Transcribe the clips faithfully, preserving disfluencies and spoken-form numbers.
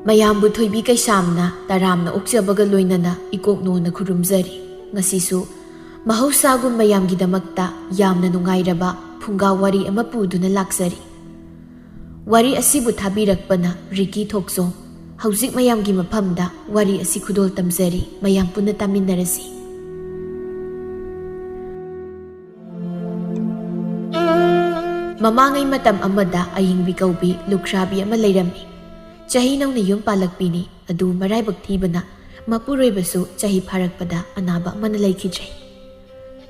ꯃꯌꯥꯝꯕꯨ ꯊꯣꯏꯕꯤ ꯀꯩꯁꯥꯝꯅ ꯇꯔꯥꯝꯅ ꯑꯣꯛꯆꯕꯒ ꯂꯣꯏꯅꯅ ꯏꯀꯣꯛꯅꯣꯅ ꯈꯨꯔꯨꯝꯖꯔꯤ꯫ ꯉꯁꯤꯁꯨ ꯃꯍꯧꯁꯥꯒꯨꯝ ꯃꯌꯥꯝꯒꯤꯗꯃꯛꯇ ꯌꯥꯝꯅ ꯅꯨꯡꯉꯥꯏꯔꯕ ꯐꯨꯡꯒꯥ ꯋꯥꯔꯤ ꯑꯃ ꯄꯨꯗꯨꯅ ꯂꯥꯛꯆꯔꯤ꯫ ꯋꯥꯔꯤ ꯑꯁꯤꯕꯨ ꯊꯥꯕꯤꯔꯛꯄꯅ ꯔꯤꯀꯤ ꯊꯣꯛꯆꯣꯝ꯫ ꯍꯧꯖꯤꯛ ꯃꯌꯥꯝꯒꯤ ꯃꯐꯝꯗ ꯋꯥꯔꯤ ꯑꯁꯤ ꯈꯨꯗꯣꯜ ꯇꯝꯖꯔꯤ, ꯃꯌꯥꯝ ꯄꯨꯟꯅ ꯇꯥꯃꯤꯟꯅꯔꯁꯤ꯫ ꯃꯃꯥꯡꯉꯩ ꯃꯇꯝ ꯑꯃꯗ ꯑꯌꯤꯡꯕꯤ ꯀꯧꯕꯤ ꯂꯨꯈ꯭ꯔꯥꯕꯤ ꯑꯃ ꯂꯩꯔꯝꯃꯤ꯫ ꯆꯍꯤ ꯅꯧꯅ ꯌꯨꯝ ꯄꯥꯜꯂꯛꯄꯤꯅꯤ, ꯑꯗꯨ ꯃꯔꯥꯏꯕꯛ ꯊꯤꯕꯅ ꯃꯄꯨꯔꯣꯏꯕꯁꯨ ꯆꯍꯤ ꯐꯥꯔꯛꯄꯗ ꯑꯅꯥꯕ ꯑꯃꯅ ꯂꯩꯈꯤꯗ꯭ꯔꯦ꯫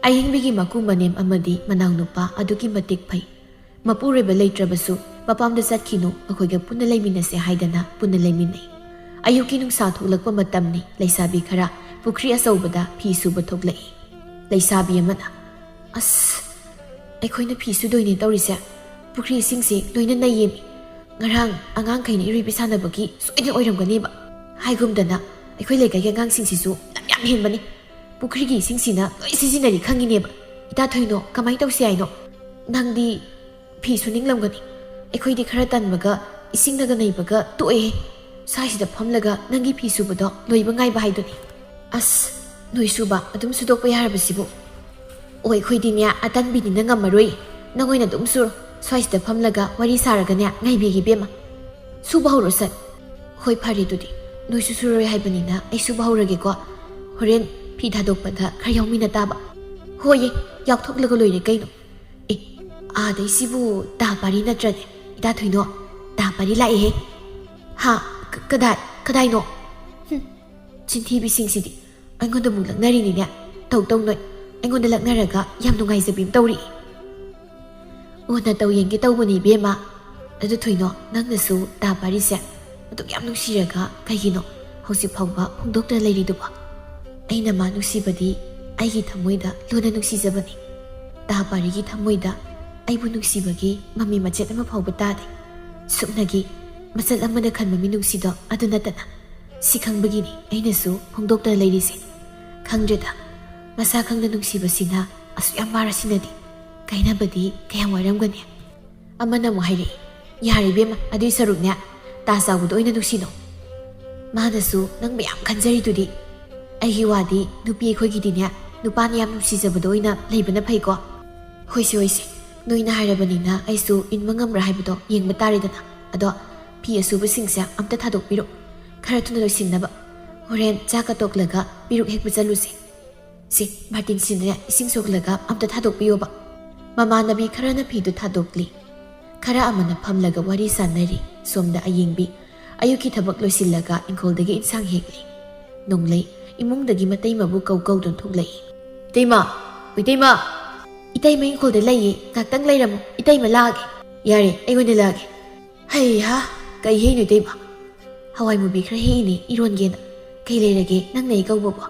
ꯑꯌꯤꯡꯕꯤꯒꯤ ꯃꯀꯨ ꯃꯅꯦꯝ ꯑꯃꯗꯤ ꯃꯅꯥꯎꯅꯨꯄꯥ ꯑꯗꯨꯛꯀꯤ ꯃꯇꯤꯛ ꯐꯩ꯫ ꯃꯄꯨꯔꯣꯏꯕ ꯂꯩꯇ꯭ꯔꯕꯁꯨ ꯃꯄꯥꯝꯗ ꯆꯠꯈꯤꯅꯨ, ꯑꯩꯈꯣꯏꯒ ꯄꯨꯟꯅ ꯂꯩꯃꯤꯟꯅꯁꯦ ꯍꯥꯏꯗꯅ ꯄꯨꯟꯅ ꯂꯩꯃꯤꯟꯅꯩ꯫ ꯑꯌꯨꯛꯀꯤ ꯅꯨꯡꯁꯥ ꯊꯣꯛꯂꯛꯄ ꯃꯇꯝꯅꯤ, ꯂꯩꯁꯥꯕꯤ ꯈꯔ ꯄꯨꯈ꯭ꯔꯤ ꯑꯆꯧꯕꯗ ꯐꯤ ꯁꯨꯕ ꯊꯣꯛꯂꯛꯏ꯫ ꯂꯩꯁꯥꯕꯤ ꯑꯃꯅ, "ꯑꯁ, ꯑꯩꯈꯣꯏꯅ ꯐꯤ ꯁꯨꯗꯣꯏꯅꯦ ꯇꯧꯔꯤꯁꯦ, ꯄꯨꯈ꯭ꯔꯤ ꯏꯁꯤꯡꯁꯦ ꯂꯣꯏꯅ ꯅꯩꯌꯦꯃꯤ꯫ ꯉꯔꯥꯡ ꯑꯉꯥꯡꯈꯩꯅ ꯏꯔꯣꯏꯕꯤ ꯁꯥꯟꯅꯕꯒꯤ ꯁꯣꯏꯗꯅ ꯑꯣꯏꯔꯝꯒꯅꯦꯕ꯫ ꯍꯥꯏꯒꯨꯝꯗꯅ ꯑꯩꯈꯣꯏ ꯂꯩꯀꯥꯏꯒꯤ ꯑꯉꯥꯡꯁꯤꯡꯁꯤꯁꯨ ꯂꯝ ꯌꯥꯝ ꯍꯦꯟꯕꯅꯤ꯫ ꯄꯨꯈ꯭ꯔꯤꯒꯤ ꯏꯁꯤꯡꯁꯤꯅ ꯂꯣꯏ ꯁꯤꯖꯤꯟꯅꯔꯤ ꯈꯪꯉꯤꯅꯦꯕ꯫ ꯏꯇꯥ ꯊꯣꯏꯅꯣ, ꯀꯃꯥꯏꯅ ꯇꯧꯁꯤ ꯍꯥꯏꯅꯣ? ꯅꯪꯗꯤ ꯐꯤ ꯁꯨꯅꯤꯡꯂꯝꯒꯅꯤ꯫ ꯑꯩꯈꯣꯏꯗꯤ ꯈꯔ ꯇꯟꯕꯒ ꯏꯁꯤꯡꯅꯒ ꯅꯩꯕꯒ ꯇꯣꯛꯑꯦ꯫ ꯁ꯭ꯋꯥꯏꯁꯤꯗ ꯐꯝꯂꯒ ꯅꯪꯒꯤ ꯐꯤ ꯁꯨꯕꯗꯣ ꯂꯣꯏꯕ ꯉꯥꯏꯕ ꯍꯥꯏꯗꯨꯅꯤ꯫ ꯑꯁ, ꯅꯣꯏ ꯁꯨꯕ ꯑꯗꯨꯝ ꯁꯨꯗꯣꯛꯄ ꯌꯥꯔꯕꯁꯤꯕꯨ?" "ꯑꯣ, ꯑꯩꯈꯣꯏꯗꯤꯅꯦ ꯑꯇꯟꯕꯤꯅꯤꯅ ꯉꯝꯃꯔꯣꯏ꯫ ꯅꯪ ꯑꯣꯏꯅ ꯑꯗꯨꯝ ꯁꯨꯔꯣ꯫ ꯁ꯭ꯋꯥꯏꯁꯤꯗ ꯐꯝꯂꯒ ꯋꯥꯔꯤ ꯁꯥꯔꯒꯅꯦ ꯉꯥꯏꯕꯤꯒꯦ ꯏꯕꯦꯝꯃ꯫ ꯁꯨꯕ ꯍꯧꯔꯣ ꯁꯠ꯫" "ꯍꯣꯏ, ꯐꯔꯦ ꯑꯗꯨꯗꯤ꯫ ꯅꯣꯏꯁꯨ ꯁꯨꯔꯣꯏ ꯍꯥꯏꯕꯅꯤꯅ ꯑꯩ ꯁꯨꯕ ꯍꯧꯔꯒꯦꯀꯣ꯫ ꯍꯣꯔꯦꯟ ꯐꯤ ꯊꯥꯗꯣꯛꯄꯗ ꯈꯔ ꯌꯥꯎꯃꯤꯟꯅ ꯇꯥꯕ꯫" "ꯍꯣꯏꯌꯦ, ꯌꯥꯎꯊꯣꯛꯂꯒ ꯂꯣꯏꯔꯦ ꯀꯩꯅꯣ꯫ ꯑꯦ, ꯑꯥꯗꯩꯁꯤꯕꯨ ꯗꯥ ꯄꯥꯔꯤ ꯅꯠꯇ꯭ꯔꯅꯦ? ꯏꯇꯥ ꯊꯣꯏꯅꯣ, ꯗꯥ ꯄꯥꯔꯤ ꯂꯥꯛꯑꯦꯍꯦ꯫" "ꯍꯥ? ꯀ-, ꯀꯗꯥꯏ? ꯀꯗꯥꯏꯅꯣ? ꯍꯨꯝ, ꯆꯤꯟꯊꯤꯕꯤꯁꯤꯡꯁꯤꯗꯤ꯫ ꯑꯩꯉꯣꯟꯗ ꯑꯃꯨꯛ ꯂꯛꯅꯔꯤꯅꯤꯅꯦ꯫ ꯇꯧ ꯇꯧ ꯅꯣꯏ꯫ ꯑꯩꯉꯣꯟꯗ ꯂꯛꯅꯔꯒ ꯌꯥꯝ ꯅꯨꯡꯉꯥꯏꯖꯕꯤ ꯑꯃ ꯇꯧꯔꯤ꯫" "ꯑꯣ, ꯅꯇꯧ ꯌꯦꯡꯒꯦ ꯇꯧꯕꯅꯤ ꯏꯕꯦꯝꯃ꯫ ꯑꯗꯨ ꯊꯣꯏꯅꯣ, ꯅꯪꯅꯁꯨ ꯗꯥ ꯄꯥꯔꯤꯁꯦ ꯑꯗꯨꯛ ꯌꯥꯝ ꯅꯨꯡꯁꯤꯔꯒ ꯀꯩꯒꯤꯅꯣ ꯍꯧꯖꯤꯛ ꯐꯥꯎꯕ ꯐꯣꯡꯗꯣꯛꯇꯅ ꯂꯩꯔꯤꯗꯨꯕꯣ?" "ꯑꯩꯅ ꯃꯥ ꯅꯨꯡꯁꯤꯕꯗꯤ ꯑꯩꯒꯤ ꯊꯃꯣꯏꯗ ꯂꯣꯟꯅ ꯅꯨꯡꯁꯤꯖꯕꯅꯤ꯫ ꯗꯥ ꯄꯥꯔꯤꯒꯤ ꯊꯃꯣꯏꯗ ꯑꯩꯕꯨ ꯅꯨꯡꯁꯤꯕꯒꯤ ꯃꯃꯤ ꯃꯆꯦꯠ ꯑꯃ ꯐꯥꯎꯕ ꯇꯥꯗꯦ꯫ ꯁꯨꯞꯅꯒꯤ ꯃꯆꯜ ꯑꯃꯅ ꯈꯟꯕ ꯃꯤꯅꯨꯡꯁꯤꯗꯣ ꯑꯗꯨ ꯅꯠꯇꯅ꯫ ꯁꯤ ꯈꯪꯕꯒꯤꯅꯤ ꯑꯩꯅꯁꯨ ꯐꯣꯡꯗꯣꯛꯇꯅ ꯂꯩꯔꯤꯁꯦ꯫ ꯈꯪꯗ꯭ꯔꯦꯗ, ꯃꯁꯥ ꯈꯪꯅ ꯅꯨꯡꯁꯤꯕꯁꯤꯅ ꯑꯁꯨꯛ ꯌꯥꯝ ꯋꯥꯔꯁꯤꯅꯗꯤ꯫ ꯀꯥꯏꯅꯕꯗꯤ ꯀꯌꯥꯝ ꯋꯥꯔꯝꯒꯅꯤ?" ꯑꯃꯅ ꯑꯃꯨꯛ ꯍꯥꯏꯔꯛꯏ, "ꯌꯥꯔꯦ ꯏꯕꯦꯝꯃ, ꯑꯗꯨꯏ ꯁꯔꯨꯛꯅꯦ, ꯗꯥ ꯆꯥꯎꯕꯗꯣ ꯑꯣꯏꯅ ꯅꯨꯡꯁꯤꯅꯧ꯫ ꯃꯥꯅꯁꯨ ꯅꯪ ꯃꯌꯥꯝ ꯈꯟꯖꯔꯤꯗꯨꯗꯤ꯫ ꯑꯩꯒꯤ ꯋꯥꯗꯤ ꯅꯨꯄꯤ ꯑꯩꯈꯣꯏꯒꯤꯗꯤꯅꯦ, ꯅꯨꯄꯥꯅ ꯌꯥꯝ ꯅꯨꯡꯁꯤꯖꯕꯗꯣ ꯑꯣꯏꯅ ꯂꯩꯕꯅ ꯐꯩꯀꯣ꯫ ꯍꯣꯏꯁꯦ, ꯍꯣꯏꯁꯦ, ꯅꯣꯏꯅ ꯍꯥꯏꯔꯕꯅꯤꯅ ꯑꯩꯁꯨ ꯏꯟꯕ ꯉꯝꯕ꯭ꯔꯥ ꯍꯥꯏꯕꯗꯣ ꯌꯦꯡꯕ ꯇꯥꯔꯦꯗꯅ꯫ ꯑꯗꯣ ꯐꯤ ꯑꯁꯨꯕꯁꯤꯡꯁꯦ ꯑꯝꯇ ꯊꯥꯗꯣꯛꯄꯤꯔꯣ, ꯈꯔ ꯊꯨꯅ ꯂꯣꯏꯁꯤꯟꯅꯕ꯫ ꯍꯣꯔꯦꯟ ꯆꯥꯛꯀ ꯇꯣꯛꯂꯒ ꯄꯤꯔꯨꯛ ꯍꯦꯛꯄ ꯆꯠꯂꯨꯁꯦ꯫ ꯁꯤ, ꯕꯥꯔꯇꯤꯟꯁꯤꯗꯅꯦ ꯏꯁꯤꯡ ꯁꯣꯛꯂꯒ ꯑꯝꯇ ꯊꯥꯗꯣꯛꯄꯤꯌꯣꯕ꯫ ꯃꯃꯥꯟꯅꯕꯤ ꯈꯔꯅ ꯐꯤꯗꯨ ꯊꯥꯗꯣꯛꯂꯤ꯫ ꯈꯔ ꯑꯃꯅ ꯐꯝꯂꯒ ꯋꯥꯔꯤ ꯁꯥꯟꯅꯔꯤ꯫ ꯁꯣꯝꯗ ꯑꯌꯦꯡꯕꯤ ꯑꯌꯨꯛꯀꯤ ꯊꯕꯛ ꯂꯣꯏꯁꯤꯜꯂꯒ ꯏꯪꯈꯣꯜꯗꯒꯤ ꯏꯟꯁꯥꯡ ꯍꯦꯛꯂꯤ꯫ ꯅꯣꯡꯂꯩ ꯏꯃꯨꯡꯗꯒꯤ ꯃꯇꯩꯃꯕꯨ ꯀꯧ ꯀꯧꯗꯨꯅ ꯊꯣꯛꯂꯛꯏ꯫ "ꯏꯇꯩꯃ! ꯏꯇꯩꯃ!" "ꯏꯇꯩꯃ ꯏꯪꯈꯣꯜꯗ ꯂꯩꯌꯦ, ꯉꯥꯛꯇꯪ ꯂꯩꯔꯝꯃꯨ, ꯏꯇꯩꯃ ꯂꯥꯛꯑꯒꯦ꯫" "ꯌꯥꯔꯦ, ꯑꯩꯉꯣꯟꯗ ꯂꯥꯛꯑꯒꯦ꯫" "ꯍꯩꯍꯥ, ꯀꯩ ꯍꯦꯛꯏꯅꯣ ꯏꯇꯩꯃ?" "ꯍꯋꯥꯏ ꯃꯨꯕꯤ ꯈꯔ ꯍꯦꯛꯏꯅꯦ, ꯏꯔꯣꯟꯒꯦꯅ꯫" "ꯀꯩ ꯂꯩꯔꯒꯦ, ꯅꯪꯅ ꯑꯩ ꯀꯧꯕꯕꯣ?"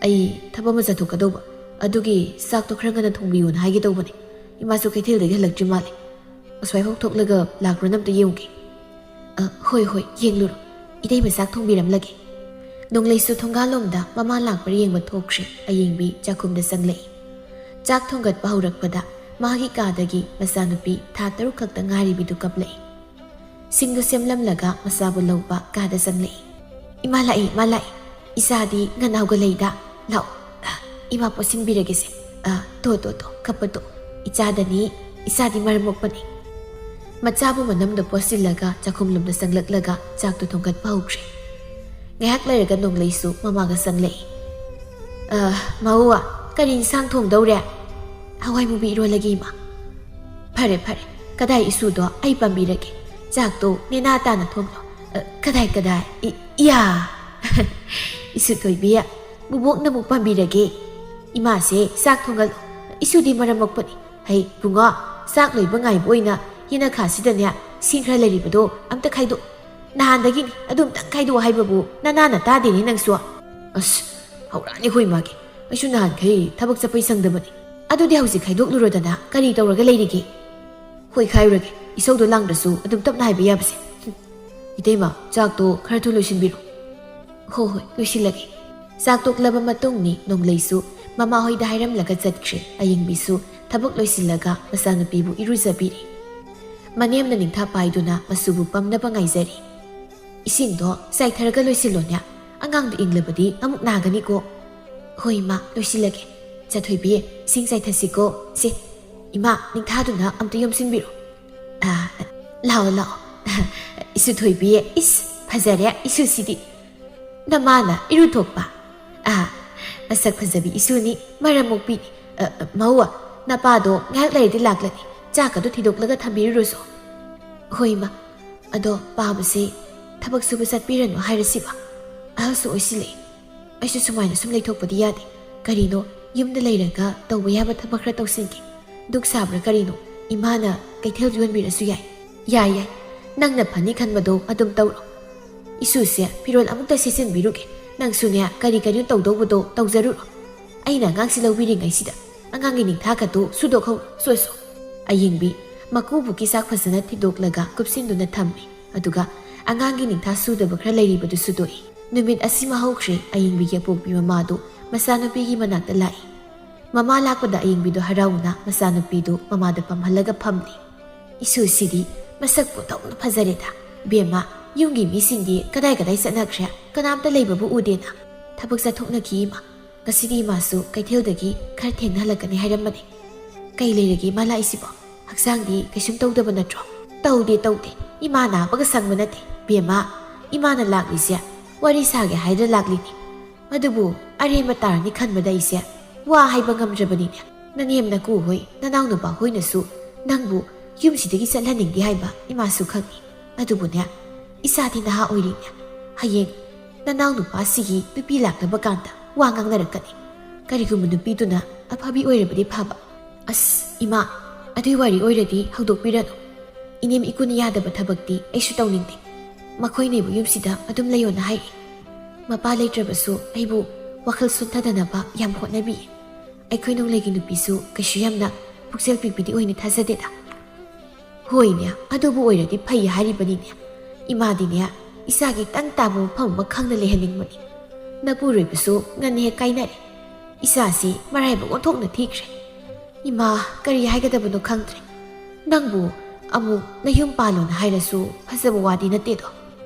"ꯑꯩ ꯊꯕꯛ ꯑꯃ ꯆꯠꯊꯣꯛꯀꯗꯧꯕ, ꯑꯗꯨꯒꯤ ꯆꯥꯛꯇꯣ ꯈꯔ ꯉꯟꯅ ꯊꯣꯡꯕꯤꯌꯣꯅ ꯍꯥꯏꯒꯦ ꯇꯧꯕꯅꯦ꯫ ꯏꯃꯥꯁꯨ ꯀꯩꯊꯦꯜꯗꯒꯤ ꯍꯜꯂꯛꯇ꯭ꯔꯤ ꯃꯥꯜꯂꯦ꯫ ꯑꯁ꯭ꯋꯥꯏꯐꯥꯎ ꯊꯣꯛꯂꯒ ꯂꯥꯛꯄ꯭ꯔꯥꯅ ꯑꯝꯇ ꯌꯦꯡꯉꯨꯒꯦ꯫" "ꯑ, ꯍꯣꯏ, ꯍꯣꯏ, ꯌꯦꯡꯂꯨꯔꯣ꯫ ꯏꯇꯩꯃ ꯆꯥꯛ ꯊꯣꯡꯕꯤꯔꯝꯂꯒꯦ꯫" ꯅꯣꯡꯂꯩꯁꯨ ꯊꯣꯡꯒꯥꯜꯂꯣꯝꯗ ꯃꯃꯥ ꯂꯥꯛꯄ꯭ꯔꯥ ꯌꯦꯡꯕ ꯊꯣꯛꯈ꯭ꯔꯦ꯫ ꯑꯌꯦꯡꯕꯤ ꯆꯥꯛꯈꯨꯝꯗ ꯆꯪꯂꯛꯏ꯫ ꯆꯥꯛ ꯊꯣꯡꯒꯠꯄ ꯍꯧꯔꯛꯄꯗ ꯃꯥꯒꯤ ꯀꯥꯗꯒꯤ ꯃꯆꯥꯅꯨꯄꯤ ꯊꯥ ꯇꯔꯨꯛ ꯈꯛꯇ ꯉꯥꯏꯔꯤꯕꯤꯗꯨ ꯀꯞꯂꯛꯏ꯫ ꯁꯤꯡꯗꯨ ꯁꯦꯝꯂꯝꯂꯒ ꯃꯆꯥꯕꯨ ꯂꯧꯕ ꯀꯥꯗ ꯆꯪꯂꯛꯏ꯫ "ꯏꯃꯥ ꯂꯥꯛꯏ, ꯏꯃꯥ ꯂꯥꯛꯏ꯫ ꯏꯆꯥꯗꯤ ꯉꯟꯅ ꯍꯧꯒꯠꯂꯛꯏꯗ꯫ ꯂꯥꯛꯑꯣ, ꯏꯃꯥ ꯄꯣꯠꯁꯤꯟꯕꯤꯔꯒꯦꯁꯦ꯫ ꯑ, ꯇꯣ, ꯇꯣ, ꯇꯣ, ꯀꯞꯄ ꯇꯣ꯫ ꯏꯆꯥꯗꯅꯤ, ꯏꯆꯥꯗꯤ ꯃꯔꯝ ꯃꯣꯛꯄꯅꯤ꯫" ꯃꯆꯥꯕꯨ ꯃꯅꯝꯗ ꯄꯣꯠꯁꯤꯜꯂꯒ ꯆꯥꯛꯈꯨꯝꯂꯣꯝꯗ ꯆꯪꯂꯛꯂꯒ ꯆꯥꯛꯇꯨ ꯊꯣꯡꯒꯠꯄ ꯍꯧꯈ꯭ꯔꯦ꯫ ꯉꯥꯏꯍꯥꯛ ꯂꯩꯔꯒ ꯅꯣꯡꯂꯩꯁꯨ ꯃꯃꯥꯒ ꯆꯪꯂꯛꯏ꯫ "ꯑ, ꯃꯧ, ꯀꯔꯤ ꯏꯟꯁꯥꯡ ꯊꯣꯡꯗꯧꯔꯦ?" "ꯍꯋꯥꯏ ꯃꯨꯕꯤ ꯏꯔꯣꯜꯂꯒꯦ, ꯏꯃꯥ꯫" "ꯐꯔꯦ, ꯐꯔꯦ꯫ ꯀꯗꯥꯏ ꯏꯁꯨꯗꯣ ꯑꯩ ꯄꯥꯝꯕꯤꯔꯒꯦ꯫ ꯆꯥꯛꯇꯣ ꯅꯦꯅꯥ ꯇꯥꯅ ꯊꯣꯡꯂꯣ꯫" "ꯑ, ꯀꯗꯥꯏ, ꯀꯗꯥꯏ? ꯏ-, ꯏꯌꯥ!" "ꯏꯁꯨ ꯊꯣꯏꯕꯤ, ꯕꯨꯕꯣꯛꯅ ꯑꯃꯨꯛ ꯄꯥꯝꯕꯤꯔꯒꯦ꯫" "ꯏꯃꯥꯁꯦ ꯆꯥꯛ ꯊꯣꯡꯒꯜꯂꯣ꯫ ꯏꯁꯨꯗꯤ ꯃꯔꯝ ꯃꯣꯛꯄꯅꯤ꯫" "ꯍꯩ, ꯕꯨꯡꯉꯣ, ꯆꯥꯛ ꯂꯣꯏꯕ ꯉꯥꯏꯕ ꯑꯣꯏꯅ ꯌꯦꯅꯈꯥꯁꯤꯗꯅꯦ ꯁꯤꯡ ꯈꯔ ꯂꯩꯔꯤꯕꯗꯣ ꯑꯝꯇ ꯈꯥꯏꯗꯣꯛ꯫ ꯅꯍꯥꯟꯗꯒꯤꯅꯤ, ꯑꯗꯨ ꯑꯝꯇꯪ ꯈꯥꯏꯗꯣꯛꯑꯣ ꯍꯥꯏꯕꯕꯨ ꯅꯅꯥꯅ ꯇꯥꯗꯦꯅꯦ ꯅꯪꯁꯨ꯫" "ꯑꯁ, ꯍꯧꯔꯛꯑꯅꯤ ꯑꯩꯈꯣꯏ ꯏꯃꯥꯒꯤ꯫ ꯑꯩꯁꯨ ꯅꯍꯥꯟꯈꯩ ꯊꯕꯛ ꯆꯠꯄꯩ ꯁꯪꯗꯕꯅꯤ꯫" "ꯑꯗꯨꯗꯤ ꯍꯧꯖꯤꯛ ꯈꯥꯏꯗꯣꯛꯂꯨꯔꯣꯗꯅ, ꯀꯔꯤ ꯇꯧꯔꯒ ꯂꯩꯔꯤꯒꯦ?" "ꯍꯣꯏ, ꯈꯥꯏꯔꯨꯔꯒꯦ꯫ ꯏꯁꯧꯗꯣ ꯂꯥꯡꯗ꯭ꯔꯁꯨ ꯑꯗꯨꯝ ꯇꯞꯅ ꯍꯥꯏꯕ ꯌꯥꯕꯁꯦ꯫" "ꯏꯇꯩꯃ, ꯆꯥꯛꯇꯣ ꯈꯔ ꯊꯨꯅ ꯂꯣꯏꯁꯤꯟꯕꯤꯔꯣ꯫" "ꯍꯣ ꯍꯣꯏ, ꯂꯣꯏꯁꯤꯜꯂꯒꯦ꯫" ꯆꯥꯛ ꯇꯣꯛꯂꯕ ꯃꯇꯨꯡꯅꯤ ꯅꯣꯡꯂꯩꯁꯨ ꯃꯃꯥꯍꯣꯏꯗ ꯍꯥꯏꯔꯝꯂꯒ ꯆꯠꯈ꯭ꯔꯦ꯫ ꯑꯌꯦꯡꯕꯤꯁꯨ ꯊꯕꯛ ꯂꯣꯏꯁꯤꯜꯂꯒ ꯃꯆꯥꯅꯨꯄꯤꯕꯨ ꯏꯔꯨꯖꯕꯤꯔꯦ꯫ ꯃꯅꯦꯝꯅ ꯅꯤꯡꯊꯥ ꯄꯥꯏꯗꯨꯅ ꯃꯁꯨꯕꯨ ꯄꯝꯅꯕ ꯉꯥꯏꯖꯔꯤ꯫ "ꯏꯁꯤꯡꯗꯣ ꯆꯥꯏꯊꯔꯒ ꯂꯣꯏꯁꯤꯜꯂꯣꯅꯦ, ꯑꯉꯥꯡꯗꯣ ꯏꯪꯂꯕꯗꯤ ꯑꯃꯨꯛ ꯅꯥꯒꯅꯤꯀꯣ"꯫ "ꯍꯣꯏ ꯏꯃꯥ, ꯂꯣꯏꯁꯤꯜꯂꯒꯦ꯫ ꯆꯥꯊꯣꯏꯕꯤ, ꯏꯁꯤꯡ ꯆꯥꯏꯊꯁꯤꯀꯣ꯫ ꯁꯦ, ꯏꯃꯥ, ꯅꯤꯡꯊꯥꯗꯨꯅ ꯑꯝꯇ ꯌꯣꯝꯁꯤꯟꯕꯤꯔꯣ꯫ ꯑꯥ, ꯂꯥꯛꯑꯣ, ꯂꯥꯛꯑꯣ꯫ ꯏꯁꯨ ꯊꯣꯏꯕꯤ, ꯏꯁ, ꯐꯖꯔꯦ ꯏꯁꯨꯁꯤꯗꯤ꯫ ꯅꯃꯥꯅ ꯏꯔꯨ ꯊꯣꯛꯄ? ꯑꯥ, ꯃꯁꯛ ꯐꯖꯕꯤ ꯏꯁꯨꯅꯤ, ꯃꯔꯝ ꯃꯣꯛꯄꯤꯅꯤ꯫ ꯑ, ꯑ, ꯃꯧ, ꯅꯄꯥꯗꯣ ꯉꯥꯏꯍꯥꯛ ꯂꯩꯔꯗꯤ ꯂꯥꯛꯂꯅꯤ꯫ ꯆꯥꯛꯀꯗꯣ ꯊꯤꯗꯣꯛꯂꯒ ꯊꯝꯕꯤꯔꯨꯔꯣꯁꯣ"꯫ "ꯍꯣꯏ ꯏꯃꯥ, ꯑꯗꯣ ꯄꯥꯕꯁꯦ ꯊꯕꯛ ꯁꯨꯕ ꯆꯠꯄꯤꯔꯅꯨ ꯍꯥꯏꯔꯁꯤꯕ? ꯑꯍꯜꯁꯨ ꯑꯣꯏꯁꯤꯜꯂꯛꯑꯦ꯫ ꯑꯩꯁꯨ ꯁꯨꯃꯥꯏꯅ ꯁꯨꯝ ꯂꯩꯊꯣꯛꯄꯗꯤ ꯌꯥꯗꯦ꯫ ꯀꯔꯤꯅꯣ, ꯌꯨꯝꯗ ꯂꯩꯔꯒ ꯇꯧꯕ ꯌꯥꯕ ꯊꯕꯛ ꯈꯔ ꯇꯧꯁꯤꯟꯒꯦ꯫ ꯗꯨꯛ ꯁꯥꯕ꯭ꯔꯥ ꯀꯔꯤꯅꯣ, ꯏꯃꯥꯅ ꯀꯩꯊꯦꯜꯗ ꯌꯣꯟꯕꯤꯔꯁꯨ ꯌꯥꯏ"꯫ "ꯌꯥꯏ, ꯌꯥꯏ, ꯅꯪꯅ ꯐꯅꯤ ꯈꯟꯕꯗꯣ ꯑꯗꯨꯝ ꯇꯧꯔꯣ꯫ ꯏꯁꯨꯁꯦ ꯐꯤꯔꯣꯜ ꯑꯃꯨꯛꯇ ꯁꯦꯠꯆꯤꯟꯕꯤꯔꯨꯒꯦ꯫ ꯅꯪꯁꯨꯅꯦ, ꯀꯔꯤ ꯀꯔꯤꯅꯣ ꯇꯧꯗꯧꯕꯗꯣ ꯇꯧꯖꯔꯨꯔꯣ꯫ ꯑꯩꯅ ꯑꯉꯥꯡꯁꯤ ꯂꯧꯕꯤꯔꯤꯉꯩꯁꯤꯗ ꯑꯉꯥꯡꯒꯤ ꯅꯤꯡꯊꯥ ꯈꯠꯇꯨ ꯁꯨꯗꯣꯛꯍꯧꯔꯣ, ꯁꯣꯏꯁꯣ"꯫ ꯑꯌꯤꯡꯕꯤ ꯃꯀꯨꯕꯣꯛꯀꯤ ꯆꯥꯛ ꯐꯖꯅ ꯊꯤꯗꯣꯛꯂꯒ ꯀꯨꯞꯁꯤꯟꯗꯨꯅ ꯊꯝꯃꯤ꯫ ꯑꯗꯨꯒ ꯑꯉꯥꯡꯒꯤ ꯅꯤꯡꯊꯥ ꯁꯨꯗꯕ ꯈꯔ ꯂꯩꯔꯤꯕꯗꯨ ꯁꯨꯗꯣꯛꯏ꯫ ꯅꯨꯃꯤꯠ ꯑꯁꯤꯃ ꯍꯧꯈ꯭ꯔꯦ, ꯑꯌꯤꯡꯕꯤꯒꯤ ꯑꯄꯣꯛꯄꯤ ꯃꯃꯥꯗꯨ ꯃꯆꯥꯅꯨꯄꯤꯒꯤ ꯃꯅꯥꯛꯇ ꯂꯥꯛꯏ꯫ ꯃꯃꯥ ꯂꯥꯛꯄꯗ ꯑꯌꯤꯡꯕꯤꯗꯨ ꯍꯔꯥꯎꯅ ꯃꯆꯥꯅꯨꯄꯤꯗꯨ ꯃꯃꯥꯗ ꯄꯝꯍꯜꯂꯒ ꯐꯝꯂꯤ꯫ "ꯏꯁꯨꯁꯤꯗꯤ ꯃꯁꯛ ꯄꯨꯡꯊꯣꯛꯅ ꯐꯖꯔꯦꯗ꯫ ꯕꯦꯝꯃ, ꯌꯨꯝꯒꯤ ꯃꯤꯁꯤꯡꯗꯤ ꯀꯗꯥꯏ ꯀꯗꯥꯏ ꯆꯠꯅꯈ꯭ꯔꯦ? ꯀꯅꯥꯝꯇ ꯂꯩꯕꯕꯨ ꯎꯗꯦꯅ꯫ ꯊꯕꯛ ꯆꯠꯊꯣꯛꯅꯈꯤ ꯏꯃꯥ꯫ ꯉꯁꯤꯗꯤ ꯏꯃꯥꯁꯨ ꯀꯩꯊꯦꯜꯗꯒꯤ ꯈꯔ ꯊꯦꯡꯅ ꯍꯜꯂꯛꯀꯅꯤ ꯍꯥꯏꯔꯝꯕꯅꯦ꯫ ꯀꯩ ꯂꯩꯔꯒꯦ ꯏꯃꯥ ꯂꯥꯛꯏꯁꯤꯕꯣ? ꯍꯛꯆꯥꯡꯗꯤ ꯀꯩꯁꯨꯝ ꯇꯧꯗꯕ ꯅꯠꯇ꯭ꯔꯣ?" "ꯇꯧꯗꯦ, ꯇꯧꯗꯦ꯫ ꯏꯃꯥ ꯅꯥꯕꯒ ꯁꯪꯕ ꯅꯠꯇꯦ꯫ ꯕꯦꯝꯃ, ꯏꯃꯥꯅ ꯂꯥꯛꯂꯤꯁꯦ ꯋꯥꯔꯤ ꯁꯥꯒꯦ ꯍꯥꯏꯗꯅ ꯂꯥꯛꯂꯤꯅꯤ꯫ ꯑꯗꯨꯕꯨ ꯑꯔꯦꯝꯕ ꯇꯥꯔꯅꯤ ꯈꯟꯕꯗ ꯑꯩꯁꯦ ꯋꯥ ꯍꯥꯏꯕ ꯉꯝꯗ꯭ꯔꯕꯅꯤꯅꯦ꯫ ꯅꯅꯦꯝ ꯅꯀꯨ ꯍꯣꯏ, ꯅꯅꯥꯎ ꯅꯨꯄꯥ ꯍꯣꯏꯅꯁꯨ ꯅꯪꯕꯨ ꯌꯨꯝꯁꯤꯗꯒꯤ ꯆꯠꯍꯟꯅꯤꯡꯗꯦ ꯍꯥꯏꯕ ꯏꯃꯥꯁꯨ ꯈꯪꯏ꯫ ꯑꯗꯨꯕꯨꯅꯦ, ꯏꯆꯥꯗꯤ ꯅꯍꯥ ꯑꯣꯏꯔꯤꯅꯦ꯫ ꯍꯌꯦꯡ ꯅꯅꯥꯎ ꯅꯨꯄꯥꯁꯤꯒꯤ ꯅꯨꯄꯤ ꯂꯥꯛꯅꯕ ꯀꯥꯟꯗ ꯋꯥ ꯉꯥꯡꯅꯔꯛꯀꯅꯤ꯫ ꯀꯔꯤꯒꯨꯝꯕ ꯅꯨꯄꯤꯗꯨꯅ ꯑꯐꯕꯤ ꯑꯣꯏꯔꯕꯗꯤ ꯐꯕ꯫ ꯑꯁ, ꯏꯃꯥ, ꯑꯗꯨꯏ ꯋꯥꯔꯤ ꯑꯣꯏꯔꯗꯤ ꯍꯧꯗꯣꯛꯄꯤꯔꯅꯨ꯫ ꯏꯅꯦꯝ ꯏꯀꯨꯅ ꯌꯥꯗꯕ ꯊꯕꯛꯇꯤ ꯑꯩꯁꯨ ꯇꯧꯅꯤꯡꯗꯦ꯫ ꯃꯈꯣꯏꯅ ꯑꯩꯕꯨ ꯌꯨꯝꯁꯤꯗ ꯑꯗꯨꯝ ꯂꯩꯌꯣꯅ ꯍꯥꯏꯔꯤ꯫ ꯃꯄꯥ ꯂꯩꯇ꯭ꯔꯕꯁꯨ ꯑꯩꯕꯨ ꯋꯥꯈꯜ ꯁꯣꯟꯊꯗꯅꯕ ꯌꯥꯝ ꯍꯣꯠꯅꯕꯤ꯫ ꯑꯩꯈꯣꯏ ꯅꯣꯡꯂꯩꯒꯤ ꯅꯨꯄꯤꯁꯨ ꯀꯩꯁꯨ ꯌꯥꯝꯅ ꯄꯨꯛꯆꯦꯜ ꯄꯤꯛꯄꯤꯗꯤ ꯑꯣꯏꯅ ꯊꯥꯖꯗꯦꯗ"꯫ "ꯍꯣꯏꯅꯦ, ꯑꯗꯨꯕꯨ ꯑꯣꯏꯔꯗꯤ ꯐꯩ ꯍꯥꯏꯔꯤꯕꯅꯤꯅꯦ꯫ ꯏꯃꯥꯗꯤꯅꯦ, ꯏꯆꯥꯒꯤ ꯇꯪ ꯇꯥꯕ ꯃꯐꯝ ꯑꯃ ꯈꯪꯅ ꯂꯩꯍꯟꯅꯤꯡꯕꯅꯤ꯫ ꯅꯄꯨꯔꯣꯏꯕꯁꯨ ꯉꯟꯅ ꯍꯦꯛ ꯀꯥꯏꯅꯔꯦ꯫ ꯏꯆꯥꯁꯤ ꯃꯔꯥꯏꯕꯛ ꯑꯣꯟꯊꯣꯛꯅ ꯊꯤꯈ꯭ꯔꯦ꯫ ꯏꯃꯥ, ꯀꯔꯤ ꯍꯥꯏꯒꯗꯕꯅꯣ ꯈꯪꯗ꯭ꯔꯦ꯫ ꯅꯪꯕꯨ ꯑꯃꯨꯛ ꯅꯌꯨꯝ ꯄꯥꯜꯂꯣꯅ ꯍꯥꯏꯔꯁꯨ ꯐꯖꯕ ꯋꯥꯗꯤ ꯅꯠꯇꯦꯗꯣ"꯫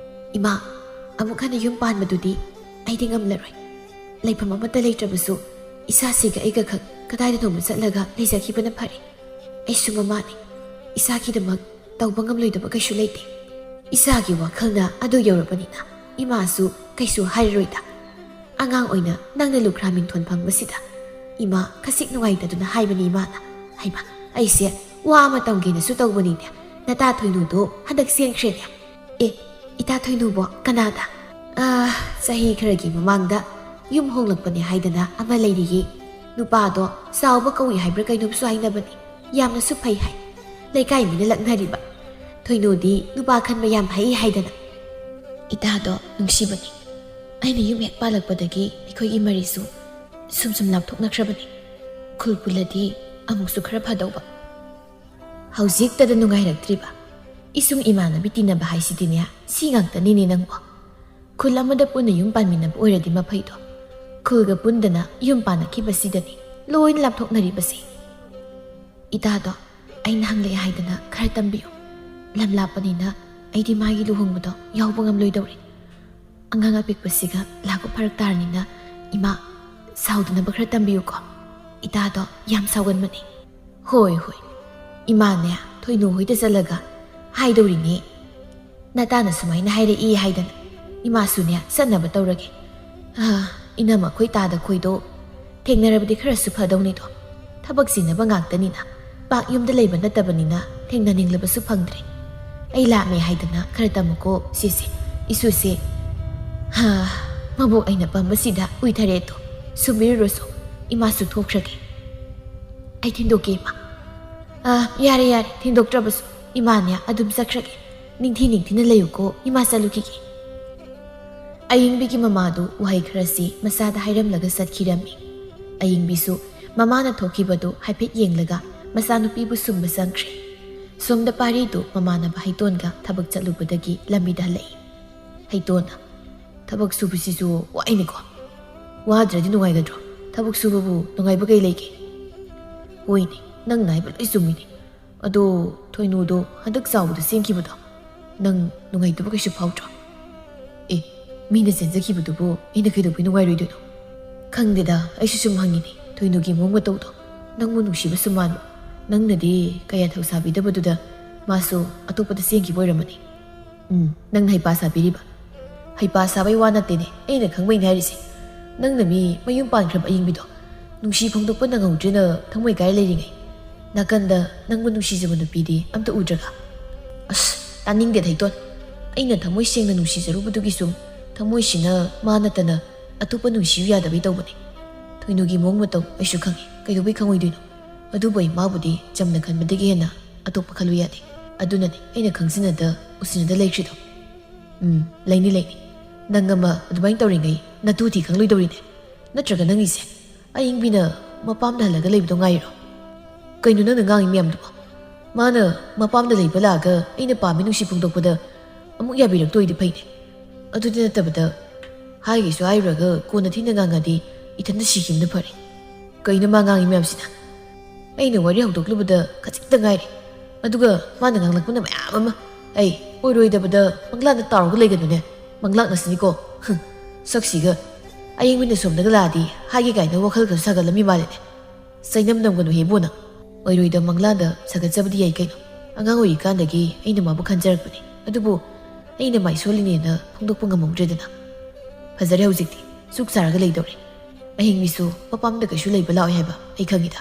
"ꯏꯃꯥ, ꯑꯃꯨꯛ ꯍꯟꯅ ꯌꯨꯝ ꯄꯥꯟꯕꯗꯨꯗꯤ ꯑꯩꯗꯤ ꯉꯝꯂꯔꯣꯏ꯫ ꯂꯩꯐꯝ ꯑꯃꯠꯇ ꯂꯩꯇ꯭ꯔꯕꯁꯨ ꯏꯆꯥꯁꯤꯒ ꯑꯩꯒ ꯈꯛ ꯀꯗꯥꯏꯗꯅꯣꯃ ꯆꯠꯂꯒ ꯂꯩꯖꯈꯤꯕꯅ ꯐꯔꯦ꯫ ꯑꯩꯁꯨ ꯃꯃꯥꯅꯤ꯫ ꯏꯆꯥꯒꯤꯗꯃꯛ ꯇꯧꯕ ꯉꯝꯂꯣꯏꯗꯕ ꯀꯩꯁꯨ ꯂꯩꯇꯦ꯫ ꯏꯆꯥꯒꯤ ꯋꯥꯈꯜꯅ ꯑꯗꯨ ꯌꯧꯔꯕꯅꯤꯅ ꯏꯃꯥꯁꯨ ꯀꯩꯁꯨ ꯍꯥꯏꯔꯔꯣꯏꯗ꯫ ꯑꯉꯥꯡ ꯑꯣꯏꯅ ꯅꯪꯅ ꯂꯨꯈ꯭ꯔꯥ ꯃꯤꯡꯊꯣꯟ ꯐꯪꯕꯁꯤꯗ ꯏꯃꯥ ꯈꯁꯤꯛ ꯅꯨꯡꯉꯥꯏꯇꯗꯨꯅ ꯍꯥꯏꯕꯅꯤ ꯏꯃꯥꯅ꯫ ꯍꯩꯃꯥ, ꯑꯩꯁꯦ ꯋꯥ ꯑꯃ ꯇꯝꯒꯦꯅꯁꯨ ꯇꯧꯕꯅꯤꯅꯦ꯫ ꯅꯇꯥ ꯊꯣꯏꯅꯨꯗꯣ ꯍꯟꯗꯛ ꯆꯦꯟꯈ꯭ꯔꯦꯅꯦ꯫ ꯑꯦ, ꯏꯇꯥ ꯊꯣꯏꯅꯨꯕꯣ? ꯀꯅꯥꯗ?" "ꯑꯥ, ꯆꯍꯤ ꯈꯔꯒꯤ ꯃꯃꯥꯡꯗ ꯌꯨꯝ ꯍꯣꯡꯂꯛꯄꯅꯦ ꯍꯥꯏꯗꯅ ꯑꯃ ꯂꯩꯔꯤꯌꯦ꯫ ꯅꯨꯄꯥꯗꯣ ꯆꯥꯎꯕ ꯀꯧꯏ ꯍꯥꯏꯕ꯭ꯔꯥ ꯀꯩꯅꯣꯝꯁꯨ ꯍꯥꯏꯅꯕꯅꯤ꯫ ꯌꯥꯝꯅꯁꯨ ꯐꯩ ꯍꯥꯏ꯫ ꯂꯩꯀꯥꯏ ꯃꯤꯅ ꯂꯛꯅꯔꯤꯕ꯫ ꯊꯣꯏꯅꯨꯗꯤ ꯅꯨꯄꯥ ꯈꯟꯕ ꯌꯥꯝ ꯍꯩ ꯍꯥꯏꯗꯅ꯫ ꯏꯇꯥꯗꯣ ꯅꯨꯡꯁꯤꯕꯅꯤ꯫ ꯑꯩꯅ ꯌꯨꯝ ꯍꯦꯛ ꯄꯥꯜꯂꯛꯄꯗꯒꯤ ꯑꯩꯈꯣꯏꯒꯤ ꯃꯔꯤꯁꯨ ꯁꯨꯝ ꯁꯨꯝ ꯂꯥꯞꯊꯣꯛꯅꯈ꯭ꯔꯕꯅꯤ꯫ ꯈꯨꯜ ꯄꯨꯜꯂꯗꯤ ꯑꯃꯨꯛꯁꯨ ꯈꯔ ꯐꯗꯧꯕ꯫ ꯍꯧꯖꯤꯛꯇꯗ ꯅꯨꯡꯉꯥꯏꯔꯛꯇ꯭ꯔꯤꯕ꯫ ꯏꯁꯨꯡ ꯏꯃꯥꯟꯅꯕꯤ ꯇꯤꯟꯅꯕ ꯍꯥꯏꯁꯤꯗꯤꯅꯦ, ꯁꯤ ꯉꯥꯛꯇꯅꯤꯅꯦ ꯅꯪꯕꯣ꯫ ꯈꯨꯜ ꯑꯃꯗ ꯄꯨꯟꯅ ꯌꯨꯝ ꯄꯥꯟꯃꯤꯟꯅꯕ ꯑꯣꯏꯔꯗꯤ ꯃꯐꯩꯗꯣ꯫ ꯈꯨꯜꯒ ꯄꯨꯟꯗꯅ ꯌꯨꯝ ꯄꯥꯟꯅꯈꯤꯕꯁꯤꯗꯅꯤ ꯂꯣꯏꯅ ꯂꯥꯞꯊꯣꯛꯅꯔꯤꯕꯁꯦ꯫ ꯏꯇꯥꯗꯣ, ꯑꯩꯅ ꯍꯪꯂꯛꯑꯦ ꯍꯥꯏꯗꯅ ꯈꯔ ꯇꯝꯕꯤꯌꯨ꯫ ꯂꯝ ꯂꯥꯞꯄꯅꯤꯅ ꯑꯩꯗꯤ ꯃꯥꯒꯤ ꯂꯨꯍꯣꯡꯕꯗꯣ ꯌꯥꯎꯕ ꯉꯝꯂꯣꯏꯗꯧꯔꯦ꯫ ꯑꯉꯥꯡ ꯑꯄꯤꯛꯄꯁꯤꯒ ꯂꯥꯛꯄ ꯐꯔꯛ ꯇꯥꯔꯅꯤꯅ ꯏꯃꯥ ꯁꯥꯎꯗꯅꯕ ꯈꯔ ꯇꯝꯕꯤꯌꯨꯀꯣ꯫ ꯏꯇꯥꯗꯣ ꯌꯥꯝ ꯁꯥꯎꯒꯟꯕꯅꯦ꯫ ꯍꯣꯏ, ꯍꯣꯏ꯫ ꯏꯃꯥꯅꯦ, ꯊꯣꯏꯅꯨ ꯍꯣꯏꯗ ꯆꯠꯂꯒ ꯍꯥꯏꯗꯧꯔꯤꯅꯦ꯫ ꯅꯇꯥꯅ ꯁꯨꯃꯥꯏꯅ ꯍꯥꯏꯔꯛꯏ ꯍꯥꯏꯗꯅ ꯏꯃꯥꯁꯨꯅꯦ ꯆꯠꯅꯕ ꯇꯧꯔꯒꯦ꯫ ꯑꯥ, ꯏꯅꯝꯃ ꯑꯩꯈꯣꯏ ꯇꯥꯗ ꯈꯣꯏꯗꯣ ꯊꯦꯡꯅꯔꯕꯗꯤ ꯈꯔꯁꯨ ꯐꯗꯧꯅꯤꯗꯣ꯫ ꯊꯕꯛ ꯆꯤꯟꯅꯕ ꯉꯥꯛꯇꯅꯤꯅ ꯄꯥꯛ ꯌꯨꯝꯗ ꯂꯩꯕ ꯅꯠꯇꯕꯅꯤꯅ ꯊꯦꯡꯅꯅꯤꯡꯂꯕꯁꯨ ꯐꯪꯗ꯭ꯔꯦ꯫ ꯑꯩ ꯂꯥꯛꯃꯦ ꯍꯥꯏꯗꯅ ꯈꯔ ꯇꯝꯃꯨꯀꯣ ꯁꯤꯁꯦ, ꯏꯁꯨꯁꯦ꯫ ꯍꯥ, ꯃꯕꯣꯛ ꯑꯩꯅ ꯄꯝꯕꯁꯤꯗ ꯎꯏꯊꯔꯦ ꯑꯗꯣ꯫ ꯁꯨꯝꯕꯤꯔꯨꯔꯣꯁꯨ, ꯏꯃꯥꯁꯨ ꯊꯣꯛꯈ꯭ꯔꯒꯦ꯫ ꯑꯩ ꯊꯤꯟꯗꯣꯛꯀꯦ ꯏꯃꯥ꯫ ꯑꯥ, ꯌꯥꯔꯦ ꯌꯥꯔꯦ, ꯊꯤꯟꯗꯣꯛꯇ꯭ꯔꯕꯁꯨ ꯏꯃꯥꯅꯦ ꯑꯗꯨꯝ ꯆꯠꯈ꯭ꯔꯒꯦ꯫ ꯅꯤꯡꯊꯤ ꯅꯤꯡꯊꯤꯅ ꯂꯩꯌꯨꯀꯣ, ꯏꯃꯥ ꯆꯠꯂꯨꯈꯤꯒꯦ꯫ ꯑꯌꯤꯡꯕꯤꯒꯤ ꯃꯃꯥꯗꯨ ꯋꯥꯍꯩ ꯈꯔꯁꯤ ꯃꯆꯥꯗ ꯍꯥꯏꯔꯝꯂꯒ ꯆꯠꯈꯤꯔꯝꯃꯤ꯫ ꯑꯌꯤꯡꯕꯤꯁꯨ ꯃꯃꯥꯅ ꯊꯣꯛꯈꯤꯕꯗꯨ ꯍꯥꯏꯐꯦꯠ ꯌꯦꯡꯂꯒ ꯃꯆꯥꯅꯨꯄꯤꯕꯨ ꯁꯨꯝꯕ ꯆꯪꯈ꯭ꯔꯦ꯫ ꯁꯣꯝꯗ ꯄꯥꯔꯤꯗꯨ ꯃꯃꯥꯟꯅꯕ ꯍꯩꯇꯣꯟꯒ ꯊꯕꯛ ꯆꯠꯂꯨꯕꯗꯒꯤ ꯂꯝꯕꯤꯗ ꯍꯜꯂꯛꯏ꯫ ꯍꯩꯇꯣꯟꯅ, "ꯊꯕꯛ ꯁꯨꯕꯁꯤꯁꯨ ꯋꯥꯏꯅꯦꯀꯣ꯫ ꯋꯥꯗ꯭ꯔꯗꯤ ꯅꯨꯡꯉꯥꯏꯒꯗ꯭ꯔꯣ? ꯊꯕꯛ ꯁꯨꯕꯕꯨ ꯅꯨꯡꯉꯥꯏꯕ ꯀꯩ ꯂꯩꯒꯦ?" "ꯍꯣꯏꯅꯦ, ꯅꯪꯅ ꯍꯥꯏꯕ ꯂꯣꯏ ꯆꯨꯝꯃꯤꯅꯦ꯫ ꯑꯗꯣ ꯊꯣꯏꯅꯨꯗꯣ ꯍꯟꯗꯛ ꯆꯥꯎꯕꯗ ꯆꯦꯟꯈꯤꯕꯗꯣ ꯅꯪ ꯅꯨꯡꯉꯥꯏꯇꯕ ꯀꯩꯁꯨ ꯐꯥꯎꯗ꯭ꯔꯣ?" ꯃꯤꯅ ꯆꯦꯟꯖꯈꯤꯕꯗꯨꯕꯨ ꯑꯩꯅ ꯀꯩꯗꯧꯕꯩ ꯅꯨꯡꯉꯥꯏꯔꯣꯏꯗꯣꯏꯅꯣ? ꯈꯪꯗꯦꯗ, ꯑꯩꯁꯨ ꯁꯨꯝ ꯍꯪꯉꯤꯅꯤ, ꯊꯣꯏꯅꯨꯒꯤ ꯃꯑꯣꯡ ꯃꯇꯧꯗꯣ꯫ ꯅꯪꯕꯨ ꯅꯨꯡꯁꯤꯕꯁꯨ ꯃꯥꯟꯕ, ꯅꯪꯅꯗꯤ ꯀꯌꯥ ꯊꯧꯁꯥꯕꯤꯗꯕꯗꯨꯗ ꯃꯥꯁꯨ ꯑꯇꯣꯞꯄꯗ ꯆꯦꯟꯈꯤꯕ ꯑꯣꯏꯔꯝꯃꯅꯤ꯫ ꯎꯝ, ꯅꯪꯅ ꯍꯩꯄꯥ ꯁꯥꯕꯤꯔꯤꯕ? ꯍꯩꯄꯥ ꯁꯥꯕꯩ ꯋꯥ ꯅꯠꯇꯦꯅꯦ, ꯑꯩꯅ ꯈꯪꯕꯩꯅꯦ ꯍꯥꯏꯔꯤꯁꯦ꯫ ꯅꯪꯅ ꯃꯤ ꯃꯌꯨꯝ ꯄꯥꯟꯈ꯭ꯔꯕ ꯑꯌꯤꯡꯕꯤꯗꯣ ꯅꯨꯡꯁꯤ ꯐꯣꯡꯗꯣꯛꯄ ꯅꯪꯍꯧꯗ꯭ꯔꯦꯅ ꯊꯃꯣꯏ ꯀꯥꯏꯔ ꯂꯩꯔꯤꯉꯩ, ꯅꯥꯀꯟꯗ ꯅꯪꯕꯨ ꯅꯨꯡꯁꯤꯖꯕ ꯅꯨꯄꯤꯗꯤ ꯑꯝꯇ ꯎꯗ꯭ꯔꯒ? ꯑꯁ, ꯇꯥꯅꯤꯡꯗꯦ ꯊꯩꯇꯣꯟ꯫ ꯑꯩꯅ ꯊꯃꯣꯏ ꯁꯦꯡꯅ ꯅꯨꯡꯁꯤꯖꯔꯨꯕꯗꯨꯒꯤꯁꯨ ꯊꯃꯣꯏꯁꯤꯅ ꯃꯥ ꯅꯠꯇꯅ ꯑꯇꯣꯞꯄ ꯅꯨꯡꯁꯤꯌꯨ ꯌꯥꯗꯕꯩ ꯇꯧꯕꯅꯦ꯫ ꯊꯣꯏꯅꯨꯒꯤ ꯃꯑꯣꯡ ꯃꯇꯧ ꯑꯩꯁꯨ ꯈꯪꯉꯤ, ꯀꯩꯗꯧꯕꯩ ꯈꯪꯉꯣꯏꯗꯣꯏꯅꯣ? ꯑꯗꯨꯕꯨ ꯑꯩ ꯃꯥꯕꯨꯗꯤ ꯆꯝꯅ ꯈꯟꯕꯗꯒꯤ ꯍꯦꯟꯅ ꯑꯇꯣꯞꯄ ꯈꯜꯂꯨ ꯌꯥꯗꯦ꯫ ꯑꯗꯨꯅꯅꯦ ꯑꯩꯅ ꯈꯪꯖꯤꯟꯅꯗ ꯎꯁꯤꯟꯅꯗ ꯂꯩꯈ꯭ꯔꯤꯗꯣ꯫ ꯎꯝ, ꯂꯩꯅꯤ, ꯂꯩꯅꯤ꯫ ꯅꯪ ꯑꯃ ꯑꯗꯨꯃꯥꯏꯅ ꯇꯧꯔꯤꯉꯩ ꯅꯇꯨ ꯊꯤ ꯈꯪꯂꯣꯏꯗꯧꯔꯤꯅꯦ꯫ ꯅꯠꯇ꯭ꯔꯒ ꯅꯪꯒꯤꯁꯦ ꯑꯌꯤꯡꯕꯤꯅ ꯃꯄꯥꯝꯗ ꯍꯜꯂꯒ ꯂꯩꯕꯗꯣ ꯉꯥꯏꯔꯣ? ꯀꯩꯅꯣ ꯅꯪꯅ ꯉꯥꯡꯉꯤ ꯃꯌꯥꯝꯗꯨꯕꯣ? ꯃꯥꯅ ꯃꯄꯥꯝꯗ ꯂꯩꯕ ꯂꯥꯛꯑꯒ ꯑꯩꯅ ꯄꯥꯝꯃꯤ ꯅꯨꯡꯁꯤ ꯐꯣꯡꯗꯣꯛꯄꯗ ꯑꯃꯨꯛ ꯌꯥꯕꯤꯔꯛꯇꯣꯏꯗꯤ ꯐꯩꯅꯦ꯫ ꯑꯗꯨꯗꯤ ꯅꯠꯇꯕꯗ ꯍꯥꯏꯒꯦꯁꯨ ꯍꯥꯏꯔꯨꯔꯒ ꯀꯣꯟꯅ ꯊꯤꯅ ꯉꯥꯡꯉꯗꯤ ꯏꯊꯟꯇ ꯁꯤꯈꯤꯕꯅ ꯐꯔꯦ꯫ ꯀꯩꯅꯣ ꯃꯥ ꯉꯥꯡꯉꯤ ꯃꯌꯥꯝꯁꯤꯅ? ꯑꯩꯅ ꯋꯥꯔꯤ ꯍꯧꯗꯣꯛꯂꯨꯕꯗ ꯈꯖꯤꯛꯇ ꯉꯥꯏꯔꯤ, ꯑꯗꯨꯒ ꯃꯥꯅ ꯉꯥꯡꯂꯛꯄꯅ ꯃꯌꯥꯝ ꯑꯃ꯫ ꯑꯩ ꯑꯣꯏꯔꯣꯏꯗꯕꯗ ꯃꯪꯂꯥꯟꯗ ꯇꯥꯎꯔꯒ ꯂꯩꯒꯅꯨꯅꯦ, ꯃꯪꯂꯥꯛꯅꯁꯤꯅꯤꯀꯣ꯫ ꯍꯨꯝ, ꯁꯛꯁꯤꯒ꯫ ꯑꯌꯤꯡꯕꯤꯅ ꯁꯣꯝꯗꯒ ꯂꯥꯛꯑꯗꯤ ꯍꯥꯏꯒꯦ ꯀꯥꯏꯅ ꯋꯥꯈꯜ ꯈꯔ ꯁꯥꯒꯠꯂꯝꯃꯤ ꯃꯥꯜꯂꯦꯅꯦ꯫ ꯆꯩꯅꯝ ꯅꯝꯒꯅꯨ ꯍꯦ ꯏꯕꯣꯅ꯫ ꯑꯣꯏꯔꯣꯏꯗ ꯃꯪꯂꯥꯟꯗ ꯁꯥꯒꯠꯆꯕꯗꯤ ꯌꯥꯏ ꯀꯩꯅꯣ꯫ ꯑꯉꯥꯡ ꯑꯣꯏꯔꯤꯀꯥꯟꯗꯒꯤ ꯑꯩꯅ ꯃꯥꯕꯨ ꯈꯟꯖꯔꯛꯄꯅꯤ꯫ ꯑꯗꯨꯕꯨ ꯑꯩꯅ ꯃꯥꯏ ꯁꯣꯜꯂꯤꯅꯦꯅ ꯐꯣꯡꯗꯣꯛꯄ ꯉꯝꯍꯧꯗ꯭ꯔꯦꯗꯅ꯫ ꯐꯖꯔꯦ ꯍꯧꯖꯤꯛꯇꯤ꯫ ꯆꯨꯛ ꯆꯥꯔꯒ ꯂꯩꯗꯧꯔꯦ꯫ ꯑꯍꯤꯡ ꯃꯤꯁꯨ ꯃꯄꯥꯝꯗ ꯀꯩꯁꯨ ꯂꯩꯕ ꯂꯥꯛꯑꯣꯏ ꯍꯥꯏꯕ ꯑꯩ ꯈꯪꯉꯤꯗ꯫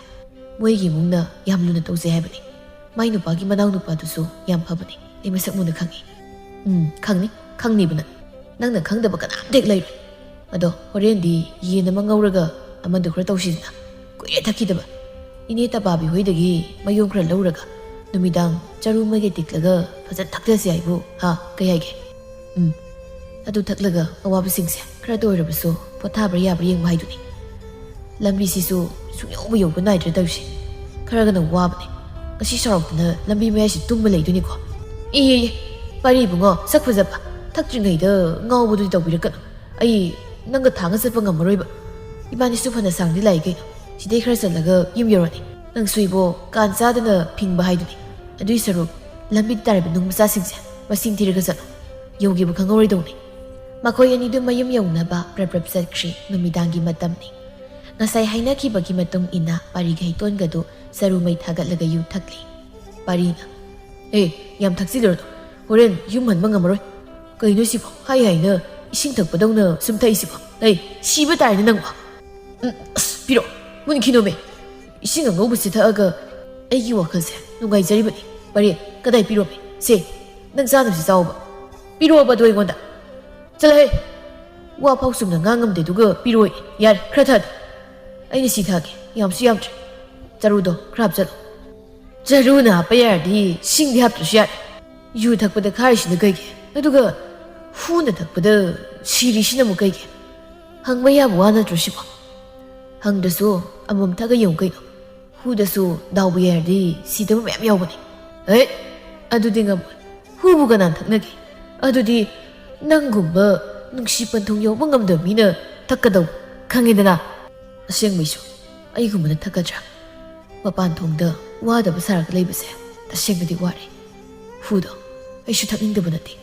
ꯃꯣꯏꯒꯤ ꯏꯃꯨꯡꯅ ꯌꯥꯝ ꯂꯨꯅ ꯇꯧꯖꯩ ꯍꯥꯏꯕꯅꯤ꯫ ꯃꯥꯏ ꯅꯨꯄꯥꯒꯤ ꯃꯅꯥꯎ ꯅꯨꯄꯥꯗꯨꯁꯨ ꯌꯥꯝ ꯐꯕꯅꯤ꯫ ꯑꯩ ꯃꯁꯛ ꯃꯨꯟꯅ ꯈꯪꯉꯤ꯫ ꯎꯝ, ꯈꯪꯅꯤ꯫ ꯈꯪꯅꯤꯕ ꯅꯪ꯫ ꯅꯪꯅ ꯈꯪꯗꯕ ꯀꯅꯥꯝꯇ ꯍꯦꯛ ꯂꯩꯔꯣꯏ꯫ ꯑꯗꯣ ꯍꯣꯔꯦꯟꯗꯤ ꯌꯦꯟ ꯑꯃ ꯉꯧꯔꯒ ꯑꯃꯗꯨ ꯈꯔ ꯇꯧꯁꯤꯗꯅ꯫ ꯀꯨꯏꯔꯦ ꯊꯛꯈꯤꯗꯕ꯫ ꯏꯅꯦ ꯇꯄꯥꯕꯤ ꯍꯣꯏꯗꯒꯤ ꯃꯌꯣꯝ ꯈꯔ ꯂꯧꯔꯒ ꯅꯨꯃꯤꯗꯥꯡ ꯆꯔꯨ ꯃꯩꯒ ꯇꯤꯛꯂꯒ ꯐꯖꯅ ꯊꯛꯊꯁꯤ ꯍꯥꯏꯕꯨ, ꯍꯥ? ꯀꯩ ꯍꯥꯏꯒꯦ? ꯎꯝ꯫ ꯑꯗꯨ ꯊꯛꯂꯒ ꯑꯋꯥꯕꯁꯤꯡꯁꯦ ꯈꯔꯇ ꯑꯣꯏꯔꯕꯁꯨ ꯄꯣꯊꯥꯕ꯭ꯔꯥ ꯌꯥꯕ꯭ꯔꯥ ꯌꯦꯡꯕ ꯍꯥꯏꯗꯨꯅꯤ꯫ ꯂꯝꯕꯤꯁꯤꯁꯨ ꯁꯨꯡꯌꯧꯕ ꯌꯧꯕ ꯅꯥꯏꯗ꯭ꯔꯦ ꯇꯧꯔꯤꯁꯦ꯫ ꯈꯔꯒꯅ ꯋꯥꯕꯅꯦ꯫ ꯉꯁꯤ ꯁꯣꯔꯣꯛꯇꯅ ꯂꯝꯕꯤ ꯃꯌꯥꯏꯁꯤ ꯇꯨꯝꯃ ꯂꯩꯗꯣꯏꯅꯤꯀꯣ꯫ ꯏꯌꯦ, ꯄꯥꯔꯤ ꯏꯕꯨꯡꯉꯣ, ꯁꯛ ꯐꯖꯕ, ꯊꯛꯇ꯭ꯔꯤꯉꯩꯗ ꯉꯥꯎꯕꯗꯨꯗꯤ ꯇꯧꯕꯤꯔꯛꯀꯅꯨ꯫ ꯑꯩ ꯅꯪꯒ ꯊꯥꯡꯒ ꯆꯠꯄ ꯉꯝꯃꯔꯣꯏꯕ꯫ ꯏꯕꯥꯅꯤꯁꯨ ꯐꯅ ꯁꯥꯡꯗꯤ ꯂꯥꯛꯏ ꯀꯩꯅꯣ꯫ ꯁꯤꯗꯩ ꯈꯔ ꯆꯠꯂꯒ ꯌꯨꯝ ꯌꯧꯔꯅꯤ꯫ ꯅꯪꯁꯨ ꯏꯕꯣ, ꯀꯥꯟ ꯆꯥꯗꯅ ꯐꯤꯡꯕ ꯍꯥꯏꯗꯨꯅꯤ꯫ ꯑꯗꯨꯏ ꯁꯔꯨꯛ ꯂꯝꯕꯤꯗ ꯇꯥꯔꯤꯕ ꯅꯨꯡ ꯃꯆꯥꯁꯤꯡꯁꯦ ꯃꯁꯤꯡ ꯊꯤꯔꯒ ꯆꯠꯂꯣ꯫ ꯌꯧꯈꯤꯕ ꯈꯪꯍꯧꯔꯣꯏꯗꯧꯅꯤ꯫ ꯃꯈꯣꯏ ꯑꯅꯤꯗꯨ ꯃꯌꯨꯝ ꯌꯧꯅꯕ ꯄ꯭ꯔꯞ ꯄ꯭ꯔꯞ ꯆꯠꯈ꯭ꯔꯤ꯫ ꯅꯨꯃꯤꯗꯥꯡꯒꯤ ꯃꯇꯝꯅꯤ꯫ ꯉꯁꯥꯏ ꯍꯥꯏꯅꯈꯤꯕꯒꯤ ꯃꯇꯨꯡ ꯏꯟꯅ ꯄꯥꯔꯤꯒ ꯍꯩꯇꯣꯟꯒꯗꯨ ꯆꯔꯨ ꯃꯩ ꯊꯥꯒꯠꯂꯒ ꯌꯨ ꯊꯛꯂꯤ꯫ ꯄꯥꯔꯤꯅ, "ꯑꯦ, ꯌꯥꯝ ꯊꯛꯆꯤꯜꯂꯨꯔꯅꯨ, ꯍꯣꯔꯦꯟ ꯌꯨꯝ ꯍꯟꯕ ꯉꯝꯃꯔꯣꯏ꯫ ꯀꯩꯅꯣ ꯁꯤꯕꯣ? ꯍꯥꯏ ꯍꯥꯏꯅ ꯏꯁꯤꯡ ꯊꯛꯄꯗꯧꯅ ꯁꯨꯝ ꯊꯛꯏꯁꯤꯕꯣ? ꯑꯩ ꯁꯤꯕ ꯇꯥꯔꯦꯅꯦ ꯅꯪꯕꯣ꯫ ꯎꯝ, ꯑꯁ, ꯄꯤꯔꯛꯑꯣ, ꯃꯨꯟꯈꯤꯅꯣꯃꯦ꯫ ꯏꯁꯤꯡ ꯑꯉꯧꯕꯁꯤ ꯊꯛꯑꯒ ꯑꯩꯒꯤ ꯋꯥꯈꯜꯁꯦ ꯅꯨꯡꯉꯥꯏꯖꯔꯤꯕꯅꯤ꯫ ꯄꯥꯔꯤ, ꯀꯗꯥꯏ ꯄꯤꯔꯣꯃꯦ? ꯁꯦ, ꯅꯪ ꯆꯥꯅꯕꯁꯤ ꯆꯥꯎꯕ꯫ ꯄꯤꯔꯛꯑꯣꯕ ꯑꯗꯨ ꯑꯩꯉꯣꯟꯗ꯫ ꯆꯠꯂꯍꯦ꯫ ꯋꯥ ꯐꯥꯎ ꯆꯨꯝꯅ ꯉꯥꯡꯉꯝꯗꯦ, ꯑꯗꯨꯒ ꯄꯤꯔꯛꯑꯣꯏ꯫ ꯌꯥꯔꯦ, ꯈꯔ ꯊꯛꯑꯗꯤ꯫ ꯑꯩꯅ ꯁꯤ ꯊꯛꯑꯒꯦ, ꯌꯥꯝꯁꯨ ꯌꯥꯝꯗ꯭ꯔꯦ꯫ ꯆꯔꯨꯗꯣ ꯈꯔ ꯍꯥꯞꯆꯜꯂꯣ꯫ ꯆꯔꯨꯅ ꯍꯥꯞꯄ ꯌꯥꯔꯗꯤ ꯁꯤꯡꯗꯤ ꯍꯥꯞꯇ꯭ꯔꯁꯨ ꯌꯥꯔꯦ꯫ ꯌꯨ ꯊꯛꯄꯗ ꯈꯥꯔꯤꯁꯤꯅ ꯀꯩꯒꯤ? ꯑꯗꯨꯒ ꯍꯨꯅ ꯊꯛꯄꯗ ꯁꯤꯔꯤꯁꯤꯅ ꯑꯃꯨꯛ ꯀꯩꯒꯤ? ꯍꯪꯕ ꯌꯥꯕ ꯋꯥ ꯅꯠꯇ꯭ꯔꯣ ꯁꯤꯕꯣ? ꯍꯪꯗ꯭ꯔꯁꯨ ꯑꯃꯃꯝ ꯊꯛꯑ ꯌꯦꯡꯉꯨ ꯀꯩꯅꯣ꯫ ꯍꯨꯗꯁꯨ ꯗꯥꯎꯕꯨ ꯌꯥꯔꯗꯤ ꯁꯤꯗꯕ ꯃꯌꯥꯝ ꯌꯥꯎꯕꯅꯦ꯫ ꯑꯦ, ꯑꯗꯨꯗꯤ ꯉꯝꯃꯣꯏ꯫ ꯍꯨꯕꯨ ꯀꯅꯥꯅ ꯊꯛꯅꯒꯦ? ꯑꯗꯨꯗꯤ ꯅꯪꯒꯨꯝꯕ ꯅꯨꯡꯁꯤ ꯄꯟꯊꯨꯡ ꯌꯧꯕ ꯉꯝꯗꯕ ꯃꯤꯅ ꯊꯛꯀꯗꯧꯕ, ꯈꯪꯉꯦꯗꯅ꯫ ꯑꯁꯦꯡꯕꯩꯁꯨ ꯑꯩꯒꯨꯝꯕꯅ ꯊꯛꯀꯗ꯭ꯔꯥ? ꯃꯄꯥꯟ ꯊꯣꯡꯗ ꯋꯥꯗꯕ ꯁꯥꯔꯒ ꯂꯩꯕꯁꯦ ꯇꯁꯦꯡꯅꯗꯤ ꯋꯥꯔꯦ꯫ ꯍꯨꯗꯣ ꯑꯩꯁꯨ ꯊꯛꯅꯤꯡꯗꯕ ꯅꯠꯇꯦ꯫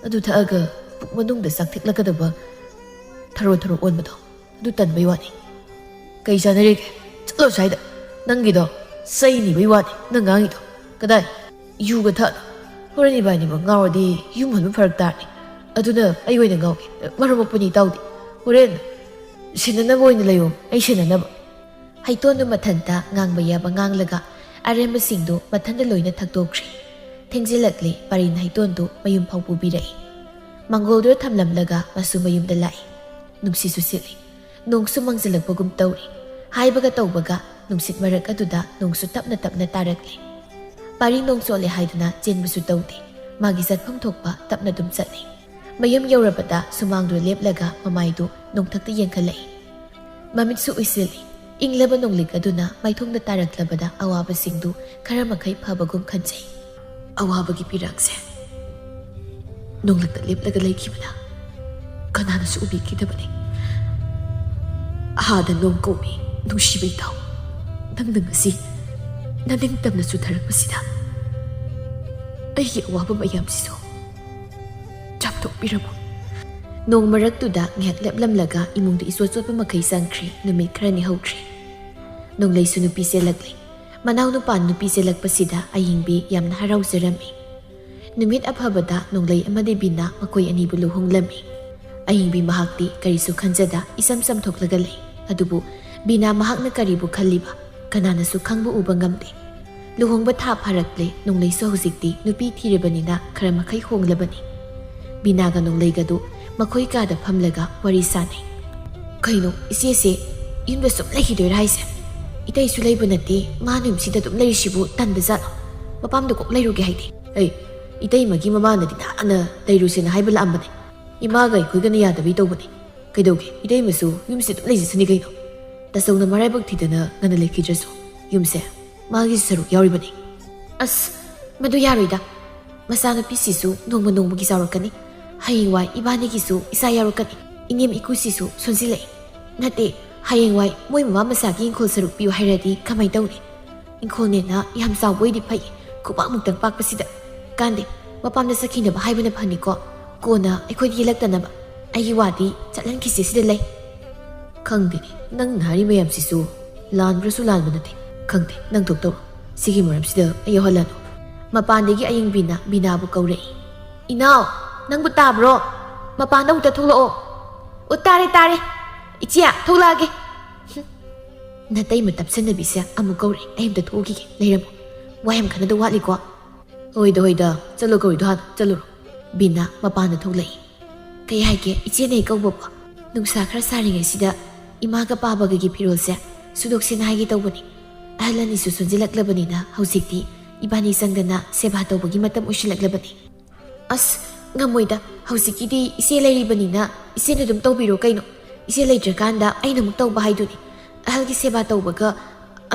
ꯑꯗꯨ ꯊꯛꯑꯒ ꯄꯨꯛ ꯃꯅꯨꯡꯗ ꯆꯥꯛ ꯊꯤꯛꯂꯛꯀꯗꯕ ꯊꯔꯣ ꯊꯔꯣ ꯑꯣꯟꯕꯗꯣ, ꯑꯗꯨ ꯇꯟꯕꯩ ꯋꯥꯅꯤ꯫ ꯀꯩ ꯆꯥꯟꯅꯔꯤꯒꯦ? ꯆꯠꯂꯣ ꯁ꯭ꯋꯥꯏꯗ꯫ ꯅꯪꯒꯤꯗꯣ ꯆꯩ ꯅꯤꯕꯩ ꯋꯥꯅꯤ ꯅꯪ ꯉꯥꯡꯉꯤꯗꯣ꯫ ꯀꯗꯥꯏ? ꯌꯨꯒ ꯊꯛꯑꯅꯨ꯫ ꯍꯣꯔꯦꯟ ꯏꯕꯥꯅꯤꯃꯛ ꯉꯥꯎꯔꯗꯤ ꯌꯨꯝ ꯍꯟꯕ ꯐꯔꯛ ꯇꯥꯔꯅꯤ꯫ ꯑꯗꯨꯅ ꯑꯩ ꯑꯣꯏꯅ ꯉꯥꯎꯒꯦ꯫ ꯃꯔꯝ ꯃꯣꯛꯄꯅꯤ ꯏꯇꯥꯎꯗꯤ꯫ ꯍꯣꯔꯦꯟ ꯁꯦꯟꯅꯅꯕ ꯑꯣꯏꯅ ꯂꯩꯌꯣ, ꯑꯩ ꯁꯦꯟꯅꯅꯕ꯫ ꯍꯩꯇꯣꯟꯗꯨ ꯃꯊꯟꯇ ꯉꯥꯡꯕ ꯌꯥꯕ ꯉꯥꯡꯂꯒ ꯑꯔꯦꯝꯕꯁꯤꯡꯗꯨ ꯃꯊꯟꯇ ꯂꯣꯏꯅ ꯊꯛꯇꯣꯛꯈ꯭ꯔꯦ꯫ ꯊꯦꯡꯖꯤꯜꯂꯛꯂꯦ꯫ ꯄꯥꯔꯤꯅ ꯍꯩꯇꯣꯟꯗꯨ ꯃꯌꯨꯝ ꯐꯥꯎ ꯄꯨꯕꯤꯔꯛꯏ꯫ ꯃꯥꯡꯒꯣꯜꯗꯨꯗ ꯊꯝꯂꯝꯂꯒ ꯃꯁꯨ ꯃꯌꯨꯝꯗ ꯂꯥꯛꯏ꯫ ꯅꯨꯡꯁꯤꯠꯁꯨ ꯁꯤꯠꯂꯤ꯫ ꯅꯣꯡꯁꯨ ꯃꯪꯁꯤꯜꯂꯛꯄꯒꯨꯝ ꯇꯧꯔꯤ꯫ ꯍꯥꯏꯕꯒ ꯇꯧꯕꯒ ꯅꯨꯡꯁꯤꯠ ꯃꯔꯛ ꯑꯗꯨꯗ ꯅꯣꯡꯁꯨ ꯇꯞꯅ ꯇꯞꯅ ꯇꯥꯔꯛꯂꯤ꯫ ꯄꯥꯔꯤ ꯅꯣꯡ ꯆꯣꯠꯂꯦ ꯍꯥꯏꯗꯨꯅ ꯆꯦꯟꯕꯁꯨ ꯇꯧꯗꯦ꯫ ꯃꯥꯒꯤ ꯆꯠꯐꯝ ꯊꯣꯛꯄ ꯇꯞꯅ ꯑꯗꯨꯝ ꯆꯠꯂꯤ꯫ ꯃꯌꯨꯝ ꯌꯧꯔꯕꯗ ꯁꯨꯃꯥꯡꯗꯨ ꯂꯦꯞꯂꯒ ꯃꯃꯥꯏꯗꯨ ꯅꯣꯡꯊꯛꯇ ꯌꯦꯡꯈꯠꯂꯛꯏ꯫ ꯃꯃꯤꯠꯁꯨ ꯎꯏꯁꯤꯜꯂꯤ꯫ ꯏꯪꯂꯕ ꯅꯣꯡꯂꯤꯛ ꯑꯗꯨꯅ ꯃꯥꯏꯊꯣꯡꯗ ꯇꯥꯔꯛꯂꯕꯗ ꯑꯋꯥꯕꯁꯤꯡꯗꯨ ꯈꯔ ꯃꯈꯩ ꯐꯕꯒꯨꯝ ꯈꯟꯖꯩ꯫ ꯑꯋꯥꯕꯒꯤ ꯄꯤꯔꯥꯡꯁꯦ ꯅꯣꯡꯂꯛꯇ ꯂꯦꯞꯂꯒ ꯂꯩꯈꯤꯕꯗ ꯀꯅꯥꯅꯁꯨ ꯎꯕꯤꯈꯤꯗꯕꯅꯤ꯫ ꯑꯍꯥꯗ ꯅꯣꯡ ꯀꯧꯏ, ꯅꯨꯡꯁꯤꯕ ꯏꯇꯥꯎ꯫ ꯅꯪꯅ ꯉꯁꯤ ꯅꯅꯤꯡꯇꯝꯅ ꯆꯨꯊꯔꯛꯄꯁꯤꯗ ꯑꯩꯒꯤ ꯑꯋꯥꯕ ꯃꯌꯥꯝꯁꯤꯁꯨ ꯆꯥꯝꯊꯣꯛꯄꯤꯔꯝꯃꯨ꯫ ꯅꯣꯡ ꯃꯔꯛꯇꯨꯗ ꯉꯥꯏꯍꯥꯛ ꯂꯦꯞꯂꯝꯂꯒ ꯏꯃꯨꯡꯗ ꯏꯆꯣꯠ ꯆꯣꯠꯄ ꯃꯈꯩ ꯆꯪꯈ꯭ꯔꯦ꯫ ꯅꯨꯃꯤꯠ ꯈꯔꯅꯤ ꯍꯧꯈ꯭ꯔꯦ꯫ ꯅꯣꯡꯂꯩꯁꯨ ꯅꯨꯄꯤ ꯆꯦꯜꯂꯛꯂꯦ꯫ ꯃꯅꯥꯎ ꯅꯨꯄꯥ ꯅꯨꯄꯤ ꯆꯦꯜꯂꯛꯄꯁꯤꯗ ꯑꯌꯤꯡꯕꯤ ꯌꯥꯝꯅ ꯍꯔꯥꯎꯖꯔꯝꯃꯤ꯫ ꯅꯨꯃꯤꯠ ꯑꯐꯕꯗ ꯅꯣꯡꯂꯩ ꯑꯃꯗꯤ ꯕꯤꯅꯥ ꯃꯈꯣꯏ ꯑꯅꯤꯕꯨ ꯂꯨꯍꯣꯡꯂꯝꯃꯤ꯫ ꯑꯌꯤꯡꯕꯤ ꯃꯍꯥꯛꯇꯤ ꯀꯔꯤꯁꯨ ꯈꯟꯖꯗ ꯏꯆꯝ ꯆꯝꯊꯣꯛꯂꯒ ꯂꯩ꯫ ꯑꯗꯨꯕꯨ ꯕꯤꯅꯥ ꯃꯍꯥꯛꯅ ꯀꯔꯤꯕꯨ ꯈꯜꯂꯤꯕ ꯀꯅꯥꯅꯁꯨ ꯈꯪꯕ ꯎꯕ ꯉꯝꯗꯦ꯫ ꯂꯨꯍꯣꯡꯕ ꯊꯥ ꯐꯥꯔꯛꯂꯦ꯫ ꯅꯣꯡꯂꯩꯁꯨ ꯍꯧꯖꯤꯛꯇꯤ ꯅꯨꯄꯤ ꯊꯤꯔꯕꯅꯤꯅ ꯈꯔ ꯃꯈꯩ ꯍꯣꯡꯂꯕꯅꯤ꯫ ꯕꯤꯅꯥꯒ ꯅꯣꯡꯂꯩꯒꯗꯨ ꯃꯈꯣꯏ ꯀꯥꯗ ꯐꯝꯂꯒ ꯋꯥꯔꯤ ꯁꯥꯟꯅꯩ꯫ "ꯀꯩꯅꯣ, ꯏꯆꯦꯁꯦ ꯌꯨꯝꯗ ꯁꯨꯝ ꯂꯩꯈꯤꯗꯣꯏꯔꯥ ꯍꯥꯏꯁꯦ? ꯏꯇꯩꯁꯨ ꯂꯩꯕ ꯅꯠꯇꯦ, ꯃꯥꯅ ꯌꯨꯝꯁꯤꯗ ꯑꯗꯨꯝ ꯂꯩꯔꯤꯁꯤꯕꯨ ꯇꯟꯕ ꯖꯥꯠꯂꯣ? ꯃꯄꯥꯝꯗ ꯀꯣꯛ ꯂꯩꯔꯨꯒꯦ ꯍꯥꯏꯗꯦ?" "ꯑꯩ, ꯏꯇꯩꯃꯒꯤ ꯃꯃꯥꯅꯗꯤ ꯅꯍꯥꯟꯅ ꯂꯩꯔꯨꯁꯦꯅ ꯍꯥꯏꯕ ꯂꯥꯛꯑꯝꯕꯅꯦ꯫ ꯏꯃꯥꯒ ꯑꯩꯈꯣꯏꯒꯅ ꯌꯥꯗꯕꯩ ꯇꯧꯕꯅꯦ꯫ ꯀꯩꯗꯧꯒꯦ? ꯏꯇꯩꯃꯁꯨ ꯌꯨꯝꯁꯤ ꯑꯗꯨꯝ ꯂꯩꯖꯁꯅꯤ ꯀꯩꯅꯣ꯫ ꯇꯥꯆꯧꯅ ꯃꯔꯥꯏꯕꯛ ꯊꯤꯗꯅ ꯉꯟꯅ ꯂꯩꯈꯤꯗ꯭ꯔꯁꯨ ꯌꯨꯝꯁꯦ ꯃꯥꯒꯤꯁꯨ ꯁꯔꯨꯛ ꯌꯥꯎꯔꯤꯕꯅꯤ꯫" "ꯑꯁ, ꯃꯗꯨ ꯌꯥꯔꯣꯏꯗ꯫ ꯃꯆꯥꯅꯨꯄꯤꯁꯤꯁꯨ ꯅꯣꯡꯃ ꯅꯣꯡꯃꯒꯤ ꯆꯥꯎꯔꯛꯀꯅꯤ꯫ ꯍꯌꯦꯡꯋꯥꯏ ꯏꯕꯥꯅꯤꯒꯤꯁꯨ ꯏꯆꯥ ꯌꯥꯎꯔꯛꯀꯅꯤ꯫ ꯏꯅꯦꯝ ꯏꯀꯨꯁꯤꯁꯨ ꯁꯣꯟꯖꯤꯜꯂꯛꯏ꯫ ꯅꯠꯇꯦ, ꯍꯌꯦꯡꯋꯥꯏ ꯃꯣꯏ ꯃꯃꯥ ꯃꯆꯥꯒꯤ ꯏꯪꯈꯣꯜ ꯁꯔꯨꯛ ꯄꯤꯌꯨ ꯍꯥꯏꯔꯗꯤ ꯀꯃꯥꯏ ꯇꯧꯅꯤ? ꯏꯪꯈꯣꯜꯅꯦꯅ ꯌꯥꯝ ꯆꯥꯎꯕ ꯑꯣꯏꯗꯤ ꯐꯩ, ꯈꯨꯕꯥꯛꯃꯨꯛꯇꯪ ꯄꯥꯛꯄꯁꯤꯗ꯫ ꯀꯥꯟꯗꯦ, ꯃꯄꯥꯝꯗ ꯆꯠꯈꯤꯅꯕ ꯍꯥꯏꯕꯅ ꯐꯅꯤꯀꯣ꯫ ꯀꯣꯟꯅ ꯑꯩꯈꯣꯏꯗ ꯌꯦꯜꯂꯛꯇꯅꯕ꯫ ꯑꯩꯒꯤ ꯋꯥꯗꯤ ꯆꯠꯍꯟꯈꯤꯁꯦ ꯁꯤꯗ ꯂꯩ꯫" "ꯈꯪꯗꯦꯅꯦ, ꯅꯪꯅ ꯍꯥꯏꯔꯤ ꯃꯌꯥꯝꯁꯤꯁꯨ ꯂꯥꯟꯕ꯭ꯔꯁꯨ ꯂꯥꯟꯕ ꯅꯠꯇꯦ꯫ ꯈꯪꯗꯦ, ꯅꯪ ꯊꯣꯛꯇꯧꯔꯣ꯫ ꯁꯤꯒꯤ ꯃꯔꯝꯁꯤꯗ ꯑꯩ ꯌꯥꯎꯍꯜꯂꯅꯨ꯫" ꯃꯄꯥꯟꯗꯒꯤ ꯑꯌꯤꯡꯕꯤꯅ ꯕꯤꯅꯥꯕꯨ ꯀꯧꯔꯛꯏ꯫ "ꯏꯅꯥꯎ, ꯅꯪꯕꯨ ꯇꯥꯕ꯭ꯔꯣ? ꯃꯄꯥꯟꯗ ꯑꯃꯨꯛꯇ ꯊꯣꯛꯂꯛꯑꯣ꯫" "ꯑꯣ, ꯇꯥꯔꯦ, ꯇꯥꯔꯦ꯫ ꯏꯆꯦ, ꯊꯣꯛꯂꯛꯑꯒꯦ꯫" "ꯍꯨꯝ, ꯅꯇꯩꯃ ꯇꯞꯁꯟꯅꯕꯤꯁꯦ ꯑꯃꯨꯛ ꯀꯧꯔꯛꯑꯦ꯫ ꯑꯩ ꯑꯝꯇ ꯊꯣꯛꯎꯈꯤꯒꯦ꯫ ꯂꯩꯔꯝꯃꯣ꯫ ꯋꯥ ꯌꯥꯝ ꯈꯟꯅꯗꯧ ꯋꯥꯠꯂꯤꯀꯣ꯫" "ꯍꯣꯏꯗ, ꯍꯣꯏꯗ, ꯆꯠꯂꯣ, ꯀꯧꯔꯤꯗꯣ ꯍꯥꯟꯅ ꯆꯠꯂꯨꯔꯣ꯫" ꯕꯤꯅꯥ ꯃꯄꯥꯟꯗ ꯊꯣꯛꯂꯛꯏ꯫ "ꯀꯩ ꯍꯥꯏꯒꯦ, ꯏꯆꯦꯅ ꯍꯦꯛ ꯀꯧꯕꯀꯣ꯫ ꯅꯨꯡꯁꯥ ꯈꯔ ꯁꯥꯔꯤꯉꯩꯁꯤꯗ ꯏꯃꯥꯒ ꯄꯥꯕꯒꯒꯤ ꯐꯤꯔꯣꯜꯁꯦ ꯁꯨꯗꯣꯛꯁꯦꯅ ꯍꯥꯏꯒꯦ ꯇꯧꯕꯅꯤ꯫ ꯑꯍꯜ ꯑꯅꯤꯁꯨ ꯁꯣꯟꯖꯤꯜꯂꯛꯂꯕꯅꯤꯅ ꯍꯧꯖꯤꯛꯇꯤ ꯏꯕꯥꯅꯤ ꯆꯪꯗꯅ ꯁꯦꯕꯥ ꯇꯧꯕꯒꯤ ꯃꯇꯝ ꯑꯣꯏꯁꯤꯜꯂꯛꯂꯕꯅꯤ꯫" "ꯑꯁ, ꯉꯝꯃꯣꯏꯗ꯫ ꯍꯧꯖꯤꯛꯀꯤꯗꯤ ꯏꯆꯦ ꯂꯩꯔꯤꯕꯅꯤꯅ ꯏꯆꯦꯅ ꯑꯗꯨꯝ ꯇꯧꯕꯤꯔꯣ ꯀꯩꯅꯣ꯫ ꯏꯆꯦ ꯂꯩꯇ꯭ꯔꯀꯥꯟꯗ ꯑꯩꯅ ꯑꯃꯨꯛ ꯇꯧꯕ ꯍꯥꯏꯗꯨꯅꯤ꯫ ꯑꯍꯜꯒꯤ ꯁꯦꯕꯥ ꯇꯧꯕꯒ,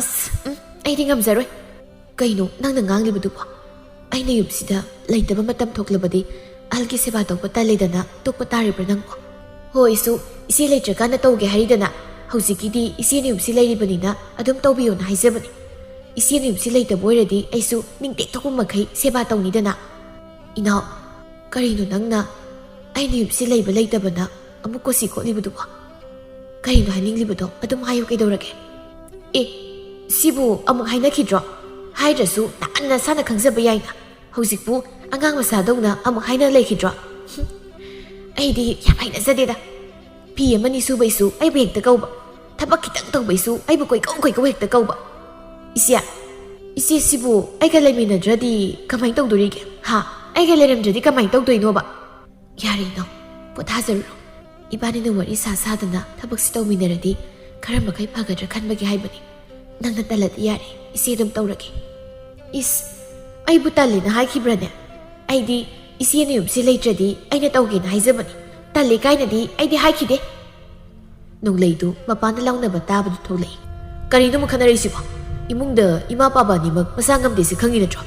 ꯑꯁ, ꯎꯝ, ꯑꯩꯗꯤ ꯉꯝꯖꯔꯣꯏ꯫" "ꯀꯩꯅꯣ ꯅꯪꯅ ꯉꯥꯡꯂꯤꯕꯗꯨꯕꯣ? ꯑꯩꯅ ꯌꯨꯝꯁꯤꯗ ꯂꯩꯇꯕ ꯃꯇꯝ ꯊꯣꯛꯂꯕꯗꯤ ꯑꯍꯜꯒꯤ ꯁꯦꯕꯥ ꯇꯧꯕ ꯇꯜꯂꯦꯗꯅ ꯇꯣꯛꯄ ꯇꯥꯔꯤꯕ꯭ꯔꯥ ꯅꯪꯕꯣ?" "ꯍꯣꯏ, ꯑꯩꯁꯨ ꯏꯆꯦ ꯂꯩꯇ꯭ꯔꯀꯥꯟꯗ ꯇꯧꯒꯦ ꯍꯥꯏꯔꯤꯗꯅ꯫ ꯍꯧꯖꯤꯛꯀꯤꯗꯤ ꯏꯆꯦꯅ ꯌꯨꯝꯁꯤ ꯂꯩꯔꯤꯕꯅꯤꯅ ꯑꯗꯨꯝ ꯇꯧꯕꯤꯌꯣꯅ ꯍꯥꯏꯖꯕꯅꯤ꯫ ꯏꯆꯦꯅ ꯌꯨꯝꯁꯤ ꯂꯩꯇꯕ ꯑꯣꯏꯔꯗꯤ ꯑꯩꯁꯨ ꯅꯤꯡꯇꯦꯛ ꯊꯣꯛꯄ ꯃꯈꯩ ꯁꯦꯕꯥ ꯇꯧꯅꯤꯗꯅ꯫" "ꯏꯅꯥꯎ, ꯀꯔꯤꯅꯣ ꯅꯪꯅ?" ꯑꯩꯅ ꯌꯨꯝꯁꯤ ꯂꯩꯕ ꯂꯩꯇꯕꯅ ꯑꯃꯨꯛ ꯀꯣꯁꯤ ꯈꯣꯠꯂꯤꯕꯗꯨꯕꯣ? ꯀꯔꯤꯅꯣ ꯍꯥꯏꯅꯤꯡꯂꯤꯕꯗꯣ? ꯑꯗꯨꯝ ꯍꯥꯏꯌꯨ, ꯀꯩꯗꯧꯔꯒꯦ? ꯑꯦ, ꯁꯤꯕꯨ ꯑꯃꯨꯛ ꯍꯥꯏꯅꯈꯤꯗ꯭ꯔꯣ? ꯍꯥꯏꯗ꯭ꯔꯁꯨ ꯅꯍꯥꯟ ꯅꯁꯥꯅ ꯈꯪꯖꯕ ꯌꯥꯏꯅ꯫ ꯍꯧꯖꯤꯛꯄꯨ ꯑꯉꯥꯡ ꯃꯆꯥꯗꯧꯅ ꯑꯃꯨꯛ ꯍꯥꯏꯅ ꯂꯩꯈꯤꯗ꯭ꯔꯣ? ꯍꯨꯝ, ꯑꯩꯗꯤ ꯌꯥꯝ ꯍꯩꯅꯖꯗꯦꯗ꯫ ꯐꯤ ꯑꯃꯅꯤ ꯁꯨꯕꯩꯁꯨ ꯑꯩꯕꯨ ꯍꯦꯛꯇ ꯀꯧꯕ, ꯊꯕꯛ ꯈꯤꯇꯪ ꯇꯧꯕꯩꯁꯨ ꯑꯩꯕꯨ ꯀꯣꯏꯀꯧ ꯀꯣꯏꯀꯧ ꯍꯦꯛꯇ ꯀꯧꯕ꯫ ꯏꯆꯦ, ꯏꯆꯦꯁꯤꯕꯨ ꯑꯩꯒ ꯂꯩꯃꯤꯟꯅꯗ꯭ꯔꯗꯤ ꯀꯃꯥꯏꯅ ꯇꯧꯗꯣꯔꯤꯒꯦ? ꯍꯥ? ꯑꯩꯒ ꯂꯩꯔꯝꯗ꯭ꯔꯗꯤ ꯀꯃꯥꯏꯅ ꯇꯧꯗꯣꯏꯅꯣꯕ? ꯌꯥꯔꯦ ꯏꯅꯥꯎ, ꯄꯣꯊꯥꯖꯔꯨꯔꯣ꯫ ꯏꯕꯥꯅꯤꯅ ꯋꯥꯔꯤ ꯁꯥ ꯁꯥꯗꯅ ꯊꯕꯛꯁꯤ ꯇꯧꯃꯤꯟꯅꯔꯗꯤ ꯈꯔ ꯃꯈꯩ ꯐꯒꯗ꯭ꯔꯥ ꯈꯟꯕꯒꯤ ꯍꯥꯏꯕꯅꯤ꯫ ꯅꯪꯅ ꯇꯜꯂꯗꯤ ꯌꯥꯔꯦ, ꯏꯆꯦ ꯑꯗꯨꯝ ꯇꯧꯔꯒꯦ꯫ ꯏꯁ, ꯑꯩꯕꯨ ꯇꯜꯂꯦꯅ ꯍꯥꯏꯈꯤꯕ꯭ꯔꯅꯦ? ꯑꯩꯗꯤ ꯏꯆꯦꯅ ꯌꯨꯝꯁꯤ ꯂꯩꯇ꯭ꯔꯗꯤ ꯑꯩꯅ ꯇꯧꯒꯦꯅ ꯍꯥꯏꯖꯕꯅꯤ꯫ ꯇꯜꯂꯦ ꯀꯥꯏꯅꯗꯤ ꯑꯩꯗꯤ ꯍꯥꯏꯈꯤꯗꯦ꯫ ꯅꯣꯡꯂꯩꯗꯨ ꯃꯄꯥꯟꯗ ꯂꯥꯎꯅꯕ ꯇꯥꯕꯗꯨ ꯊꯣꯛꯂꯛꯏ꯫ ꯀꯔꯤꯅꯣ ꯑꯃꯨꯛ ꯈꯠꯅꯔꯛꯏꯁꯤꯕꯣ? ꯏꯃꯨꯡꯗ ꯏꯃꯥ ꯄꯥꯕ ꯑꯅꯤꯃꯛ ꯃꯁꯥ ꯉꯝꯗꯦꯁꯦ ꯈꯪꯉꯤ ꯅꯠꯇ꯭ꯔꯣ?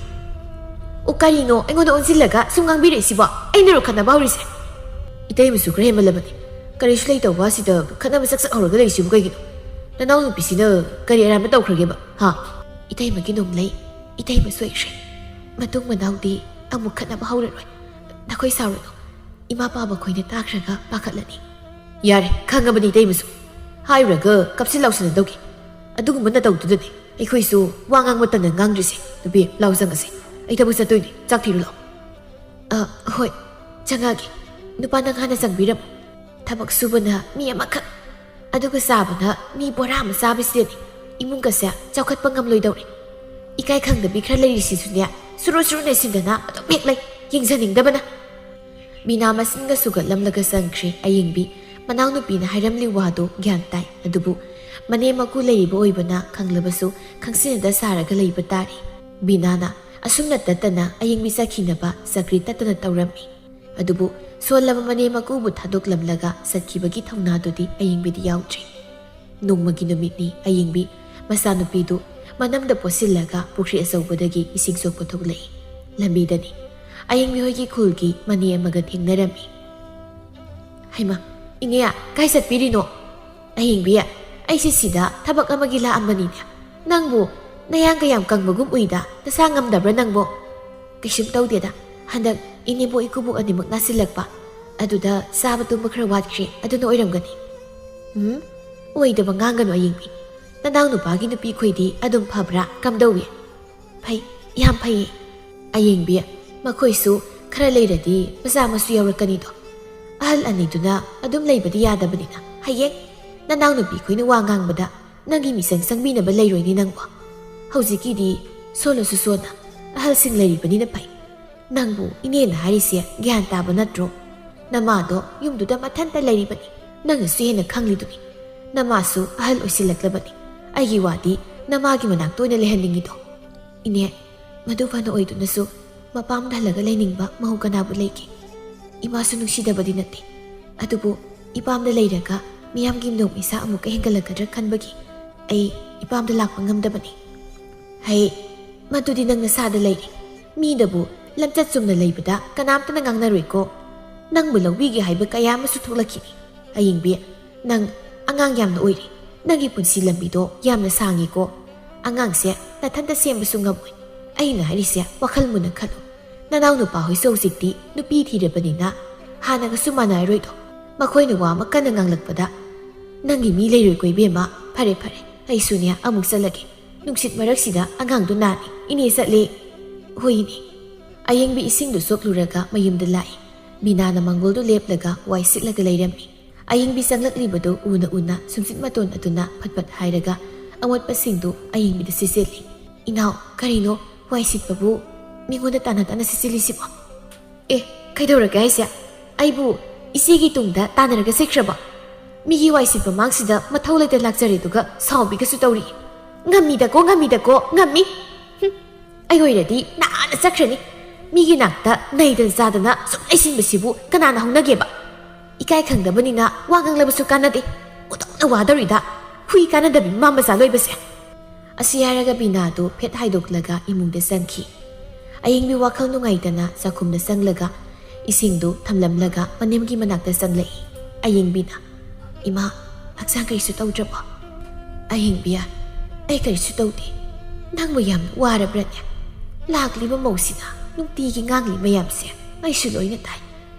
ꯑꯣ, ꯀꯔꯤꯅꯣ ꯑꯩꯉꯣꯟꯗ ꯑꯣꯟꯁꯤꯜꯂꯒ ꯁꯨꯝ ꯉꯥꯡꯕꯤꯔꯛꯏꯁꯤꯕꯣ? ꯑꯩꯅꯔꯣ ꯈꯠꯅꯕ ꯍꯧꯔꯤꯁꯦ? ꯏꯇꯩꯃꯁꯨ ꯈꯔ ꯍꯦꯟꯃꯜꯂꯕꯅꯤ꯫ ꯀꯔꯤꯁꯨ ꯂꯩꯇꯧꯕ ꯑꯁꯤꯗ ꯈꯠꯅꯕ ꯆꯛ ꯆꯛ ꯍꯧꯔꯒ ꯂꯩꯔꯤꯁꯤꯕꯨ ꯀꯩꯒꯤꯅꯣ? ꯅꯅꯥꯎ ꯅꯨꯄꯤꯁꯤꯅ ꯀꯔꯤ ꯑꯔꯥꯟꯕ ꯇꯧꯈ꯭ꯔꯒꯦꯕ? ꯍꯥ? ꯏꯇꯩꯃꯒꯤ ꯅꯣꯡꯂꯩ, ꯏꯇꯩꯃ ꯁꯣꯏꯈ꯭ꯔꯦ꯫ ꯃꯇꯨꯡ ꯃꯅꯥꯎꯗꯤ ꯑꯃꯨꯛ ꯈꯠꯅꯕ ꯍꯧꯔꯔꯣꯏ꯫ ꯅꯈꯣꯏ ꯁꯥꯎꯔꯨꯅꯨ꯫ ꯏꯃꯥ ꯄꯥꯕ ꯈꯣꯏꯅ ꯇꯥꯈ꯭ꯔꯒ ꯄꯥꯈꯠꯂꯅꯤ꯫ ꯌꯥꯔꯦ, ꯈꯪꯉꯕꯅꯤ ꯏꯇꯩꯃꯁꯨ꯫ ꯍꯥꯏꯔꯨꯔꯒ ꯀꯞꯁꯤꯟ ꯂꯥꯎꯁꯤꯟꯅꯗꯧꯒꯤ꯫ ꯑꯗꯨꯒꯨꯝꯕ ꯅꯇꯧꯗꯨꯗꯅꯦ ꯑꯩꯈꯣꯏꯁꯨ ꯋꯥ ꯉꯥꯡꯕ ꯇꯟꯅ ꯉꯥꯡꯗ꯭ꯔꯤꯁꯦ꯫ ꯅꯨꯄꯤ, ꯂꯥꯎ ꯆꯪꯉꯁꯦ꯫ ꯑꯩ ꯊꯕꯛ ꯆꯠꯇꯣꯏꯅꯦ꯫ ꯆꯥꯛ ꯊꯤꯔꯨ ꯂꯥꯎ꯫ ꯑ, ꯍꯣꯏ, ꯆꯪꯉꯛꯑꯒꯦ꯫ ꯅꯨꯄꯥ, ꯅꯪ ꯍꯥꯟꯅ ꯆꯪꯕꯤꯔꯝꯃꯣ꯫ ꯊꯕꯛ ꯁꯨꯕꯅ ꯃꯤ ꯑꯃꯈꯛ, ꯑꯗꯨꯒ ꯆꯥꯕꯅ ꯃꯤ ꯕꯣꯔꯥ ꯑꯃ ꯆꯥꯕꯁꯤꯗꯅꯤ ꯏꯃꯨꯡꯒꯁꯦ ꯆꯥꯎꯈꯠꯄ ꯉꯝꯂꯣꯏꯗꯧꯔꯦ꯫ ꯏꯀꯥꯏ ꯈꯪꯗꯕꯤ ꯈꯔ ꯂꯩꯔꯤꯁꯤꯁꯨꯅꯦ, ꯁꯨꯔꯨ ꯁꯨꯔꯨ ꯅꯩꯁꯤꯟꯗꯅ ꯑꯗꯨꯝ ꯍꯦꯛ ꯂꯩ, ꯌꯦꯡꯖꯅꯤꯡꯗꯕꯅ꯫ ꯕꯤꯅꯥ ꯃꯆꯤꯟꯒ ꯁꯨꯒꯠꯂꯝꯂꯒ ꯆꯪꯈ꯭ꯔꯦ꯫ ꯑꯌꯦꯡꯕꯤ ꯃꯅꯥꯎꯅꯨꯄꯤꯅ ꯍꯥꯏꯔꯝꯂꯤ ꯋꯥꯗꯨ ꯒ꯭ꯌꯥꯟ ꯇꯥꯏ, ꯑꯗꯨꯕꯨ ꯃꯅꯦꯝ ꯃꯀꯨ ꯂꯩꯔꯤꯕ ꯑꯣꯏꯕꯅ ꯈꯪꯂꯕꯁꯨ ꯈꯪꯁꯤꯟꯅꯗ ꯁꯥꯔꯒ ꯂꯩꯕ ꯇꯥꯔꯦ꯫ ꯕꯤꯅꯥꯅ ꯑꯁꯨꯝꯅ ꯇꯠꯇꯅ ꯑꯌꯦꯡꯕꯤ ꯆꯠꯈꯤꯅꯕ ꯆꯀ꯭ꯔꯤ ꯇꯠꯇꯅ ꯇꯧꯔꯝꯃꯤ꯫ ꯑꯗꯨꯕꯨ ꯁꯣꯜꯂꯕ ꯃꯅꯦꯝ ꯃꯀꯨꯕꯨ ꯊꯥꯗꯣꯛꯂꯝꯂꯒ ꯆꯠꯈꯤꯕꯒꯤ ꯊꯧꯅꯥꯗꯨꯗꯤ ꯑꯌꯦꯡꯕꯤꯗꯤ ꯌꯥꯎꯗ꯭ꯔꯦ꯫ ꯅꯣꯡꯃꯒꯤ ꯅꯨꯃꯤꯠꯅꯤ꯫ ꯑꯌꯦꯡꯕꯤ ꯃꯆꯥꯅꯨꯄꯤꯗꯨ ꯃꯅꯝꯗ ꯄꯣꯠꯁꯤꯜꯂꯒ ꯄꯨꯈ꯭ꯔꯤ ꯑꯆꯧꯕꯗꯒꯤ ꯏꯁꯤꯡ ꯁꯣꯛꯄ ꯊꯣꯛꯂꯛꯏ꯫ ꯂꯝꯕꯤꯗꯅꯤ ꯑꯌꯦꯡꯕꯤ ꯍꯣꯏꯒꯤ ꯈꯨꯜꯒꯤ ꯃꯅꯦ ꯑꯃꯒ ꯊꯦꯡꯅꯔꯝꯃꯤ꯫ "ꯍꯩꯃꯥ, ꯏꯅꯦ, ꯀꯥꯏ ꯆꯠꯄꯤꯔꯤꯅꯣ?" "ꯑꯍꯤꯡꯕꯤ, ꯑꯩꯁꯦ ꯁꯤꯗ ꯊꯕꯛ ꯑꯃꯒꯤ ꯂꯥꯛꯑꯝꯕꯅꯤꯅꯦ꯫ ꯅꯪꯕꯨ ꯅꯌꯥꯡ ꯀꯌꯥꯝ ꯀꯪꯕꯒꯨꯝ ꯎꯏꯗ, ꯅꯁꯥ ꯉꯝꯗꯕ꯭ꯔꯥ ꯅꯪꯕꯣ?" "ꯀꯩꯁꯨꯝ ꯇꯧꯗꯦꯗ, ꯍꯟꯗꯛ ꯏꯅꯦꯕꯣꯛ ꯏꯀꯨꯕꯣꯛ ꯑꯅꯤꯃꯛ ꯅꯥꯁꯤꯜꯂꯛꯄ꯫ ꯑꯗꯨꯗ ꯆꯥꯕ ꯇꯨꯝꯕ ꯈꯔ ꯋꯥꯠꯈ꯭ꯔꯦ, ꯑꯗꯨꯅ ꯑꯣꯏꯔꯝꯒꯅꯤ꯫ ꯎꯝ, ꯑꯣꯏꯗꯕ ꯉꯥꯡꯒꯅꯨ ꯑꯌꯦꯡꯕꯤ꯫ ꯅꯅꯥꯎ ꯅꯨꯄꯥꯒꯤ ꯅꯨꯄꯤ ꯈꯣꯏꯗꯤ ꯑꯗꯨꯝ ꯐꯕ꯭ꯔꯥ? ꯀꯝꯗꯧꯏ? ꯐꯩ, ꯌꯥꯝ ꯐꯩꯌꯦ꯫ ꯑꯌꯦꯡꯕꯤ, ꯃꯈꯣꯏꯁꯨ ꯈꯔ ꯂꯩꯔꯗꯤ ꯃꯆꯥ ꯃꯁꯨ ꯌꯥꯎꯔꯛꯀꯅꯤꯗꯣ꯫ ꯑꯍꯜ ꯑꯅꯤꯗꯨꯅ ꯑꯗꯨꯝ ꯂꯩꯕꯗꯤ ꯌꯥꯗꯕꯅꯤꯅ, ꯍꯌꯦꯡ ꯅꯅꯥꯎ ꯅꯨꯄꯤ ꯈꯣꯏꯅ ꯋꯥ ꯉꯥꯡꯕꯗ ꯅꯪꯒꯤ ꯃꯤꯆꯪ ꯆꯪꯕꯤꯅꯕ ꯂꯩꯔꯣꯏꯅꯦ ꯅꯪꯕꯣ꯫ ꯍꯧꯖꯤꯛꯀꯤꯗꯤ ꯁꯣꯜꯂꯁꯨ ꯁꯣꯟꯅ ꯑꯍꯜꯁꯤꯡ ꯂꯩꯔꯤꯕꯅꯤꯅ ꯐꯩ꯫ ꯅꯪꯕꯨ ꯏꯅꯦꯅ ꯍꯥꯏꯔꯤꯁꯦ ꯒ꯭ꯌꯥꯟ ꯇꯥꯕ ꯅꯠꯇ꯭ꯔꯣ? ꯅꯃꯥꯗꯣ ꯌꯨꯝꯗꯨꯗ ꯃꯊꯟꯇ ꯂꯩꯔꯤꯕꯅꯤ꯫ ꯅꯪꯅꯁꯨ ꯍꯦꯟꯅ ꯈꯪꯂꯤꯗꯨꯅꯤ꯫ ꯅꯃꯥꯁꯨ ꯑꯍꯜ ꯑꯣꯏꯁꯤꯜꯂꯛꯂꯕꯅꯤ꯫ ꯑꯩꯒꯤ ꯋꯥꯗꯤ ꯅꯃꯥꯒꯤ ꯃꯅꯥꯛꯇ ꯑꯣꯏꯅ ꯂꯩꯍꯟꯅꯤꯡꯉꯤꯗꯣ꯫ ꯏꯅꯦ, ꯃꯗꯨ ꯐꯅ ꯑꯣꯏꯗꯨꯅꯁꯨ ꯃꯄꯥꯝꯗ ꯍꯜꯂꯒ ꯂꯩꯅꯤꯡꯕ ꯃꯧ ꯀꯅꯥꯕꯨ ꯂꯩꯒꯦ? ꯏꯃꯥꯁꯨ ꯅꯨꯡꯁꯤꯗꯕꯗꯤ ꯅꯠꯇꯦ, ꯑꯗꯨꯕꯨ ꯏꯄꯥꯝꯗ ꯂꯩꯔꯒ ꯃꯤꯌꯥꯝꯒꯤ ꯅꯣꯡ ꯏꯁꯥ ꯑꯃꯨꯛꯀ ꯍꯦꯟꯒꯠꯂꯛꯀꯗ꯭ꯔꯥ ꯈꯟꯕꯒꯤ ꯑꯩ ꯏꯄꯥꯝꯗ ꯂꯥꯛꯄ ꯉꯝꯗꯕꯅꯤ꯫ ꯍꯩ, ꯃꯗꯨꯗꯤ ꯅꯪ ꯅꯁꯥꯗ ꯂꯩꯔꯦ꯫ ꯃꯤꯗꯕꯨ ꯂꯝꯆꯠ ꯆꯨꯝꯅ ꯂꯩꯕꯗ ꯀꯅꯥꯝꯇꯅ ꯉꯥꯡꯅꯔꯣꯏꯀꯣ꯫ ꯅꯪꯕꯨ ꯂꯧꯕꯤꯒꯦ ꯍꯥꯏꯕ ꯀꯌꯥ ꯑꯃꯁꯨ ꯊꯣꯛꯂꯛꯈꯤꯅꯤ꯫ ꯑꯌꯤꯡꯕꯤ, ꯅꯪ ꯑꯉꯥꯡ ꯌꯥꯝꯅ ꯑꯣꯏꯔꯤ꯫ ꯅꯪꯒꯤ ꯄꯨꯟꯁꯤ ꯂꯝꯕꯤꯗꯣ ꯌꯥꯝꯅ ꯁꯥꯡꯉꯤꯀꯣ꯫ ꯑꯉꯥꯡꯁꯦ ꯅꯊꯟꯇ ꯁꯦꯝꯕꯁꯨ ꯉꯝꯃꯣꯏ꯫ ꯑꯩꯅ ꯍꯥꯏꯔꯤꯁꯦ ꯋꯥꯈꯜ ꯃꯨꯟꯅ ꯈꯜꯂꯨ꯫ ꯅꯅꯥꯎ ꯅꯨꯄꯥ ꯍꯣꯏꯁꯨ ꯍꯧꯖꯤꯛꯇꯤ ꯅꯨꯄꯤ ꯊꯤꯔꯕꯅꯤꯅ ꯍꯥꯟꯅꯒꯁꯨ ꯃꯥꯟꯅꯔꯔꯣꯏꯗꯣ꯫ ꯃꯈꯣꯏꯅ ꯋꯥ ꯑꯃ ꯀꯟꯅ ꯉꯥꯡꯂꯛꯄꯗ ꯅꯪꯒꯤ ꯃꯤ ꯂꯩꯔꯣꯏꯀꯣ ꯏꯕꯦꯝꯃ꯫ ꯐꯔꯦ ꯐꯔꯦ, ꯑꯩꯁꯨꯅꯦ ꯑꯃꯨꯛ ꯆꯠꯂꯒꯦ꯫ ꯅꯨꯡꯁꯤꯠ ꯃꯔꯛꯁꯤꯗ ꯑꯉꯥꯡꯗꯨ ꯅꯥꯅꯤ꯫ ꯏꯅꯦ ꯆꯠꯂꯦ꯫ ꯍꯣꯏ ꯏꯅꯦ꯫ ꯑꯌꯤꯡꯕꯤ ꯏꯁꯤꯡꯗꯨ ꯁꯣꯛꯂꯨꯔꯒ ꯃꯌꯨꯝꯗ ꯂꯥꯛꯏ꯫ ꯕꯤꯅꯥꯅ ꯃꯪꯒꯣꯜꯗꯨ ꯂꯦꯞꯂꯒ ꯋꯥꯏ ꯁꯤꯠꯂꯒ ꯂꯩꯔꯝꯃꯤ꯫ ꯑꯌꯤꯡꯕꯤ ꯆꯪꯂꯛꯂꯤꯕꯗꯨ ꯎꯅ ꯎꯅ ꯁꯨꯝꯆꯤꯠ ꯃꯇꯣꯟ ꯑꯗꯨꯅ ꯐꯠ ꯐꯠ ꯍꯥꯏꯔꯒ ꯑꯃꯣꯠꯄꯁꯤꯡꯗꯨ ꯑꯌꯤꯡꯕꯤꯗ ꯁꯤꯠꯆꯤꯜꯂꯤ꯫ "ꯏꯅꯥꯎ, ꯀꯔꯤꯅꯣ? ꯋꯥꯏ ꯁꯤꯠꯄꯕꯨ ꯃꯤꯉꯣꯟꯗ ꯇꯥꯟꯅ ꯇꯥꯟꯅ ꯁꯤꯠꯆꯤꯜꯂꯤꯁꯤꯕꯣ?" "ꯑꯦ, ꯀꯩꯗꯧꯔꯒꯦ ꯍꯥꯏꯁꯦ? ꯑꯩꯕꯨ ꯏꯆꯦꯒꯤ ꯇꯨꯡꯗ ꯇꯥꯟꯅꯔꯒ ꯆꯠꯈ꯭ꯔꯕꯣ? ꯃꯤꯒꯤ ꯋꯥꯏ ꯁꯤꯠꯄ ꯃꯥꯡꯁꯤꯗ ꯃꯊꯧ ꯂꯩꯇ ꯂꯥꯛꯆꯔꯦ, ꯑꯗꯨꯒ ꯁꯥꯎꯕꯤꯒꯁꯨ ꯇꯧꯔꯤ꯫ ꯉꯝꯃꯤꯗꯀꯣ, ꯉꯝꯃꯤꯗꯀꯣ, ꯉꯝꯃꯤ꯫ ꯍꯨꯝ, ꯑꯩ ꯑꯣꯏꯔꯗꯤ ꯅꯍꯥꯟꯅ ꯆꯠꯈ꯭ꯔꯅꯤ꯫ ꯃꯤꯒꯤ ꯅꯥꯛꯇ ꯅꯩꯗꯅ ꯆꯥꯗꯅ ꯁꯨꯝ ꯂꯩꯁꯤꯟꯕꯁꯤꯕꯨ ꯀꯅꯥꯅ ꯍꯧꯅꯒꯦꯕ? ꯏꯀꯥꯏ ꯈꯪꯗꯕꯅꯤꯅ ꯋꯥ ꯉꯥꯡꯂꯕꯁꯨ ꯀꯥꯟꯅꯗꯦ꯫ ꯎꯗꯧꯅ ꯋꯥꯗꯧꯔꯤꯗ꯫ ꯍꯨꯏ ꯀꯥꯟꯅꯗꯕꯤ ꯃꯃꯥ ꯃꯆꯥ ꯂꯣꯏꯕꯁꯦ꯫" ꯑꯁꯤ ꯍꯥꯏꯔꯒ ꯕꯤꯅꯥꯗꯨ ꯐꯦꯠ ꯍꯥꯏꯗꯣꯛꯂꯒ ꯏꯃꯨꯡꯗ ꯆꯪꯈꯤ꯫ ꯑꯌꯤꯡꯕꯤ ꯋꯥꯈꯜ ꯅꯨꯡꯉꯥꯏꯇꯅ ꯆꯥꯛꯈꯨꯝꯗ ꯆꯪꯂꯒ ꯏꯁꯤꯡꯗꯨ ꯊꯝꯂꯝꯂꯒ ꯃꯅꯦꯝꯒꯤ ꯃꯅꯥꯛꯇ ꯆꯪꯂꯛꯏ꯫ ꯑꯌꯤꯡꯕꯤꯅ, "ꯏꯃꯥ, ꯍꯛꯆꯥꯡ ꯀꯔꯤꯁꯨ ꯇꯧꯗ꯭ꯔꯕꯣ?" "ꯑꯌꯤꯡꯕꯤ, ꯑꯩ ꯀꯔꯤꯁꯨ ꯇꯧꯗꯦ꯫ ꯅꯪꯕꯨ ꯌꯥꯝ ꯋꯥꯔꯕ꯭ꯔꯅꯦ? ꯂꯥꯛꯂꯤꯕ ꯃꯧꯁꯤꯅ ꯅꯨꯡꯇꯤꯒꯤ ꯉꯥꯡꯂꯤ ꯃꯌꯥꯝꯁꯦ ꯑꯩꯁꯨ ꯂꯣꯏꯅ ꯇꯥꯏ꯫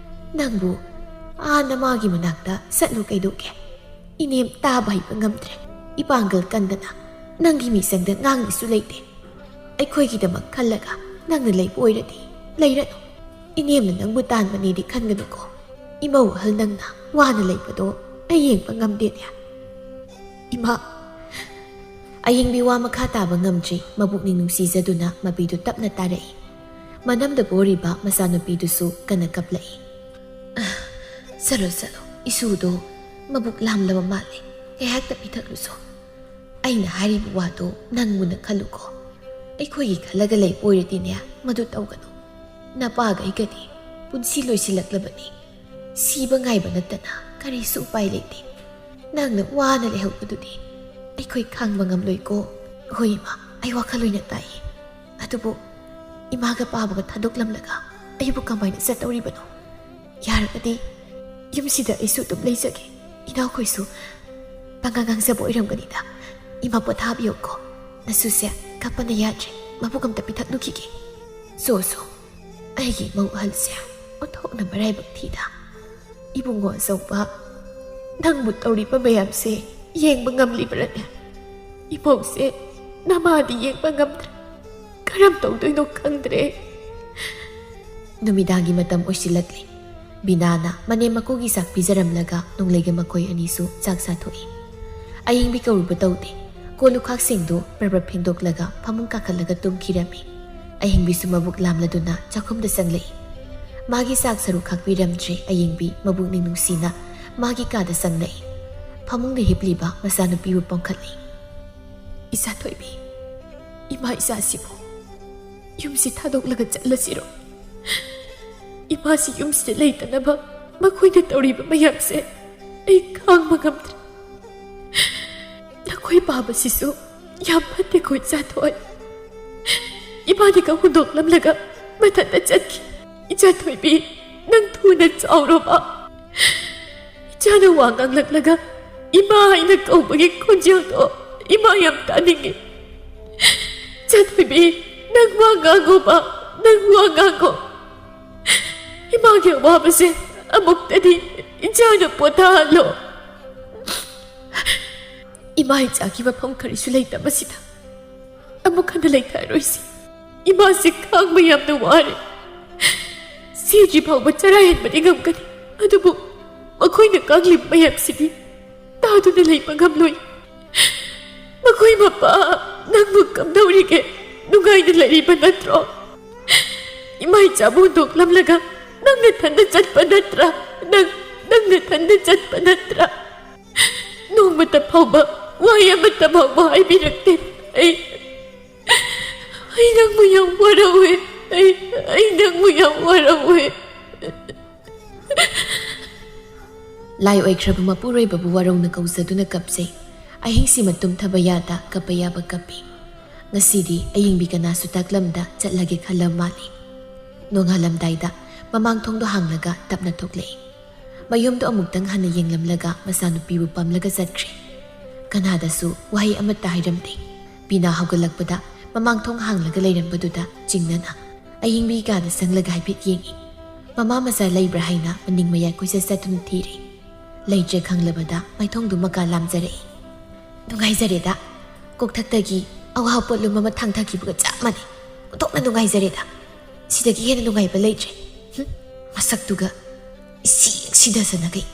ꯅꯪꯕꯨ ꯑꯥ ꯅꯃꯥꯒꯤ ꯃꯅꯥꯛꯇ ꯆꯠꯂꯨ ꯀꯩꯗꯧꯒꯦ? ꯏꯅꯦꯝ ꯇꯥꯕ ꯍꯩꯕ ꯉꯝꯗ꯭ꯔꯦ꯫ ꯏꯄꯥꯡꯒꯜ ꯀꯟꯗꯅ ꯅꯪꯒꯤ ꯃꯤꯆꯪꯗ ꯉꯥꯡꯅꯤꯁꯨ ꯂꯩꯇꯦ꯫ ꯑꯩꯈꯣꯏꯒꯤꯗꯃꯛ ꯈꯜꯂꯒ ꯅꯪꯅ ꯂꯩꯕ ꯑꯣꯏꯔꯗꯤ ꯂꯩꯔꯅꯨ꯫ ꯏꯅꯦꯝꯅ ꯅꯪꯕꯨ ꯇꯥꯟꯕꯅꯦꯗꯤ ꯈꯟꯒꯅꯨꯀꯣ꯫ ꯏꯃꯧ ꯑꯍꯜ ꯅꯪꯅ ꯋꯥꯅ ꯂꯩꯕꯗꯣ ꯑꯩ ꯌꯦꯡꯕ ꯉꯝꯗꯦꯅꯦ꯫ ꯏꯃꯥ꯫ ꯑꯌꯤꯡꯕꯤ ꯋꯥ ꯃꯈꯥ ꯇꯥꯕ ꯉꯝꯗ꯭ꯔꯤ꯫ ꯃꯕꯨꯛꯅꯤꯡ ꯅꯨꯡꯁꯤꯖꯗꯨꯅ ꯃꯄꯤꯗꯨ ꯇꯞꯅ ꯇꯥꯔꯛꯏ꯫ ꯃꯅꯝꯗ ꯄꯣꯔꯤꯕ ꯃꯆꯥꯅꯨꯄꯤꯗꯨꯁꯨ ꯀꯟꯅ ꯀꯞꯂꯛꯏ꯫ "ꯆꯠꯂꯣ, ꯆꯠꯂꯣ, ꯏꯁꯨꯗꯣ ꯃꯕꯨꯛ ꯂꯥꯝꯂꯕ ꯃꯥꯜꯂꯦ, ꯉꯥꯏꯍꯥꯛꯇ ꯄꯤꯊꯛꯂꯨꯁꯣ꯫ ꯑꯩꯅ ꯍꯥꯏꯔꯤꯕ ꯋꯥꯗꯣ ꯅꯪ ꯃꯨꯟꯅ ꯈꯜꯂꯨꯀꯣ꯫ ꯑꯩꯈꯣꯏꯒꯤ ꯈꯜꯂꯒ ꯂꯩꯕ ꯑꯣꯏꯔꯗꯤꯅꯦ, ꯃꯗꯨ ꯇꯧꯒꯅꯨ꯫ ꯅꯄꯥꯒ ꯑꯩꯒꯗꯤ ꯄꯨꯟꯁꯤ ꯂꯣꯏꯁꯤꯜꯂꯛꯂꯕꯅꯤ꯫ ꯁꯤꯕ ꯉꯥꯏꯕ ꯅꯠꯇꯅ ꯀꯔꯤꯁꯨ ꯎꯄꯥꯏ ꯂꯩꯇꯦ꯫ ꯅꯪꯅ ꯋꯥꯅ ꯂꯩꯍꯧꯕꯗꯨꯗꯤ ꯑꯩꯈꯣꯏ ꯈꯥꯡꯕ ꯉꯝꯂꯣꯏꯀꯣ꯫" "ꯍꯣꯏ ꯏꯃꯥ, ꯑꯩ ꯋꯥꯈꯜ ꯂꯣꯏꯅ ꯇꯥꯏꯌꯦ꯫ ꯑꯗꯨꯕꯨ ꯏꯃꯥꯒ ꯄꯥꯕꯒ ꯊꯥꯗꯣꯛꯂꯝꯂꯒ ꯑꯩꯕꯨ ꯀꯃꯥꯏꯅ ꯆꯠꯇꯧꯔꯤꯕꯅꯣ? ꯌꯥꯔꯒꯗꯤ ꯌꯨꯝꯁꯤꯗ ꯑꯩꯁꯨ ꯑꯗꯨꯝ ꯂꯩꯖꯒꯦ꯫ ꯏꯅꯥꯎꯈꯣꯏꯁꯨ ꯄꯉꯥꯡ ꯉꯥꯡꯖꯕ ꯑꯣꯏꯔꯝꯒꯅꯤꯗ꯫ ꯏꯃꯥ ꯄꯣꯊꯥꯕꯤꯌꯨꯀꯣ꯫ ꯅꯁꯨꯁꯦ ꯀꯞꯄꯅ ꯌꯥꯗ꯭ꯔꯦ꯫ ꯃꯕꯨꯛ ꯑꯝꯇ ꯄꯤꯊꯛꯂꯨꯈꯤꯒꯦ꯫ ꯁꯣ, ꯁꯣ, ꯑꯩꯒꯤ ꯏꯃꯧ ꯑꯍꯜꯁꯦ ꯑꯣꯟꯊꯣꯛꯅ ꯃꯔꯥꯏꯕꯛ ꯊꯤꯗ꯫ ꯏꯕꯨꯡꯉꯣ ꯑꯆꯧꯕ, ꯅꯪꯕꯨ ꯇꯧꯔꯤꯕ ꯃꯌꯥꯝꯁꯦ ꯌꯦꯡꯕ ꯉꯝꯂꯤꯕ꯭ꯔꯅꯦ? ꯏꯃꯧꯁꯦ ꯅꯃꯥꯗꯤ ꯌꯦꯡꯕ ꯉꯝꯗ꯭ꯔꯦ꯫ ꯀꯔꯝ ꯇꯧꯗꯣꯏꯅꯣ ꯈꯪꯗ꯭ꯔꯦ꯫" ꯅꯨꯃꯤꯗꯥꯡꯒꯤ ꯃꯇꯝ ꯑꯣꯏꯁꯤꯜꯂꯛꯂꯦ꯫ ꯕꯤꯅꯥꯅ ꯃꯅꯦꯝ ꯃꯀꯨꯒꯤ ꯆꯥꯛ ꯄꯤꯖꯔꯝꯂꯒ ꯅꯣꯡꯂꯩꯒ ꯃꯈꯣꯏ ꯑꯅꯤꯁꯨ ꯆꯥꯛ ꯆꯥꯊꯣꯛꯏ꯫ ꯑꯌꯤꯡꯕꯤ ꯀꯧꯔꯨꯕ ꯇꯧꯗꯦ꯫ ꯀꯣꯜ ꯂꯨꯈꯥꯛꯁꯤꯡꯗꯨ ꯄ꯭ꯔꯞ ꯄ꯭ꯔꯞ ꯐꯦꯡꯗꯣꯛꯂꯒ ꯐꯃꯨꯡ ꯀꯥꯈꯠꯂꯒ ꯇꯨꯝꯈꯤꯔꯝꯃꯤ꯫ ꯑꯌꯤꯡꯕꯤꯁꯨ ꯃꯕꯨꯛ ꯂꯥꯝꯂꯗꯨꯅ ꯆꯥꯛꯈꯨꯝꯗ ꯆꯪꯂꯛꯏ꯫ ꯃꯥꯒꯤ ꯆꯥꯛ ꯁꯔꯨꯛ ꯈꯥꯛꯄꯤꯔꯝꯗ꯭ꯔꯦ꯫ ꯑꯌꯤꯡꯕꯤ ꯃꯕꯨꯛꯅꯤꯡ ꯅꯨꯡꯁꯤꯅ ꯃꯥꯒꯤ ꯀꯥꯗ ꯆꯪꯂꯛꯏ꯫ ꯐꯃꯨꯡꯗ ꯍꯤꯞꯂꯤꯕ ꯃꯆꯥꯅꯨꯄꯤꯕꯨ ꯄꯣꯡꯈꯠꯂꯤ꯫ "ꯏꯆꯥ ꯊꯣꯏꯕꯤ, ꯏꯃꯥ ꯏꯆꯥꯁꯤꯕꯨ ꯌꯨꯝꯁꯤ ꯊꯥꯗꯣꯛꯂꯒ ꯆꯠꯂꯁꯤꯔꯣ? ꯏꯃꯥꯁꯤ ꯌꯨꯝꯁꯤꯗ ꯂꯩꯇꯅꯕ ꯃꯈꯣꯏꯅ ꯇꯧꯔꯤꯕ ꯃꯌꯥꯝꯁꯦ ꯑꯩ ꯈꯥꯡꯕ ꯉꯝꯗ꯭ꯔꯦ꯫ ꯅꯈꯣꯏ ꯄꯥꯕꯁꯤꯁꯨ ꯌꯥꯝ ꯐꯠꯇꯦꯀꯣ ꯏꯆꯥ ꯊꯣꯏ꯫ ꯏꯃꯥꯗꯤ ꯍꯨꯟꯗꯣꯛꯂꯝꯂꯒ ꯃꯊꯟꯇ ꯆꯠꯈꯤ꯫ ꯏꯆꯥ ꯊꯣꯏꯕꯤ, ꯅꯪ ꯊꯨꯅ ꯆꯥꯎꯔꯣꯕ꯫" ꯏꯆꯥꯅ ꯋꯥ ꯉꯥꯡꯂꯛꯂꯒ ꯏꯃꯥ ꯍꯥꯏꯅ ꯀꯧꯕꯒꯤ ꯈꯣꯟꯖꯦꯜꯗꯣ ꯏꯃꯥ ꯌꯥꯝ ꯇꯥꯅꯤꯡꯉꯤ꯫ ꯏꯆꯥ ꯊꯣꯏꯕꯤ, ꯅꯪ ꯋꯥ ꯉꯥꯡꯉꯣꯕ, ꯅꯪ ꯋꯥ ꯉꯥꯡꯉꯣ꯫ ꯏꯃꯥꯒꯤ ꯑꯋꯥꯕꯁꯦ ꯑꯃꯨꯛꯇꯗꯤ ꯏꯆꯥꯅ ꯄꯣꯊꯥꯍꯜꯂꯣ꯫ ꯏꯃꯥ ꯏꯆꯥꯒꯤ ꯃꯐꯝ ꯀꯔꯤꯁꯨ ꯂꯩꯇꯕꯁꯤꯗ ꯑꯃꯨꯛ ꯍꯟꯅ ꯂꯩꯊꯔꯣꯏꯁꯤ꯫ ꯏꯃꯥꯁꯤ ꯈꯥꯡꯕ ꯌꯥꯝꯅ ꯋꯥꯔꯦ꯫ ꯁꯤꯗ꯭ꯔꯤ ꯐꯥꯎꯕ ꯆꯔꯥ ꯍꯦꯟꯕꯗꯤ ꯉꯝꯒꯅꯤ, ꯑꯗꯨꯕꯨ ꯃꯈꯣꯏꯅ ꯀꯥꯡꯂꯤꯕ ꯃꯌꯥꯝꯁꯤꯗꯤ ꯇꯥꯗꯨꯅ ꯂꯩꯕ ꯉꯝꯂꯣꯏ꯫ ꯃꯈꯣꯏ ꯃꯄꯥ, ꯅꯪꯕꯨ ꯀꯝꯗꯧꯔꯤꯒꯦ? ꯅꯨꯡꯉꯥꯏꯅ ꯂꯩꯔꯤꯕ ꯅꯠꯇ꯭ꯔꯣ? ꯏꯃꯥ ꯏꯆꯥꯕꯨ ꯍꯨꯟꯗꯣꯛꯂꯝꯂꯒ ꯅꯪ ꯅꯊꯟꯗ ꯆꯠꯄ ꯅꯠꯇ꯭ꯔꯥ? ꯅꯪ, ꯅꯪ ꯅꯊꯟꯗ ꯆꯠꯄ ꯅꯠꯇ꯭ꯔꯥ? ꯅꯣꯡꯃꯇ ꯐꯥꯎꯕ ꯋꯥꯍꯩ ꯑꯃꯠꯇ ꯐꯥꯎꯕ ꯍꯥꯏꯕꯤꯔꯛꯇꯦ꯫ ꯑꯩ, ꯑꯩ ꯅꯪꯕꯨ ꯌꯥꯝ ꯋꯥꯔꯧꯋꯦ꯫ ꯑꯩ, ꯑꯩ ꯅꯪꯕꯨ ꯌꯥꯝ ꯋꯥꯔꯧꯋꯦ꯫ ꯂꯥꯏ ꯑꯣꯏꯈ꯭ꯔꯕ ꯃꯄꯨꯔꯣꯏꯕꯕꯨ ꯋꯥꯔꯧꯅ ꯀꯧꯖꯗꯨꯅ ꯀꯞꯆꯩ꯫ ꯑꯍꯤꯡꯁꯤꯃ ꯇꯨꯝꯊꯕ ꯌꯥꯗ ꯀꯞꯄ ꯌꯥꯕ ꯀꯞꯄꯤ꯫ ꯉꯁꯤꯗꯤ ꯑꯌꯤꯡꯕꯤ ꯀꯅꯥꯁꯨ ꯇꯥꯛꯂꯝꯗ ꯆꯠꯂꯒꯦ ꯈꯜꯂ ꯃꯥꯜꯂꯤ꯫ ꯅꯣꯡꯉꯥꯜꯂꯝꯗꯥꯏꯗ ꯃꯃꯥꯡ ꯊꯣꯡꯗꯣ ꯍꯥꯡꯂꯒ ꯇꯞꯅ ꯊꯣꯛꯂꯛꯏ꯫ ꯃꯌꯨꯝꯗꯣ ꯑꯃꯨꯛꯇꯪ ꯍꯟꯅ ꯌꯦꯡꯂꯝꯂꯒ ꯃꯆꯥꯅꯨꯄꯤꯕꯨ ꯄꯝꯂꯒ ꯆꯠꯈ꯭ꯔꯦ꯫ ꯀꯅꯥꯗꯁꯨ ꯋꯥꯍꯩ ꯑꯃꯠꯇ ꯍꯥꯏꯔꯝꯗꯦ꯫ ꯕꯤꯅꯥ ꯍꯧꯒꯠꯂꯛꯄꯗ ꯃꯃꯥꯡ ꯊꯣꯡ ꯍꯥꯡꯂꯒ ꯂꯩꯔꯝꯕꯗꯨꯗ ꯆꯤꯡꯅꯅ ꯑꯌꯤꯡꯕꯤ ꯀꯥꯗ ꯆꯪꯂꯒ ꯍꯥꯏꯐꯦꯠ ꯌꯦꯡꯉꯤ꯫ ꯃꯃꯥ ꯃꯆꯥ ꯂꯩꯕ꯭ꯔꯥ ꯍꯥꯏꯅ ꯃꯅꯤꯡ ꯃꯌꯥꯏ ꯀꯣꯏꯆꯠ ꯆꯠꯇꯨꯅ ꯊꯤꯔꯦ꯫ ꯂꯩꯇ꯭ꯔꯦ ꯈꯪꯂꯕꯗ ꯃꯥꯏꯊꯣꯡꯗꯨ ꯃꯀꯥ ꯂꯥꯝꯖꯔꯛꯏ꯫ "ꯅꯨꯡꯉꯥꯏꯖꯔꯦꯗ꯫ ꯀꯣꯛꯊꯛꯇꯒꯤ ꯑꯋꯥ ꯄꯣꯠꯂꯨꯝ ꯑꯃ ꯊꯥꯡꯊꯈꯤꯕꯒ ꯆꯞ ꯃꯥꯟꯅꯩ꯫ ꯑꯣꯟꯊꯣꯛꯅ ꯅꯨꯡꯉꯥꯏꯖꯔꯦꯗ꯫ ꯁꯤꯗꯒꯤ ꯍꯦꯟꯅ ꯅꯨꯡꯉꯥꯏꯕ ꯂꯩꯇ꯭ꯔꯦ꯫ ꯍꯨꯝ, ꯃꯁꯛꯇꯨꯒ ꯏꯁꯤ ꯁꯤꯗꯁꯅꯈꯩ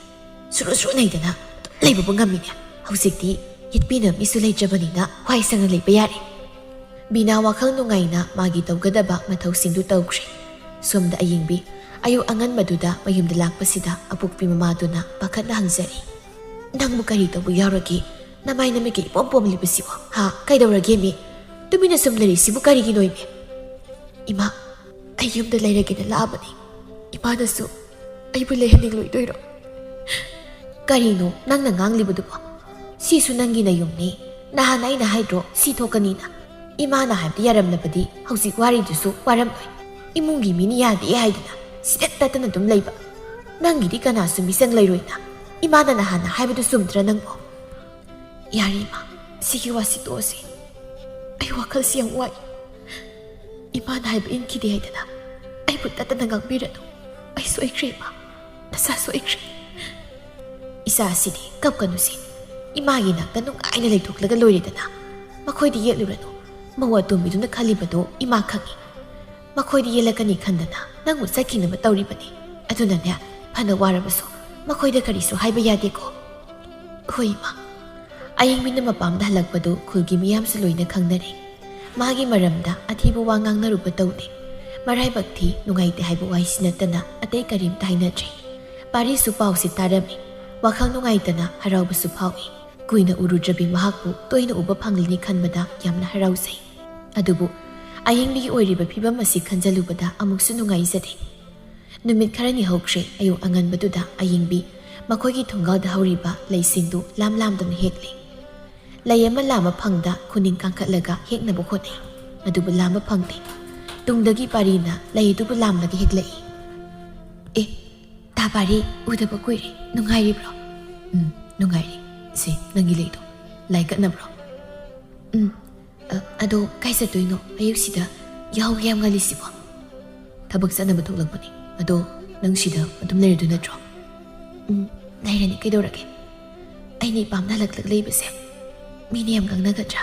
ꯁꯨꯔꯨ ꯁꯨꯔꯨ ꯅꯩꯗꯅ ꯑꯗꯨꯝ ꯂꯩꯕꯕꯨ ꯉꯝꯃꯤꯅꯦ꯫ ꯍꯧꯖꯤꯛꯇꯤ ꯌꯦꯠꯄꯤꯅꯕ ꯃꯤꯁꯨ ꯂꯩꯇ꯭ꯔꯕꯅꯤꯅ ꯋꯥꯏ ꯁꯪꯅ ꯂꯩꯕ ꯌꯥꯔꯦ꯫" ꯕꯤꯅꯥ ꯋꯥꯈꯜ ꯅꯨꯡꯉꯥꯏꯅ ꯃꯥꯒꯤ ꯇꯧꯒꯗꯕ ꯃꯊꯧꯁꯤꯡꯗꯨ ꯇꯧꯈ꯭ꯔꯦ꯫ ꯁꯣꯝꯗ ꯑꯌꯤꯡꯕꯤ ꯑꯌꯨꯛ ꯑꯉꯟꯕꯗꯨꯗ ꯃꯌꯨꯝꯗ ꯂꯥꯛꯄꯁꯤꯗ ꯑꯄꯣꯛꯄꯤ ꯃꯃꯥꯗꯨꯅ ꯄꯥꯈꯠꯅ ꯍꯪꯖꯔꯤ, "ꯅꯪꯕꯨ ꯀꯔꯤ ꯇꯧꯕ ꯌꯥꯎꯔꯒꯦ? ꯅꯃꯥꯏ ꯅꯃꯤꯠꯀ ꯏꯄꯣꯝ ꯄꯣꯝꯂꯤꯕꯁꯤꯕꯣ? ꯍꯥ? ꯀꯩꯗꯧꯔꯒꯦ ꯃꯤ? ꯇꯨꯃꯤꯟꯅ ꯁꯨꯝ ꯂꯩꯔꯤꯁꯤꯕꯨ ꯀꯔꯤꯒꯤꯅꯣ ꯏꯃꯤ?" "ꯏꯃꯥ, ꯑꯩ ꯌꯨꯝꯗ ꯂꯩꯔꯒꯦꯅ ꯂꯥꯛꯑꯕꯅꯤ꯫ ꯏꯃꯥꯅꯁꯨ ꯑꯩꯕꯨ ꯂꯩꯍꯟꯅꯤꯡꯂꯣꯏꯗꯣꯏꯔꯣ?" "ꯀꯔꯤꯅꯣ ꯅꯪꯅ ꯉꯥꯡꯂꯤꯕꯗꯨꯕꯣ? ꯁꯤꯁꯨ ꯅꯪꯒꯤ ꯅꯌꯨꯝꯅꯤ꯫ ꯅꯍꯥꯟ ꯑꯩꯅ ꯍꯥꯏꯗ꯭ꯔꯣ ꯁꯤ ꯊꯣꯛꯀꯅꯤꯅ? ꯏꯃꯥꯅ ꯍꯥꯏꯕꯗꯤ ꯌꯥꯔꯝꯂꯕꯗꯤ ꯍꯧꯖꯤꯛ ꯋꯥꯔꯤꯗꯨꯁꯨ ꯋꯥꯔꯝꯂꯣꯏ꯫ ꯏꯃꯨꯡꯒꯤ ꯃꯤꯅ ꯌꯥꯗꯦ ꯍꯥꯏꯗꯅ ꯁꯤꯗꯠ ꯇꯠꯇꯅ ꯑꯗꯨꯝ ꯂꯩꯕ꯫ ꯅꯪꯒꯤꯗꯤ ꯀꯅꯥꯁꯨ ꯃꯤꯆꯪ ꯂꯩꯔꯣꯏꯅ꯫ ꯏꯃꯥꯅ ꯅꯍꯥꯟꯅ ꯍꯥꯏꯕꯗꯨ ꯆꯨꯝꯗ꯭ꯔꯥ ꯅꯪꯕꯣ?" "ꯌꯥꯔꯦ ꯏꯃꯥ, ꯁꯤꯒꯤ ꯋꯥꯁꯤ ꯇꯣꯛꯑꯁꯤ꯫ ꯑꯩ ꯋꯥꯈꯜꯁꯤ ꯌꯥꯝ ꯋꯥꯏ꯫ ꯏꯃꯥꯅ ꯍꯥꯏꯕ ꯏꯟꯈꯤꯗꯦ ꯍꯥꯏꯗꯅ ꯑꯩꯕꯨ ꯇꯠꯇꯅ ꯉꯥꯡꯕꯤꯔꯅꯨ꯫ ꯑꯩ ꯁꯣꯏꯈ꯭ꯔꯦ ꯏꯃꯥ꯫ ꯅꯁꯥ ꯁꯣꯏꯈ꯭ꯔꯦ꯫ ꯏꯆꯥꯁꯤꯗꯤ ꯀꯞꯀꯅꯨꯁꯦ꯫ ꯏꯃꯥꯒꯤ ꯅꯥꯛꯇ ꯅꯨꯡꯉꯥꯏꯅ ꯂꯩꯊꯣꯛꯂꯒ ꯂꯣꯏꯔꯦꯗꯅ꯫ ꯃꯈꯣꯏꯗꯤ ꯌꯦꯠꯂꯨꯔꯅꯨ꯫ ꯃꯧ ꯑꯇꯣꯝꯕꯤꯗꯨꯅ ꯈꯜꯂꯤꯕꯗꯣ ꯏꯃꯥ ꯈꯪꯏ꯫ ꯃꯈꯣꯏꯗꯤ ꯌꯦꯜꯂꯛꯀꯅꯤ ꯈꯟꯗꯅ ꯅꯪꯕꯨ ꯆꯠꯈꯤꯅꯕ ꯇꯧꯔꯤꯕꯅꯤ꯫ ꯑꯗꯨꯅꯅꯦ, ꯐꯅ ꯋꯥꯔꯕꯁꯨ ꯃꯈꯣꯏꯗ ꯀꯔꯤꯁꯨ ꯍꯥꯏꯕ ꯌꯥꯗꯦꯀꯣ꯫ ꯍꯣꯏ ꯏꯃꯥ꯫ ꯑꯌꯤꯡꯕꯤꯅ ꯃꯄꯥꯝꯗ ꯍꯜꯂꯛꯄꯗꯨ ꯈꯨꯜꯒꯤ ꯃꯤꯌꯥꯝꯁꯨ ꯂꯣꯏꯅ ꯈꯪꯅꯔꯦ꯫ ꯃꯥꯒꯤ ꯃꯔꯝꯗ ꯑꯊꯤꯕ ꯋꯥ ꯉꯥꯡꯅꯔꯨꯕ ꯇꯧꯗꯦ꯫ ꯃꯔꯥꯏꯕꯛ ꯊꯤ, ꯅꯨꯡꯉꯥꯏꯇꯦ ꯍꯥꯏꯕ ꯋꯥꯍꯩꯁꯤ ꯅꯠꯇꯅ ꯑꯇꯩ ꯀꯔꯤꯝꯇ ꯍꯥꯏꯅꯗ꯭ꯔꯦ꯫ ꯄꯥꯔꯤꯁꯨ ꯄꯥꯎꯁꯤ ꯇꯥꯔꯝꯃꯤ꯫ ꯋꯥꯈꯜ ꯅꯨꯡꯉꯥꯏꯇꯅ ꯍꯔꯥꯎꯕꯁꯨ ꯐꯥꯎꯏ꯫ ꯀꯨꯏꯅ ꯎꯔꯨꯗ꯭ꯔꯕꯤ ꯃꯍꯥꯛꯄꯨ ꯇꯣꯏꯅ ꯎꯕ ꯐꯪꯂꯅꯤ ꯈꯟꯕꯗ ꯌꯥꯝꯅ ꯍꯔꯥꯎꯖꯩ꯫ ꯑꯗꯨꯕꯨ ꯑꯌꯤꯡꯕꯤꯒꯤ ꯑꯣꯏꯔꯤꯕ ꯐꯤꯕꯝ ꯑꯁꯤ ꯈꯟꯖꯜꯂꯨꯕꯗ ꯑꯃꯨꯛꯁꯨ ꯅꯨꯡꯉꯥꯏꯖꯗꯦ꯫ ꯅꯨꯃꯤꯠ ꯈꯔꯅꯤ ꯍꯧꯈ꯭ꯔꯦ, ꯑꯌꯨꯛ ꯑꯉꯟꯕꯗꯨꯗ ꯑꯌꯤꯡꯕꯤ ꯃꯈꯣꯏꯒꯤ ꯊꯣꯡꯒꯥꯜꯗ ꯍꯧꯔꯤꯕ ꯂꯩꯁꯤꯡꯗꯨ ꯂꯥꯝ ꯂꯥꯝꯗꯨꯅ ꯍꯦꯛꯂꯤ꯫ ꯂꯩ ꯑꯃ ꯂꯥꯝꯕ ꯐꯪꯗ ꯈꯨꯅꯤꯡ ꯀꯥꯡꯈꯠꯂꯒ ꯍꯦꯛꯅꯕ ꯍꯣꯠꯅꯩ, ꯑꯗꯨꯕꯨ ꯂꯥꯝꯕ ꯐꯪꯗꯦ꯫ ꯇꯨꯡꯗꯒꯤ ꯄꯥꯔꯤꯅ ꯂꯩ ꯑꯗꯨꯕꯨ ꯂꯥꯝꯂꯒ ꯍꯦꯛꯂꯛꯏ꯫ "ꯑꯦ, ꯇꯥ ꯄꯥꯔꯤ, ꯎꯗꯕ ꯀꯨꯏꯔꯦ, ꯅꯨꯡꯉꯥꯏꯔꯤꯕ꯭ꯔꯣ?" "ꯎꯝ, ꯅꯨꯡꯉꯥꯏꯔꯤ꯫ ꯁꯤ ꯅꯪꯒꯤ ꯂꯩꯗꯣ ꯂꯥꯏ ꯀꯠꯅꯕ꯭ꯔꯣ?" "ꯎꯝ, ꯑ, ꯑꯗꯣ ꯀꯥꯏ ꯆꯠꯇꯣꯏꯅꯣ? ꯑꯌꯨꯛꯁꯤꯗ ꯌꯥꯍꯧ ꯌꯥꯝ ꯉꯜꯂꯤꯁꯤꯕꯣ?" "ꯊꯕꯛ ꯆꯠꯅꯕ ꯊꯣꯛꯂꯛꯄꯅꯤ꯫ ꯑꯗꯣ ꯅꯪ ꯁꯤꯗ ꯑꯗꯨꯝ ꯂꯩꯔꯗꯣꯏ ꯅꯠꯇ꯭ꯔꯣ?" "ꯎꯝ, ꯂꯩꯔꯅꯤ, ꯀꯩꯗꯧꯔꯒꯦ? ꯑꯩꯅ ꯏꯄꯥꯝꯗ ꯍꯜꯂꯛꯂꯒ ꯂꯩꯕꯁꯦ ꯃꯤꯅ ꯌꯥꯝ ꯉꯥꯡꯅꯒꯗ꯭ꯔꯥ?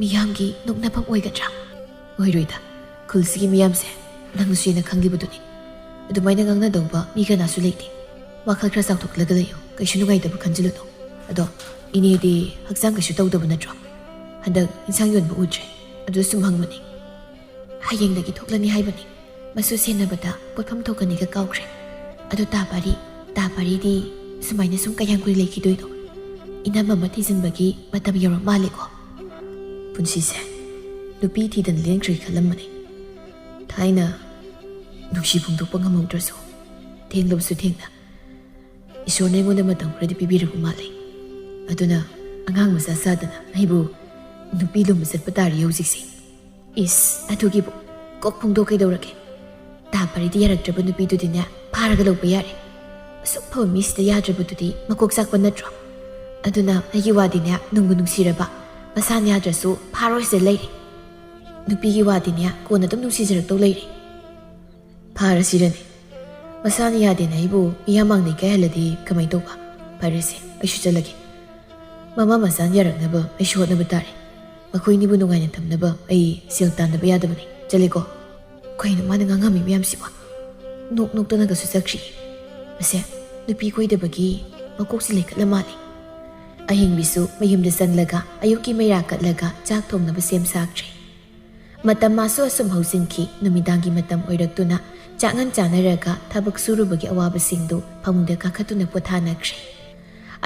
ꯃꯤꯌꯥꯝꯒꯤ ꯅꯣꯛꯅꯐꯝ ꯑꯣꯏꯒꯗ꯭ꯔꯥ?" "ꯑꯣꯏꯔꯣꯏꯗ, ꯈꯨꯜꯁꯤꯒꯤ ꯃꯤꯌꯥꯝꯁꯦ ꯅꯪꯁꯨ ꯍꯦꯟꯅ ꯈꯪꯂꯤꯕꯗꯨꯅꯤ꯫ ꯑꯗꯨꯃꯥꯏꯅ ꯉꯥꯡꯅꯗꯧꯕ ꯃꯤ ꯀꯅꯥꯁꯨ ꯂꯩꯇꯦ꯫ ꯋꯥꯈꯜ ꯈꯔ ꯆꯥꯎꯊꯣꯛꯂꯒ ꯂꯩꯌꯨ, ꯀꯩꯁꯨ ꯅꯨꯡꯉꯥꯏꯇꯕ ꯈꯟꯖꯤꯜꯂꯨꯅꯨ꯫ ꯑꯗꯣ ꯏꯅꯦꯗꯤ ꯍꯛꯆꯥꯡ ꯀꯩꯁꯨ ꯇꯧꯗꯕ ꯅꯠꯇ꯭ꯔꯣ? ꯍꯟꯗꯛ ꯏꯟꯁꯥꯡ ꯌꯣꯟꯕ ꯎꯗ꯭ꯔꯦ, ꯑꯗꯨꯗ ꯁꯨꯝ ꯍꯪꯕꯅꯤ꯫" "ꯍꯌꯦꯡꯗꯒꯤ ꯊꯣꯛꯂꯅꯤ ꯍꯥꯏꯕꯅꯤ꯫ ꯃꯁꯨ ꯁꯦꯟꯅꯕꯗ ꯄꯣꯠꯐꯝ ꯊꯣꯛꯀꯅꯤꯒ ꯀꯥꯎꯈ꯭ꯔꯦ꯫ ꯑꯗꯣ ꯇꯥ ꯄꯥꯔꯤ, ꯇꯥ ꯄꯥꯔꯤꯗꯤ ꯁꯨꯃꯥꯏꯅ ꯁꯨꯝ ꯀꯌꯥꯝ ꯀꯨꯏ ꯂꯩꯈꯤꯗꯣꯏꯅꯣ? ꯏꯅꯝꯃ ꯑꯃ ꯊꯤꯖꯤꯟꯕꯒꯤ ꯃꯇꯝ ꯌꯧꯔꯛ ꯃꯥꯜꯂꯦꯀꯣ?" "ꯄꯨꯟꯁꯤꯁꯦ ꯅꯨꯄꯤ ꯊꯤꯗꯅ ꯂꯦꯟꯈ꯭ꯔꯦ ꯈꯜꯂꯝꯕꯅꯤ꯫ ꯊꯥꯏꯅ ꯅꯨꯡꯁꯤ ꯐꯣꯡꯗꯣꯛꯄ ꯉꯝꯍꯧꯗ꯭ꯔꯁꯨ, ꯊꯦꯡꯂꯕꯁꯨ ꯊꯦꯡꯅ ꯏꯁꯣꯔꯅ ꯑꯩꯉꯣꯟꯗ ꯃꯇꯝ ꯈꯔꯗꯤ ꯄꯤꯕꯤꯔꯕ ꯃꯥꯜꯂꯦ꯫ ꯑꯗꯨꯅ ꯑꯉꯥꯡ ꯃꯆꯥ ꯆꯥꯗꯅ ꯑꯩꯕꯨ ꯅꯨꯄꯤ ꯂꯨꯝꯕ ꯆꯠꯄ ꯇꯥꯔꯤ ꯍꯧꯖꯤꯛꯁꯦ꯫" "ꯏꯁ, ꯑꯗꯨꯒꯤꯕꯨ ꯀꯣꯛ ꯐꯣꯡꯗꯣꯛ ꯀꯩꯗꯧꯔꯒꯦ? ꯇꯥ ꯄꯥꯔꯤꯗꯤ ꯌꯥꯔꯛꯇ꯭ꯔꯕ ꯅꯨꯄꯤꯗꯨꯗꯤꯅꯦ, ꯐꯥꯔꯒ ꯂꯧꯕ ꯌꯥꯔꯦ꯫ ꯑꯁꯨꯛ ꯐꯕ ꯃꯤꯁꯤꯗ ꯌꯥꯗ꯭ꯔꯕꯗꯨꯗꯤ ꯃꯀꯣꯛ ꯆꯥꯛꯄ ꯅꯠꯇ꯭ꯔꯣ? ꯑꯗꯨꯅ ꯑꯩꯒꯤ ꯋꯥꯗꯤꯅꯦ, ꯅꯨꯡꯕꯨ ꯅꯨꯡꯁꯤꯔꯕ ꯃꯁꯥꯅ ꯌꯥꯗ꯭ꯔꯁꯨ ꯐꯥꯔꯣꯏꯁꯤꯗ ꯂꯩꯔꯦ꯫ ꯅꯨꯄꯤꯒꯤ ꯋꯥꯗꯤꯅꯦ, ꯀꯣꯟꯅ ꯑꯗꯨꯝ ꯅꯨꯡꯁꯤꯖꯔꯛꯇꯧ ꯂꯩꯔꯦ꯫" "ꯐꯥꯔꯁꯤꯔꯅꯦ?" ꯃꯁꯥꯅ ꯌꯥꯗꯦꯅ ꯑꯩꯕꯨ ꯃꯤꯌꯥꯝ ꯃꯥꯡꯗ ꯏꯀꯥꯏꯍꯜꯂꯗꯤ ꯀꯃꯥꯏ ꯇꯧꯕ? ꯐꯔꯦꯁꯦ, ꯑꯩꯁꯨ ꯆꯠꯂꯒꯦ꯫ ꯃꯃꯥ ꯃꯆꯥꯅ ꯌꯥꯔꯛꯅꯕ ꯑꯩꯁꯨ ꯍꯣꯠꯅꯕ ꯇꯥꯔꯦ꯫ ꯃꯈꯣꯏꯅꯤꯕꯨ ꯅꯨꯡꯉꯥꯏꯅ ꯊꯝꯅꯕ ꯑꯩ ꯁꯦꯜ ꯇꯥꯟꯗꯕ ꯌꯥꯗꯕꯅꯤ꯫ ꯆꯠꯂꯦꯀꯣ꯫ ꯀꯩꯅꯣ ꯃꯥꯅ ꯉꯥꯡꯉꯝꯃꯤ ꯃꯌꯥꯝꯁꯤꯕꯣ? ꯅꯣꯛ ꯅꯣꯛꯇꯅꯒꯁꯨ ꯆꯠꯈ꯭ꯔꯤ꯫ ꯃꯁꯦ, ꯅꯨꯄꯤ ꯀꯣꯏꯗꯕꯒꯤ ꯃꯀꯣꯛꯁꯤ ꯂꯩꯈꯠꯂ ꯃꯥꯜꯂꯦ꯫ ꯑꯍꯤꯡꯕꯤꯁꯨ ꯃꯌꯨꯝꯗ ꯆꯪꯂꯒ ꯑꯌꯨꯛꯀꯤ ꯃꯩꯔꯥ ꯀꯠꯂꯒ ꯆꯥꯛ ꯊꯣꯡꯅꯕ ꯁꯦꯝ ꯁꯥꯈ꯭ꯔꯦ꯫ ꯃꯇꯝ ꯃꯥꯁꯨ ꯑꯁꯨꯝ ꯍꯧꯖꯤꯟꯈꯤ꯫ ꯅꯨꯃꯤꯗꯥꯡꯒꯤ ꯃꯇꯝ ꯑꯣꯏꯔꯛꯇꯨꯅ ꯆꯥꯛꯉꯟ ꯆꯥꯅꯔꯒ ꯊꯕꯛ ꯁꯨꯔꯨꯕꯒꯤ ꯑꯋꯥꯕꯁꯤꯡꯗꯨ ꯐꯃꯨꯡꯗ ꯀꯥꯈꯠꯇꯨꯅ ꯄꯣꯊꯥꯅꯈ꯭ꯔꯦ꯫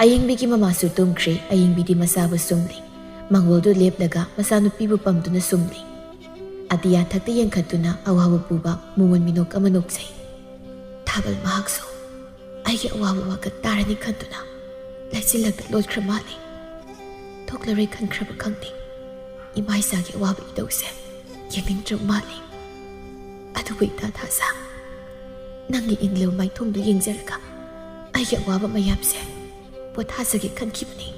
ꯑꯌꯤꯡꯕꯤꯒꯤ ꯃꯃꯥꯁꯨ ꯇꯨꯝꯈ꯭ꯔꯦ꯫ ꯑꯌꯤꯡꯕꯤꯗꯤ ꯃꯆꯥꯕꯨ ꯁꯨꯝꯂꯤ꯫ ꯃꯪꯒꯣꯜꯗꯨ ꯂꯦꯞꯂꯒ ꯃꯆꯥꯅꯨꯄꯤꯕꯨ ꯄꯝꯗꯨꯅ ꯁꯨꯝꯂꯤ꯫ ꯑꯇꯤꯌꯥ ꯊꯛꯇ ꯌꯦꯡꯈꯠꯇꯨꯅ ꯑꯋꯥꯕ ꯄꯨꯕ ꯃꯣꯃꯣꯟ ꯃꯤꯅꯣꯛ ꯑꯃ ꯅꯣꯛꯆꯩ꯫ ꯊꯥꯕꯜ ꯃꯍꯥꯛꯁꯨ ꯑꯩꯒꯤ ꯑꯋꯥꯕ ꯋꯥꯀꯠ ꯇꯥꯔꯅꯤ ꯈꯟꯗꯨꯅ ꯂꯩꯆꯤꯜꯂꯛꯇ ꯂꯣꯠꯈ꯭ꯔ ꯃꯥꯜꯂꯤ꯫ ꯊꯣꯛꯂꯔꯣꯏ ꯈꯟꯈ꯭ꯔꯕ ꯈꯪꯗꯦ꯫ ꯏꯃꯥ ꯏꯆꯥꯒꯤ ꯑꯋꯥꯕ ꯏꯇꯧꯁꯦ ꯌꯦꯡꯅꯤꯡꯗ꯭ꯔꯕ ꯃꯥꯜꯂꯤ꯫ ꯑꯗꯨꯕꯨ ꯏꯇꯥ ꯊꯥꯖ, ꯅꯪꯒꯤ ꯏꯪꯂꯧ ꯃꯥꯏꯊꯣꯡꯗꯨ ꯌꯦꯡꯖꯔꯒ ꯑꯩꯒꯤ ꯑꯋꯥꯕ ꯃꯌꯥꯝꯁꯦ ꯄꯣꯊꯥꯖꯒꯦ ꯈꯟꯈꯤꯕꯅꯤ꯫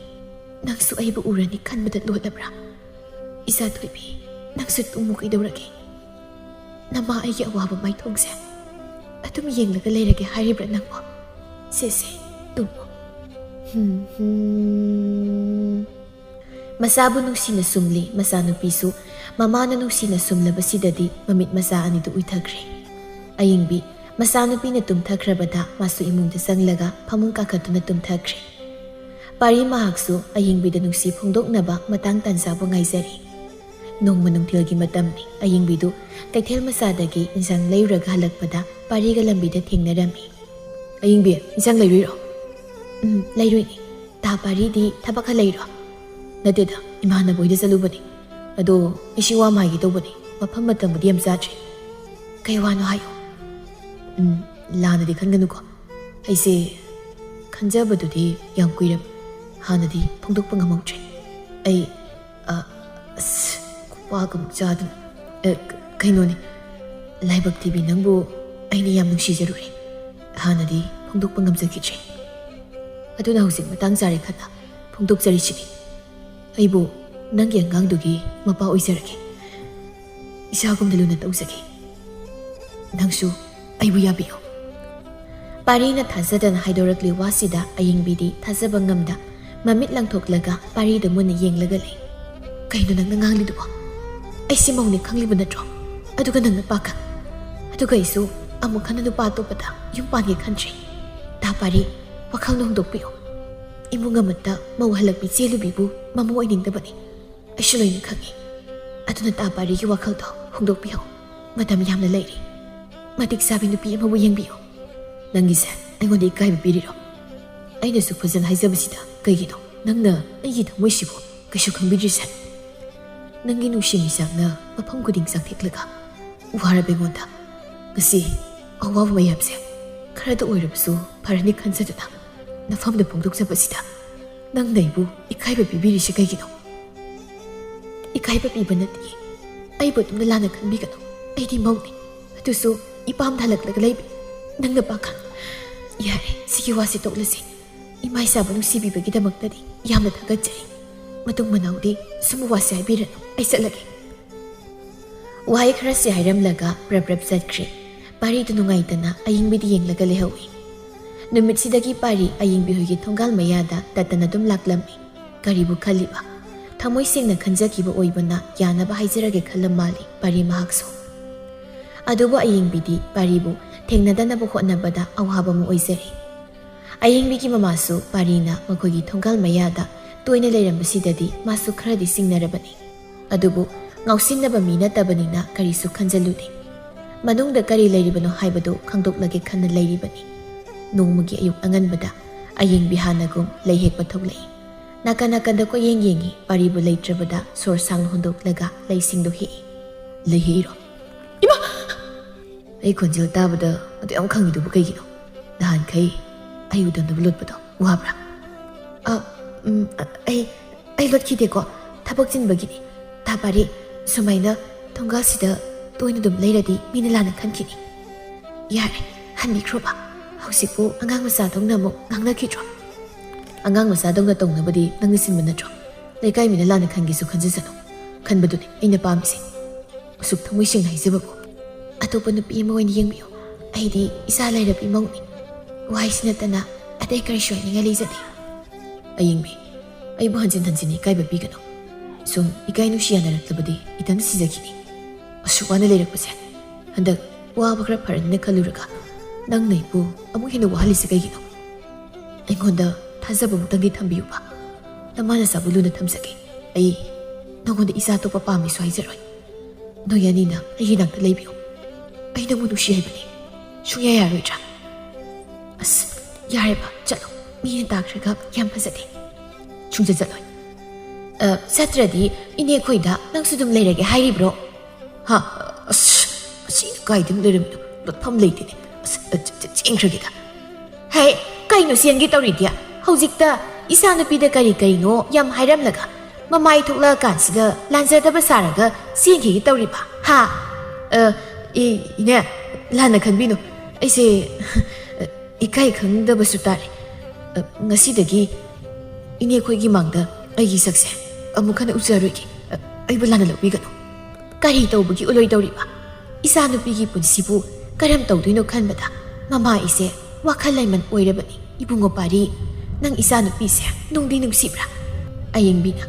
ꯅꯪꯁꯨ ꯑꯩꯕꯨ ꯎꯔꯅꯤ ꯈꯟꯕꯗ ꯂꯣꯠꯂꯕ꯭ꯔꯥ? ꯏꯆꯥ ꯊꯣꯏꯕꯤ, ꯅꯪꯁꯨ ꯇꯨꯝꯃꯨ ꯀꯩꯗꯧꯔꯒꯦ? ꯅꯃꯥ ꯑꯩꯒꯤ ꯑꯋꯥꯕ ꯃꯥꯏꯊꯣꯡꯁꯦ ꯑꯗꯨꯝ ꯌꯦꯡꯂꯒ ꯂꯩꯔꯒꯦ ꯍꯥꯏꯔꯤꯕ꯭ꯔꯥ ꯅꯪꯕꯣ? ꯁꯦ ꯁꯦ, ꯇꯨꯝꯃꯨ꯫ ꯍꯨꯝ, ꯍꯨꯝ꯫ ꯃꯆꯥꯕꯨ ꯅꯨꯡꯁꯤꯅ ꯁꯨꯝꯂꯤ꯫ ꯃꯆꯥꯅꯨꯄꯤꯁꯨ ꯃꯃꯥꯅ ꯅꯨꯡꯁꯤꯅ ꯁꯨꯝꯂꯕꯁꯤꯗꯗꯤ ꯃꯃꯤꯠ ꯃꯆꯥ ꯑꯅꯤꯗꯨ ꯎꯏꯊꯈ꯭ꯔꯦ꯫ ꯑꯌꯤꯡꯕꯤ ꯃꯆꯥꯅꯨꯄꯤꯅ ꯇꯨꯝꯊꯈ꯭ꯔꯕꯗ ꯃꯥꯁꯨ ꯏꯃꯨꯡꯗ ꯆꯪꯂꯒ ꯐꯃꯨꯡ ꯀꯥꯈꯠꯇꯨꯅ ꯇꯨꯝꯊꯈ꯭ꯔꯦ꯫ ꯄꯥꯔꯤ ꯃꯍꯥꯛꯁꯨ ꯑꯌꯤꯡꯕꯤꯗ ꯅꯨꯡꯁꯤ ꯐꯣꯡꯗꯣꯛꯅꯕ ꯃꯇꯥꯡ ꯇꯥꯟꯖꯥꯕꯨ ꯉꯥꯏꯖꯔꯤ꯫ ꯅꯣꯡꯃ ꯅꯨꯡꯊꯤꯜꯒꯤ ꯃꯇꯝꯅꯤ꯫ ꯑꯌꯤꯡꯕꯤꯗꯨ ꯀꯩꯊꯦꯜ ꯃꯆꯥꯗꯒꯤ ꯏꯟꯁꯥꯡ ꯂꯩꯔꯨꯔꯒ ꯍꯜꯂꯛꯄꯗ ꯄꯥꯔꯤꯒ ꯂꯝꯕꯤꯗ ꯊꯦꯡꯅꯔꯝꯃꯤ꯫ "ꯑꯌꯤꯡꯕꯤ, ꯏꯟꯁꯥꯡ ꯂꯩꯔꯨꯏꯔꯣ?" "ꯎꯝ, ꯂꯩꯔꯨꯏꯅꯦ꯫ ꯇꯥ ꯄꯥꯔꯤꯗꯤ ꯊꯕꯛ ꯍꯜꯂꯛꯏꯔꯣ?" "ꯅꯠꯇꯦꯗ, ꯏꯃꯥꯟꯅꯕ ꯍꯣꯏꯗ ꯆꯠꯂꯨꯕꯅꯤ꯫ ꯑꯗꯣ ꯑꯩꯁꯤ ꯋꯥ ꯑꯃ ꯍꯥꯏꯒꯦ ꯇꯧꯕꯅꯤ, ꯃꯐꯝ ꯃꯇꯝꯕꯨꯗꯤ ꯌꯥꯝ ꯆꯥꯗ꯭ꯔꯤ꯫" "ꯀꯩ ꯋꯥꯅꯣ ꯍꯥꯏꯌꯣ꯫" "ꯎꯝ, ꯂꯥꯟꯅꯗꯤ ꯈꯟꯒꯅꯨꯀꯣ꯫ ꯑꯩꯁꯦ ꯈꯟꯖꯕꯗꯨꯗꯤ ꯌꯥꯝ ꯀꯨꯏꯔꯕ, ꯍꯥꯟꯅꯗꯤ ꯐꯣꯡꯗꯣꯛꯄ ꯉꯝꯍꯧꯗ꯭ꯔꯦ꯫ ꯑꯩ, ꯑ, ꯑꯁ, ꯈꯨꯄꯥꯛ ꯑꯃꯨꯛ ꯆꯥꯗꯅ꯫ ꯑ, ꯀ-, ꯀꯩꯅꯣꯅꯦ, ꯂꯥꯏꯕꯛ ꯊꯤꯕꯤ, ꯅꯪꯕꯨ ꯑꯩꯅ ꯌꯥꯝ ꯅꯨꯡꯁꯤꯖꯔꯨꯔꯦ꯫ ꯍꯥꯟꯅꯗꯤ ꯐꯣꯡꯗꯣꯛꯄ ꯉꯝꯖꯈꯤꯗ꯭ꯔꯦ꯫ ꯑꯗꯨꯅ ꯍꯧꯖꯤꯛ ꯃꯇꯥꯡ ꯆꯥꯔꯦ ꯈꯟꯅ ꯐꯣꯡꯗꯣꯛꯆꯔꯤꯁꯤꯅꯤ꯫ ꯑꯩꯕꯨ ꯅꯪꯒꯤ ꯑꯉꯥꯡꯗꯨꯒꯤ ꯃꯄꯥ ꯑꯣꯏꯖꯔꯒꯦ꯫ ꯏꯁꯥꯒꯨꯝꯅ ꯂꯨꯅ ꯇꯧꯖꯒꯦ꯫ ꯅꯪꯁꯨ ꯑꯩꯕꯨ ꯌꯥꯕꯤꯌꯨ꯫" ꯄꯥꯔꯤꯅ ꯊꯥꯖꯗꯅ ꯍꯥꯏꯗꯣꯔꯛꯂꯤ ꯋꯥꯁꯤꯗ ꯑꯌꯤꯡꯕꯤꯗꯤ ꯊꯥꯖꯕ ꯉꯝꯗ ꯃꯃꯤꯠ ꯂꯪꯊꯣꯛꯂꯒ ꯄꯥꯔꯤꯗ ꯃꯨꯟꯅ ꯌꯦꯡꯂꯒ ꯂꯩ꯫ "ꯀꯩꯅꯣ ꯅꯪꯅ ꯉꯥꯡꯂꯤꯗꯨꯕꯣ? ꯑꯩꯁꯤ ꯃꯧꯅꯦ ꯈꯪꯂꯤꯕ ꯅꯠꯇ꯭ꯔꯣ? ꯑꯗꯨꯒ ꯅꯪꯅ ꯄꯥꯈꯪ꯫ ꯑꯗꯨꯒ ꯑꯩꯁꯨ ꯑꯃꯨꯛ ꯍꯟꯅ ꯅꯨꯄꯥ ꯑꯇꯣꯞꯄꯗ ꯌꯨꯝ ꯄꯥꯟꯒꯦ ꯈꯟꯗ꯭ꯔꯤ꯫ ꯇꯥ ꯄꯥꯔꯤ, ꯋꯥꯈꯜꯗꯣ ꯍꯣꯡꯗꯣꯛꯄꯤꯌꯨ꯫ ꯏꯃꯨꯡ ꯑꯃꯠꯇ ꯃꯧ ꯍꯜꯂꯛꯄꯤ ꯆꯦꯜꯂꯨꯕꯤꯕꯨ ꯃꯃꯧ ꯑꯣꯏꯅꯤꯡꯗꯕꯅꯤ꯫ ꯑꯩꯁꯨ ꯂꯣꯏꯅ ꯈꯪꯏ꯫ ꯑꯗꯨꯅ ꯇꯥ ꯄꯥꯔꯤꯒꯤ ꯋꯥꯈꯜꯗꯣ ꯍꯣꯡꯗꯣꯛꯄꯤꯌꯨ꯫ ꯃꯇꯝ ꯌꯥꯝꯅ ꯂꯩꯔꯤ꯫ ꯃꯇꯤꯛ ꯆꯥꯕꯤ ꯅꯨꯄꯤ ꯑꯃꯕꯨ ꯌꯦꯡꯕꯤꯌꯨ꯫" "ꯅꯪꯒꯤꯁꯦ ꯑꯩꯉꯣꯟꯗ ꯏꯀꯥꯏꯕ ꯄꯤꯔꯤꯔꯣ? ꯑꯩꯅꯁꯨ ꯐꯖꯅ ꯍꯥꯏꯖꯕꯁꯤꯗ ꯀꯩꯒꯤꯅꯣ ꯅꯪꯅ ꯑꯩꯒꯤ ꯊꯃꯣꯏꯁꯤꯕꯨ ꯀꯩꯁꯨ ꯈꯪꯕꯤꯗ꯭ꯔꯤꯁꯦ? ꯅꯪꯒꯤ ꯅꯨꯡꯁꯤ ꯃꯤꯆꯥꯛꯅ ꯃꯐꯝ ꯈꯨꯗꯤꯡ ꯆꯥꯛꯊꯦꯛꯂꯒ ꯋꯥꯔꯕ ꯑꯩꯉꯣꯟꯗ ꯉꯁꯤ ꯑꯋꯥꯕ ꯃꯌꯥꯝꯁꯦ ꯈꯔꯗ ꯑꯣꯏꯔꯕꯁꯨ ꯐꯔꯅꯤ ꯈꯟꯖꯗꯨꯅ ꯅꯐꯝꯗ ꯐꯣꯡꯗꯣꯛꯆꯕꯁꯤꯗ ꯅꯪꯅ ꯑꯩꯕꯨ ꯏꯀꯥꯏꯕ ꯄꯤꯕꯤꯔꯤꯁꯤ ꯀꯩꯒꯤꯅꯣ?" "ꯏꯀꯥꯏꯕ ꯄꯤꯕ ꯅꯠꯇꯦ꯫ ꯑꯩꯕꯨ ꯑꯗꯨꯝꯅ ꯂꯥꯟꯅ ꯈꯟꯕꯤꯒꯅꯨ꯫ ꯑꯩꯗꯤ ꯃꯧꯅꯤ꯫ ꯑꯗꯨꯁꯨ ꯏꯄꯥꯝꯗ ꯍꯜꯂꯛꯂꯒ ꯂꯩꯕꯤ ꯅꯪꯅ ꯄꯥꯈꯪ꯫" "ꯌꯥꯔꯦ, ꯁꯤꯒꯤ ꯋꯥꯁꯤ ꯇꯣꯛꯂꯁꯤ꯫ ꯏꯃꯥ ꯏꯆꯥꯕꯨ ꯅꯨꯡꯁꯤꯕꯤꯕꯒꯤꯗꯃꯛꯇꯗꯤ ꯌꯥꯝꯅ ꯊꯥꯒꯠꯆꯔꯤ꯫ ꯃꯇꯨꯡ ꯃꯅꯥꯎꯗꯤ ꯁꯨꯝꯕ ꯋꯥꯁꯤ ꯍꯥꯏꯕꯤꯔꯅꯨ꯫ ꯑꯩ ꯆꯠꯂꯒꯦ꯫" ꯋꯥꯍꯩ ꯈꯔꯁꯤ ꯍꯥꯏꯔꯝꯂꯒ ꯄ꯭ꯔꯞ ꯄ꯭ꯔꯞ ꯆꯠꯈ꯭ꯔꯦ꯫ ꯄꯥꯔꯤꯗꯨ ꯅꯨꯡꯉꯥꯏꯇꯅ ꯑꯌꯤꯡꯕꯤꯗ ꯌꯦꯡꯂꯒ ꯂꯩꯍꯧꯏ꯫ ꯅꯨꯃꯤꯠꯁꯤꯗꯒꯤ ꯄꯥꯔꯤ ꯑꯌꯤꯡꯕꯤ ꯍꯣꯏꯒꯤ ꯊꯣꯡꯒꯥꯜ ꯃꯌꯥꯗ ꯇꯠꯇꯅ ꯑꯗꯨꯝ ꯂꯥꯛꯂꯝꯃꯤ꯫ ꯀꯔꯤꯕꯨ ꯈꯜꯂꯤꯕ? ꯊꯃꯣꯏ ꯁꯦꯡꯅ ꯈꯟꯖꯈꯤꯕ ꯑꯣꯏꯕꯅ ꯌꯥꯅꯕ ꯍꯥꯏꯖꯔꯒꯦ ꯈꯜꯂꯝ ꯃꯥꯜꯂꯤ ꯄꯥꯔꯤ ꯃꯍꯥꯛꯁꯨ꯫ ꯑꯗꯨꯕꯨ ꯑꯌꯤꯡꯕꯤꯗꯤ ꯄꯥꯔꯤꯕꯨ ꯊꯦꯡꯅꯗꯅꯕ ꯍꯣꯠꯅꯕꯗ ꯑꯋꯥꯕ ꯑꯃ ꯑꯣꯏꯖꯔꯦ꯫ ꯑꯌꯤꯡꯕꯤꯒꯤ ꯃꯃꯥꯁꯨ ꯄꯥꯔꯤꯅ ꯃꯈꯣꯏꯒꯤ ꯊꯣꯡꯒꯥꯜ ꯃꯌꯥꯗ ꯇꯣꯏꯅ ꯂꯩꯔꯝꯕꯁꯤꯗꯗꯤ ꯃꯥꯁꯨ ꯈꯔꯗꯤ ꯆꯤꯡꯅꯔꯕꯅꯤ꯫ ꯑꯗꯨꯕꯨ ꯉꯥꯎꯁꯤꯟꯅꯕ ꯃꯤ ꯅꯠꯇꯕꯅꯤꯅ ꯀꯔꯤꯁꯨ ꯈꯟꯖꯜꯂꯨꯗꯦ꯫ ꯃꯅꯨꯡꯗ ꯀꯔꯤ ꯂꯩꯔꯤꯕꯅꯣ ꯍꯥꯏꯕꯗꯨ ꯈꯪꯗꯣꯛꯂꯒꯦ ꯈꯟꯅ ꯂꯩꯔꯤꯕꯅꯤ꯫ ꯅꯣꯡꯃꯒꯤ ꯑꯌꯨꯛ ꯑꯉꯟꯕꯗ ꯑꯌꯤꯡꯕꯤ ꯍꯥꯟꯅꯒꯨꯝ ꯂꯩ ꯍꯦꯛꯄ ꯊꯣꯛꯂꯛꯏ꯫ ꯅꯥꯀꯟ ꯅꯥꯀꯟꯗ ꯀꯣꯏꯌꯦꯡ ꯌꯦꯡꯉꯤ, ꯄꯥꯔꯤꯕꯨ ꯂꯩꯇ꯭ꯔꯕꯗ ꯁꯣꯔ ꯁꯥꯡꯅ ꯍꯣꯟꯗꯣꯛꯂꯒ ꯂꯩꯁꯤꯡꯗꯨ ꯍꯦꯛꯏ꯫ "ꯂꯩ ꯍꯦꯛꯏꯔꯣ? ꯏꯃꯥ!" "ꯑꯩ ꯈꯣꯟꯖꯦꯜ ꯇꯥꯕꯗ ꯑꯗꯨ ꯌꯥꯝ ꯈꯪꯉꯤꯗꯨꯕꯨ ꯀꯩꯒꯤꯅꯣ? ꯅꯍꯥꯟꯈꯩ ꯑꯩ ꯎꯗꯅꯕ ꯂꯣꯠꯄꯗꯣ ꯋꯥꯕ꯭ꯔꯥ?" "ꯑ, ꯎꯝ, ꯑ, ꯑꯩ, ꯑꯩ ꯂꯣꯠꯈꯤꯗꯦꯀꯣ, ꯊꯕꯛ ꯆꯤꯟꯕꯒꯤꯅꯤ꯫ ꯇꯥ ꯄꯥꯔꯤ, ꯁꯨꯃꯥꯏꯅ ꯊꯣꯡꯒꯥꯜꯁꯤꯗ ꯇꯣꯏꯅ ꯑꯗꯨꯝ ꯂꯩꯔꯗꯤ ꯃꯤꯅ ꯂꯥꯟꯅ ꯈꯟꯈꯤꯅꯤ꯫" "ꯌꯥꯔꯦ, ꯍꯟꯕꯤꯈ꯭ꯔꯣꯕ꯫ ꯍꯧꯖꯤꯛꯄꯨ ꯑꯉꯥꯡ ꯃꯆꯥꯗꯧꯅ ꯑꯃꯨꯛ ꯉꯥꯡꯅꯈꯤꯗ꯭ꯔꯣ?" "ꯑꯉꯥꯡ ꯃꯆꯥꯗꯧꯅ ꯇꯧꯅꯕꯗꯤ ꯅꯪꯅ ꯁꯤꯟꯕ ꯅꯠꯇ꯭ꯔꯣ? ꯂꯩꯀꯥꯏ ꯃꯤꯅ ꯂꯥꯟꯅ ꯈꯟꯒꯦꯁꯨ ꯈꯟꯖꯁꯅꯨ꯫ ꯈꯟꯕꯗꯨꯅꯤ ꯑꯩꯅ ꯄꯥꯝꯃꯤꯁꯦ꯫ ꯑꯁꯨꯛ ꯊꯃꯣꯏ ꯁꯦꯡꯅ ꯍꯥꯏꯖꯕꯕꯨ꯫" "ꯑꯇꯣꯞꯄ ꯅꯨꯄꯤ ꯑꯃ ꯑꯣꯏꯅ ꯌꯦꯡꯕꯤꯌꯨ꯫ ꯑꯩꯗꯤ ꯏꯆꯥ ꯂꯩꯔꯕꯤ ꯃꯧꯅꯤ꯫" ꯋꯥꯍꯩꯁꯤ ꯅꯠꯇꯅ ꯑꯇꯩ ꯀꯔꯤꯁꯨ ꯍꯥꯏꯅꯤꯡꯉꯥꯏ ꯂꯩꯖꯗꯦ꯫ ꯑꯌꯤꯡꯕꯤ, ꯑꯩꯕꯨ ꯍꯟꯖꯤꯟ ꯍꯟꯖꯤꯟ ꯏꯀꯥꯏꯕ ꯄꯤꯒꯅꯨ꯫ ꯁꯨꯝ ꯏꯀꯥꯏ ꯅꯨꯡꯁꯤ ꯌꯥꯅꯔꯛꯂꯕꯗꯤ ꯏꯊꯟ ꯁꯤꯖꯈꯤꯅꯤ꯫ ꯑꯁꯨꯛ ꯋꯥꯅ ꯂꯩꯔꯛꯄꯁꯦ ꯍꯟꯗꯛ ꯋꯥꯕ ꯈꯔ ꯐꯔꯅꯤꯅ ꯈꯜꯂꯨꯔꯒ ꯅꯪꯅ ꯑꯩꯕꯨ ꯑꯃꯨꯛ ꯍꯦꯟꯅ ꯋꯥꯍꯜꯂꯤꯁꯦ ꯀꯩꯒꯤꯅꯣ? ꯑꯩꯉꯣꯟꯗ ꯊꯥꯖꯕ ꯑꯃꯨꯛꯇꯪꯗꯤ ꯊꯝꯕꯤꯌꯨꯕ꯫ ꯅꯃꯥ ꯅꯆꯥꯕꯨ ꯂꯨꯅ ꯊꯝꯖꯒꯦ꯫ ꯑꯩ ꯅꯉꯣꯟꯗ ꯏꯆꯥ ꯑꯇꯣꯞꯄ ꯄꯥꯝꯃꯤꯁꯨ ꯍꯥꯏꯖꯔꯣꯏ꯫ ꯅꯣꯏ ꯑꯅꯤꯅ ꯑꯩꯒꯤ ꯅꯥꯛꯇ ꯂꯩꯕꯤꯌꯨ꯫ ꯑꯩ ꯅꯪꯕꯨ ꯅꯨꯡꯁꯤ ꯍꯥꯏꯕꯅꯤ꯫ ꯁꯨꯡꯌꯥ ꯌꯥꯔꯣꯏꯗ꯭ꯔꯥ? ꯑꯁ, ꯌꯥꯔꯦꯕ, ꯆꯠꯂꯣ꯫ ꯃꯤꯅ ꯇꯥꯈ꯭ꯔꯒ ꯌꯥꯝ ꯐꯖꯗꯦ꯫ ꯁꯨꯡꯆꯠ ꯆꯠꯂꯣꯏ꯫ ꯑ, ꯆꯠꯇ꯭ꯔꯗꯤ ꯏꯅꯦ ꯈꯣꯏꯗ ꯅꯪꯁꯨ ꯑꯗꯨꯝ ꯂꯩꯔꯒꯦ ꯍꯥꯏꯔꯤꯕ꯭ꯔꯣ? ꯍꯥ? ꯑꯁ, ꯑꯁꯤꯅ ꯀꯥꯏꯗ ꯑꯃꯨꯛ ꯂꯩꯔꯝꯃꯤꯅꯣ? ꯂꯣꯠꯐꯝ ꯂꯩꯇꯦꯅꯦ꯫ ꯑꯁ, ꯑ, ꯆ-, ꯆ-, ꯆꯦꯟꯈ꯭ꯔꯒꯦꯗ꯫ ꯍꯦ, ꯀꯩꯅꯣ ꯆꯦꯟꯒꯦ ꯇꯧꯔꯤꯗꯤ? ꯍꯧꯖꯤꯛꯇ ꯏꯆꯥ ꯅꯨꯄꯤꯗ ꯀꯔꯤ ꯀꯔꯤꯅꯣ ꯌꯥꯝ ꯍꯥꯏꯔꯝꯂꯒ ꯃꯃꯥꯏ ꯊꯣꯛꯂꯛꯑꯀꯥꯟꯁꯤꯗ ꯂꯥꯟꯖꯗꯕ ꯁꯥꯔꯒ ꯆꯦꯟꯈꯤꯒꯦ ꯇꯧꯔꯤꯕ? ꯍꯥ? ꯑ, ꯏ-, ꯏꯅꯦ, ꯂꯥꯟꯅ ꯈꯟꯕꯤꯅꯨ꯫ ꯑꯩꯁꯦ ꯏꯀꯥꯏ ꯈꯪꯗꯕꯁꯨ ꯇꯥꯔꯦ꯫ ꯑ, ꯉꯁꯤꯗꯒꯤ ꯏꯅꯦ ꯈꯣꯏꯒꯤ ꯃꯥꯡꯗ ꯑꯩꯒꯤ ꯁꯛꯁꯦ ꯑꯃꯨꯛ ꯍꯟꯅ ꯎꯖꯔꯣꯏꯒꯦ꯫ ꯑ, ꯑꯩꯕꯨ ꯂꯥꯟꯅ ꯂꯧꯕꯤꯒꯅꯨ꯫ ꯀꯔꯤ ꯇꯧꯕꯒꯤ ꯎꯂꯣꯏ ꯇꯧꯔꯤꯕ? ꯏꯆꯥꯅꯨꯄꯤꯒꯤ ꯄꯨꯟꯁꯤꯕꯨ ꯀꯔꯝ ꯇꯧꯗꯣꯏꯅꯣ ꯈꯟꯕꯗ ꯃꯃꯥ ꯑꯩꯁꯦ ꯋꯥꯈꯜ ꯂꯩꯃꯟ ꯑꯣꯏꯔꯕꯅꯤ꯫ ꯏꯕꯨꯡꯉꯣ ꯄꯥꯔꯤ, ꯅꯪ ꯏꯆꯥꯅꯨꯄꯤꯁꯦ ꯅꯨꯡꯗꯤ ꯅꯨꯡꯁꯤꯕ꯭ꯔꯥ? ꯑꯌꯤꯡꯕꯤꯅ,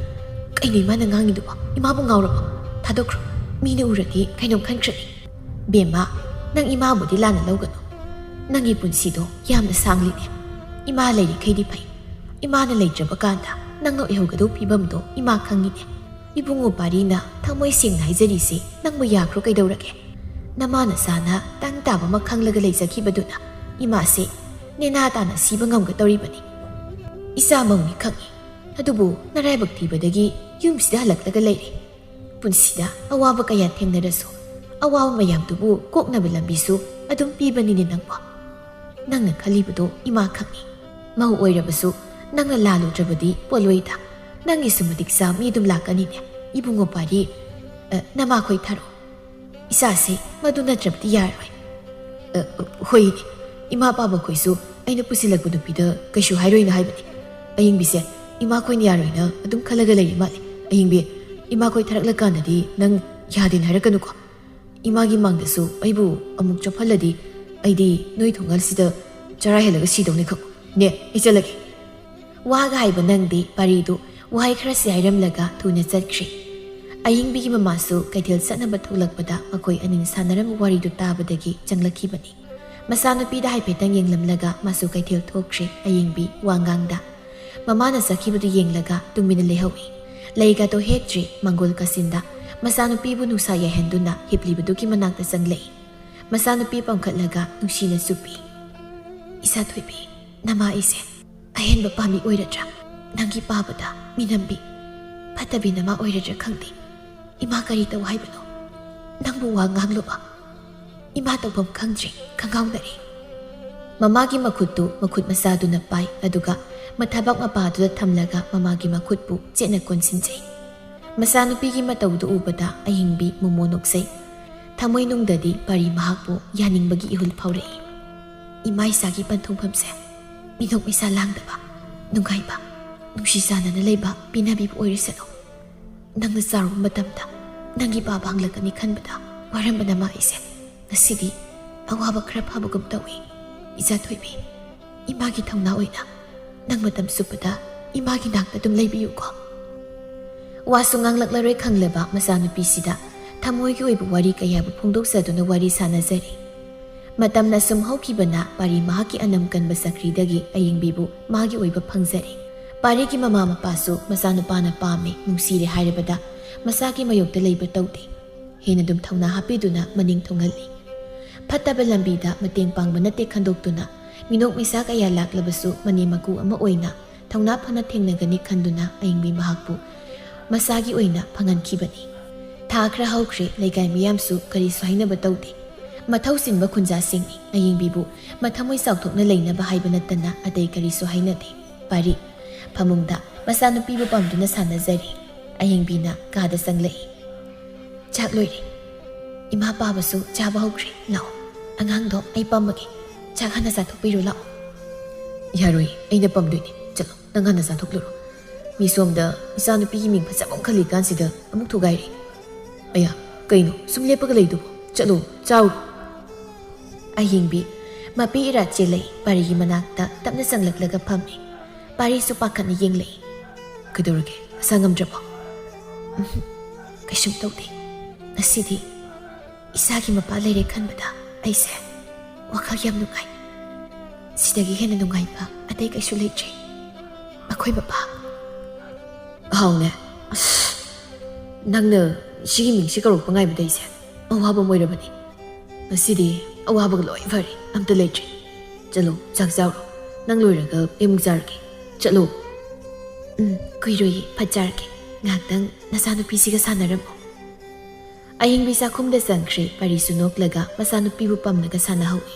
ꯀꯩꯅꯣ ꯏꯃꯥꯅ ꯉꯥꯡꯉꯤꯗꯨꯕꯣ? ꯏꯃꯥꯕꯨ ꯉꯥꯎꯔꯕꯣ? ꯊꯥꯗꯣꯛꯈ꯭ꯔꯣ꯫ ꯃꯤꯅ ꯎꯔꯗꯤ ꯀꯩꯅꯣꯝ ꯈꯟꯈ꯭ꯔꯅꯤ꯫ ꯕꯦꯝꯃ, ꯅꯪ ꯏꯃꯥꯕꯨꯗꯤ ꯂꯥꯟꯅ ꯂꯧꯒꯅꯨ꯫ ꯅꯪꯒꯤ ꯄꯨꯟꯁꯤꯗꯣ ꯌꯥꯝꯅ ꯁꯥꯡꯂꯤꯅꯦ꯫ ꯏꯃꯥ ꯂꯩꯔꯤꯈꯩꯗꯤ ꯐꯩ꯫ ꯏꯃꯥꯅ ꯂꯩꯇ꯭ꯔꯕ ꯀꯥꯟꯗ ꯅꯪꯅ ꯑꯣꯏꯍꯧꯒꯗꯧ ꯐꯤꯕꯝꯗꯣ ꯏꯃꯥ ꯈꯪꯉꯤꯅꯦ꯫ ꯏꯕꯨꯡꯉꯣ ꯄꯥꯔꯤꯅ ꯊꯃꯣꯏ ꯁꯦꯡꯅ ꯍꯥꯏꯖꯔꯤꯁꯦ ꯅꯪꯕꯨ ꯌꯥꯈ꯭ꯔꯣ ꯀꯩꯗꯧꯔꯒꯦ? ꯅꯃꯥ ꯅꯆꯥꯅ ꯇꯪ ꯇꯥꯕ ꯑꯃ ꯈꯪꯂꯒ ꯂꯩꯖꯈꯤꯕꯗꯨꯅ ꯏꯃꯥꯁꯦ ꯅꯦꯅꯥ ꯇꯥꯅ ꯁꯤꯕ ꯉꯝꯒꯗꯧꯔꯤꯕꯅꯤ꯫ ꯏꯆꯥ ꯃꯧꯅꯤ ꯈꯪꯉꯤ, ꯑꯗꯨꯕꯨ ꯅꯔꯥꯏꯕꯛ ꯊꯤꯕꯗꯒꯤ ꯌꯨꯝꯁꯤꯗ ꯍꯜꯂꯛꯂꯒ ꯂꯩꯔꯦ꯫ ꯄꯨꯟꯁꯤꯗ ꯑꯋꯥꯕ ꯀꯌꯥ ꯊꯦꯡꯅꯔꯁꯨ ꯑꯋꯥꯕ ꯃꯌꯥꯝꯗꯨꯕꯨ ꯀꯣꯛꯅꯕ ꯂꯝꯕꯤꯁꯨ ꯑꯗꯨꯝ ꯄꯤꯕꯅꯤꯅꯦ ꯅꯪꯕꯣ꯫ ꯅꯪꯅ ꯈꯜꯂꯤꯕꯗꯣ ꯏꯃꯥ ꯈꯪꯉꯤ꯫ ꯃꯧ ꯑꯣꯏꯔꯕꯁꯨ ꯅꯪꯅ ꯂꯥꯜꯂꯨꯗ꯭ꯔꯕꯗꯤ ꯄꯣꯠꯂꯣꯏꯗ꯫ ꯅꯪꯒꯤꯁꯨ ꯃꯇꯤꯛ ꯆꯥ ꯃꯤ ꯑꯗꯨꯝ ꯂꯥꯛꯀꯅꯤꯅꯦ꯫ ꯏꯕꯨꯡꯉꯣ ꯄꯥꯔꯤ, ꯑ, ꯅꯃꯥꯈꯣꯏ ꯊꯥꯔꯛꯑꯣ꯫ ꯏꯆꯥꯁꯦ ꯃꯗꯨ ꯅꯠꯇ꯭ꯔꯕꯗꯤ ꯌꯥꯔꯣꯏ꯫ ꯑ, ꯍꯣꯏ, ꯏꯃꯥ ꯄꯥꯕꯈꯣꯏꯁꯨ ꯑꯩꯅ ꯄꯨꯁꯤꯜꯂꯛꯄ ꯅꯨꯄꯤꯗ ꯀꯩꯁꯨ ꯍꯥꯏꯔꯣꯏꯅ ꯍꯥꯏꯕꯅꯤ꯫ ꯑꯌꯤꯡꯕꯤꯁꯦ ꯏꯃꯥꯈꯣꯏꯅ ꯌꯥꯔꯣꯏꯅ ꯑꯗꯨꯝ ꯈꯜꯂꯒ ꯂꯩꯔꯤ ꯃꯥꯜꯂꯦ꯫ ꯑꯌꯤꯡꯕꯤ, ꯏꯃꯥꯈꯣꯏ ꯊꯥꯔꯛꯂꯀꯥꯟꯗꯗꯤ ꯅꯪ ꯌꯥꯗꯦꯅ ꯍꯥꯏꯔꯛꯀꯅꯨꯀꯣ꯫ ꯏꯃꯥꯒꯤ ꯃꯥꯡꯗꯁꯨ ꯑꯩꯕꯨ ꯑꯃꯨꯛ ꯆꯣꯞꯍꯜꯂꯗꯤ ꯑꯩꯗꯤ ꯅꯣꯏ ꯊꯣꯡꯒꯥꯜꯁꯤꯗ ꯆꯔꯥ ꯍꯦꯜꯂꯒ ꯁꯤꯗꯧꯅꯤ ꯈꯪꯉꯨ꯫ ꯅꯦ, ꯑꯩ ꯆꯠꯂꯒꯦ꯫ ꯋꯥꯒ ꯍꯥꯏꯕ ꯅꯪꯗꯦ ꯄꯥꯔꯤꯗꯨ ꯋꯥꯍꯩ ꯈꯔꯁꯤ ꯍꯥꯏꯔꯝꯂꯒ ꯊꯨꯅ ꯆꯠꯈ꯭ꯔꯦ꯫ ꯑꯌꯤꯡꯕꯤꯒꯤ ꯃꯃꯥꯁꯨ ꯀꯩꯊꯦꯜ ꯆꯠꯅꯕ ꯊꯣꯛꯂꯛꯄꯗ ꯃꯈꯣꯏ ꯑꯅꯤꯅ ꯁꯥꯟꯅꯔꯝꯕ ꯋꯥꯔꯤꯗꯨ ꯇꯥꯕꯗꯒꯤ ꯆꯪꯂꯛꯈꯤꯕꯅꯤ꯫ ꯃꯆꯥꯅꯨꯄꯤꯗ ꯍꯥꯏꯐꯦꯠꯇꯪ ꯌꯦꯡꯂꯝꯂꯒ ꯃꯥꯁꯨ ꯀꯩꯊꯦꯜ ꯊꯣꯛꯈ꯭ꯔꯦ꯫ ꯑꯌꯤꯡꯕꯤ ꯋꯥꯉꯥꯡꯗ ꯃꯃꯥꯅ ꯆꯠꯈꯤꯕꯗꯨ ꯌꯦꯡꯂꯒ ꯇꯨꯃꯤꯟꯅ ꯂꯩꯍꯧꯏ꯫ ꯂꯩꯒꯗꯣ ꯍꯦꯛꯇ꯭ꯔꯤ ꯃꯪꯒꯣꯜ ꯀꯥꯆꯤꯟꯗ ꯃꯆꯥꯅꯨꯄꯤꯕꯨ ꯅꯨꯡꯁꯥ ꯌꯥꯏꯍꯟꯗꯨꯅ ꯍꯤꯞꯂꯤꯕꯗꯨꯒꯤ ꯃꯅꯥꯛꯇ ꯆꯪꯂꯛꯏ꯫ ꯃꯆꯥꯅꯨꯄꯤ ꯄꯝꯈꯠꯂꯒ ꯅꯨꯡꯁꯤꯅ ꯆꯨꯞꯄꯤ꯫ "ꯏꯆꯥ ꯊꯣꯏꯕꯤ, ꯅꯃꯥ ꯑꯩꯁꯦ ꯑꯍꯦꯟꯕ ꯄꯥꯝꯃꯤ ꯑꯣꯏꯔꯗ꯭ꯔꯥ? ꯅꯪꯒꯤ ꯄꯥꯕꯗ ꯃꯤꯅꯝꯕꯤ, ꯐꯠꯇꯕꯤ ꯅꯃꯥ ꯑꯣꯏꯔꯗ꯭ꯔꯥ ꯈꯪꯗꯦ꯫ ꯏꯃꯥ ꯀꯔꯤ ꯇꯧ ꯍꯥꯏꯕꯅꯣ? ꯅꯪꯕꯨ ꯋꯥ ꯉꯥꯡꯂꯨꯕ ꯏꯃꯥ ꯇꯧꯐꯝ ꯈꯪꯗ꯭ꯔꯦ, ꯈꯪꯉꯥꯎꯅꯔꯦ꯫" ꯃꯃꯥꯒꯤ ꯃꯈꯨꯠꯇꯨ ꯃꯈꯨꯠ ꯃꯆꯥꯗꯨꯅ ꯄꯥꯏ, ꯑꯗꯨꯒ ꯃꯊꯕꯥꯛ ꯃꯄꯥꯗꯨꯗ ꯊꯝꯂꯒ ꯃꯃꯥꯒꯤ ꯃꯈꯨꯠꯄꯨ ꯆꯦꯠꯅ ꯀꯣꯟꯁꯤꯟꯖꯩ꯫ ꯃꯆꯥꯅꯨꯄꯤꯒꯤ ꯃꯇꯧꯗꯨ ꯎꯕꯗ ꯑꯍꯤꯡꯕꯤ ꯃꯣꯃꯣ ꯅꯣꯛꯆꯩ꯫ ꯊꯃꯣꯏꯅꯨꯡꯗꯗꯤ ꯄꯥꯔꯤ ꯃꯍꯥꯛꯄꯨ ꯌꯥꯅꯤꯡꯕꯒꯤ ꯏꯍꯨꯜ ꯐꯥꯎꯔꯛꯏ꯫ "ꯏꯃꯥ ꯏꯆꯥꯒꯤ ꯄꯟꯊꯨꯡꯐꯝꯁꯦ ꯃꯤꯅꯣꯛ ꯃꯩꯁꯥ ꯂꯥꯡꯗꯕ, ꯅꯨꯡꯉꯥꯏꯕ, ꯅꯨꯡꯁꯤ ꯆꯥꯟꯅꯅ ꯂꯩꯕ ꯄꯤꯅꯕꯤꯕ ꯑꯣꯏꯔꯁꯅꯨ꯫ ꯅꯪꯅ ꯆꯥꯎꯔꯕ ꯃꯇꯝꯗ ꯅꯪꯒꯤ ꯄꯥꯕ ꯍꯪꯂꯛꯀꯅꯤ ꯈꯟꯕꯗ ꯋꯥꯔꯝꯕ ꯅꯃꯥ ꯑꯩꯁꯦ ꯉꯁꯤꯗꯤ ꯑꯋꯥꯕ ꯈꯔ ꯐꯕꯒꯨꯝ ꯇꯧꯏ꯫ ꯏꯆꯥ ꯊꯣꯏꯕꯤ, ꯏꯃꯥꯒꯤ ꯊꯧꯅꯥ ꯑꯣꯏꯅ ꯅꯪ ꯃꯇꯝ ꯆꯨꯞꯄꯗ ꯏꯃꯥꯒꯤ ꯅꯥꯛꯇ ꯑꯗꯨꯝ ꯂꯩꯕꯤꯌꯨꯀꯣ꯫" ꯋꯥꯁꯨ ꯉꯥꯡꯂꯛꯂꯔꯣꯏ ꯈꯪꯂꯕ ꯃꯆꯥꯅꯨꯄꯤꯁꯤꯗ ꯊꯃꯣꯏꯒꯤ ꯑꯣꯏꯕ ꯋꯥꯔꯤ ꯀꯌꯥꯕꯨ ꯐꯣꯡꯗꯣꯛꯆꯗꯨꯅ ꯋꯥꯔꯤ ꯁꯥꯟꯅꯖꯔꯤ꯫ ꯃꯇꯝꯅ ꯁꯨꯝ ꯍꯧꯈꯤꯕꯅ ꯄꯥꯔꯤ ꯃꯍꯥꯛꯀꯤ ꯑꯅꯝ ꯀꯟꯕ ꯆꯀ꯭ꯔꯤꯗꯒꯤ ꯑꯌꯤꯡꯕꯤꯕꯨ ꯃꯥꯒꯤ ꯑꯣꯏꯕ ꯐꯪꯖꯔꯦ꯫ ꯄꯥꯔꯤꯒꯤ ꯃꯃꯥ ꯃꯄꯥꯁꯨ ꯃꯆꯥꯅꯨꯄꯥꯅ ꯄꯥꯝꯃꯦ, ꯅꯨꯡꯁꯤꯔꯦ ꯍꯥꯏꯔꯕꯗ ꯃꯆꯥꯒꯤ ꯃꯥꯌꯣꯛꯇ ꯂꯩꯕ ꯇꯧꯗꯦ꯫ ꯍꯦꯟꯅ ꯑꯗꯨꯝ ꯊꯧꯅꯥ ꯍꯥꯞꯄꯤꯗꯨꯅ ꯃꯅꯤꯡ ꯊꯨꯡꯍꯜꯂꯤ꯫ ꯐꯠꯇꯕ ꯂꯝꯕꯤꯗ ꯃꯇꯦꯡ ꯄꯥꯡꯕ ꯅꯠꯇꯦ ꯈꯟꯗꯣꯛꯇꯨꯅ ꯃꯤꯅꯣꯛ ꯃꯩꯁꯥ ꯀꯌꯥ ꯂꯥꯛꯂꯕꯁꯨ ꯃꯅꯦꯝ ꯃꯀꯨ ꯑꯃ ꯑꯣꯏꯅ ꯊꯧꯅꯥ ꯐꯅ ꯊꯦꯡꯅꯒꯅꯤ ꯈꯟꯗꯨꯅ ꯑꯌꯤꯡꯕꯤ ꯃꯍꯥꯛꯄꯨ ꯃꯆꯥꯒꯤ ꯑꯣꯏꯅ ꯐꯪꯍꯟꯈꯤꯕꯅꯤ꯫ ꯊꯥ ꯈꯔ ꯍꯧꯈ꯭ꯔꯦ, ꯂꯩꯀꯥꯏ ꯃꯤꯌꯥꯝꯁꯨ ꯀꯔꯤꯁꯨ ꯍꯥꯏꯅꯕ ꯇꯧꯗꯦ꯫ ꯃꯊꯧ ꯆꯤꯟꯕ ꯈꯨꯟꯖꯥꯁꯤꯡꯅꯤ꯫ ꯑꯌꯤꯡꯕꯤꯕꯨ ꯃꯊꯃꯣꯏ ꯆꯥꯎꯊꯣꯛꯅ ꯂꯩꯅꯕ ꯍꯥꯏꯕ ꯅꯠꯇꯅ ꯑꯇꯩ ꯀꯔꯤꯁꯨ ꯍꯥꯏꯅꯗꯦ꯫ ꯄꯥꯔꯤ ꯐꯃꯨꯡꯗ ꯃꯆꯥꯅꯨꯄꯤꯕꯨ ꯄꯝꯗꯨꯅ ꯁꯥꯟꯅꯖꯔꯤ꯫ ꯑꯌꯤꯡꯕꯤꯅ ꯀꯥꯗ ꯆꯪꯂꯛꯏ꯫ "ꯆꯥꯛ ꯂꯣꯏꯔꯦ꯫ ꯏꯃꯥ ꯄꯥꯕꯁꯨ ꯆꯥꯕ ꯍꯧꯈ꯭ꯔꯦ꯫ ꯂꯥꯛꯑꯣ, ꯑꯉꯥꯡꯗꯣ ꯑꯩ ꯄꯝꯃꯒꯦ꯫ ꯆꯥꯛ ꯍꯥꯟꯅ ꯆꯥꯊꯣꯛꯄꯤꯔꯨ ꯂꯥꯛꯑꯣ꯫" "ꯌꯥꯔꯣꯏ, ꯑꯩꯅ ꯄꯝꯗꯣꯏꯅꯦ꯫ ꯆꯠꯂꯣ, ꯅꯪ ꯍꯥꯟꯅ ꯆꯥꯊꯣꯛꯂꯨꯔꯣ꯫ ꯃꯤ ꯁꯣꯝꯗ ꯏꯆꯥꯅꯨꯄꯤꯒꯤ ꯃꯤꯡ ꯐꯖꯕ ꯑꯃ ꯈꯜꯂꯤ ꯀꯥꯟꯁꯤꯗ ꯑꯃꯨꯛ ꯊꯨꯒꯥꯏꯔꯦ꯫ ꯑꯌꯥ, ꯀꯩꯅꯣ ꯁꯨꯝ ꯂꯦꯞꯄꯒ ꯂꯩꯗꯨꯕꯣ? ꯆꯠꯂꯣ, ꯆꯥꯎꯔꯣ꯫" ꯑꯌꯤꯡꯕꯤ ꯃꯄꯤ ꯏꯔꯥ ꯆꯦꯜꯂꯛꯏ꯫ ꯄꯥꯔꯤꯒꯤ ꯃꯅꯥꯛꯇ ꯇꯞꯅ ꯆꯪꯂꯛꯂꯒ ꯐꯝꯃꯤ꯫ ꯄꯥꯔꯤꯁꯨ ꯄꯥꯈꯠꯅ ꯌꯦꯡꯂꯛꯏ꯫ "ꯀꯩꯗꯧꯔꯒꯦ? ꯅꯁꯥ ꯉꯝꯗ꯭ꯔꯕꯣ?" "ꯎꯝ, ꯀꯩꯁꯨꯝ ꯇꯧꯗꯦ꯫ ꯉꯁꯤꯗꯤ ꯏꯁꯥꯒꯤ ꯃꯄꯥ ꯂꯩꯔꯦ ꯈꯟꯕꯗ ꯑꯩꯁꯦ ꯋꯥꯈꯜ ꯌꯥꯝ ꯅꯨꯡꯉꯥꯏ꯫ ꯁꯤꯗꯒꯤ ꯍꯦꯟꯅ ꯅꯨꯡꯉꯥꯏꯕ ꯑꯇꯩ ꯀꯩꯁꯨ ꯂꯩꯇ꯭ꯔꯦ꯫ ꯑꯩꯈꯣꯏ ꯃꯄꯥ"꯫ "ꯍꯥꯎꯅꯦ꯫ ꯑꯁ, ꯅꯪꯅ ꯁꯤꯒꯤ ꯃꯤꯡꯁꯤ ꯀꯧꯔꯛꯄ ꯉꯥꯏꯕꯗ ꯑꯩꯁꯦ ꯑꯋꯥꯕ ꯑꯃ ꯑꯣꯏꯔꯕꯅꯤ꯫ ꯉꯁꯤꯗꯤ ꯑꯋꯥꯕꯒ ꯂꯣꯏ ꯐꯔꯦ, ꯑꯝꯇ ꯂꯩꯇ꯭ꯔꯦ꯫ ꯆꯠꯂꯣ, ꯆꯥꯛ ꯆꯥꯔꯣ꯫ ꯅꯪ ꯂꯣꯏꯔꯒ ꯑꯩ ꯑꯃꯨꯛ ꯆꯥꯔꯒꯦ꯫ ꯆꯠꯂꯣ꯫" "ꯎꯝ, ꯀꯨꯏꯔꯣꯏꯌꯦ, ꯐꯠ ꯆꯥꯔꯒꯦ꯫ ꯉꯥꯏꯍꯥꯛꯇꯪ ꯅꯆꯥꯅꯨꯄꯤꯁꯤꯒ ꯁꯥꯟꯅꯔꯝꯃꯣ꯫" ꯑꯍꯤꯡꯕꯤ ꯆꯥꯛꯈꯨꯝꯗ ꯆꯪꯈ꯭ꯔꯦ꯫ ꯄꯥꯔꯤꯁꯨ ꯅꯣꯛꯂꯒ ꯃꯆꯥꯅꯨꯄꯤꯕꯨ ꯄꯝꯂꯒ ꯁꯥꯟꯅꯍꯧꯏ꯫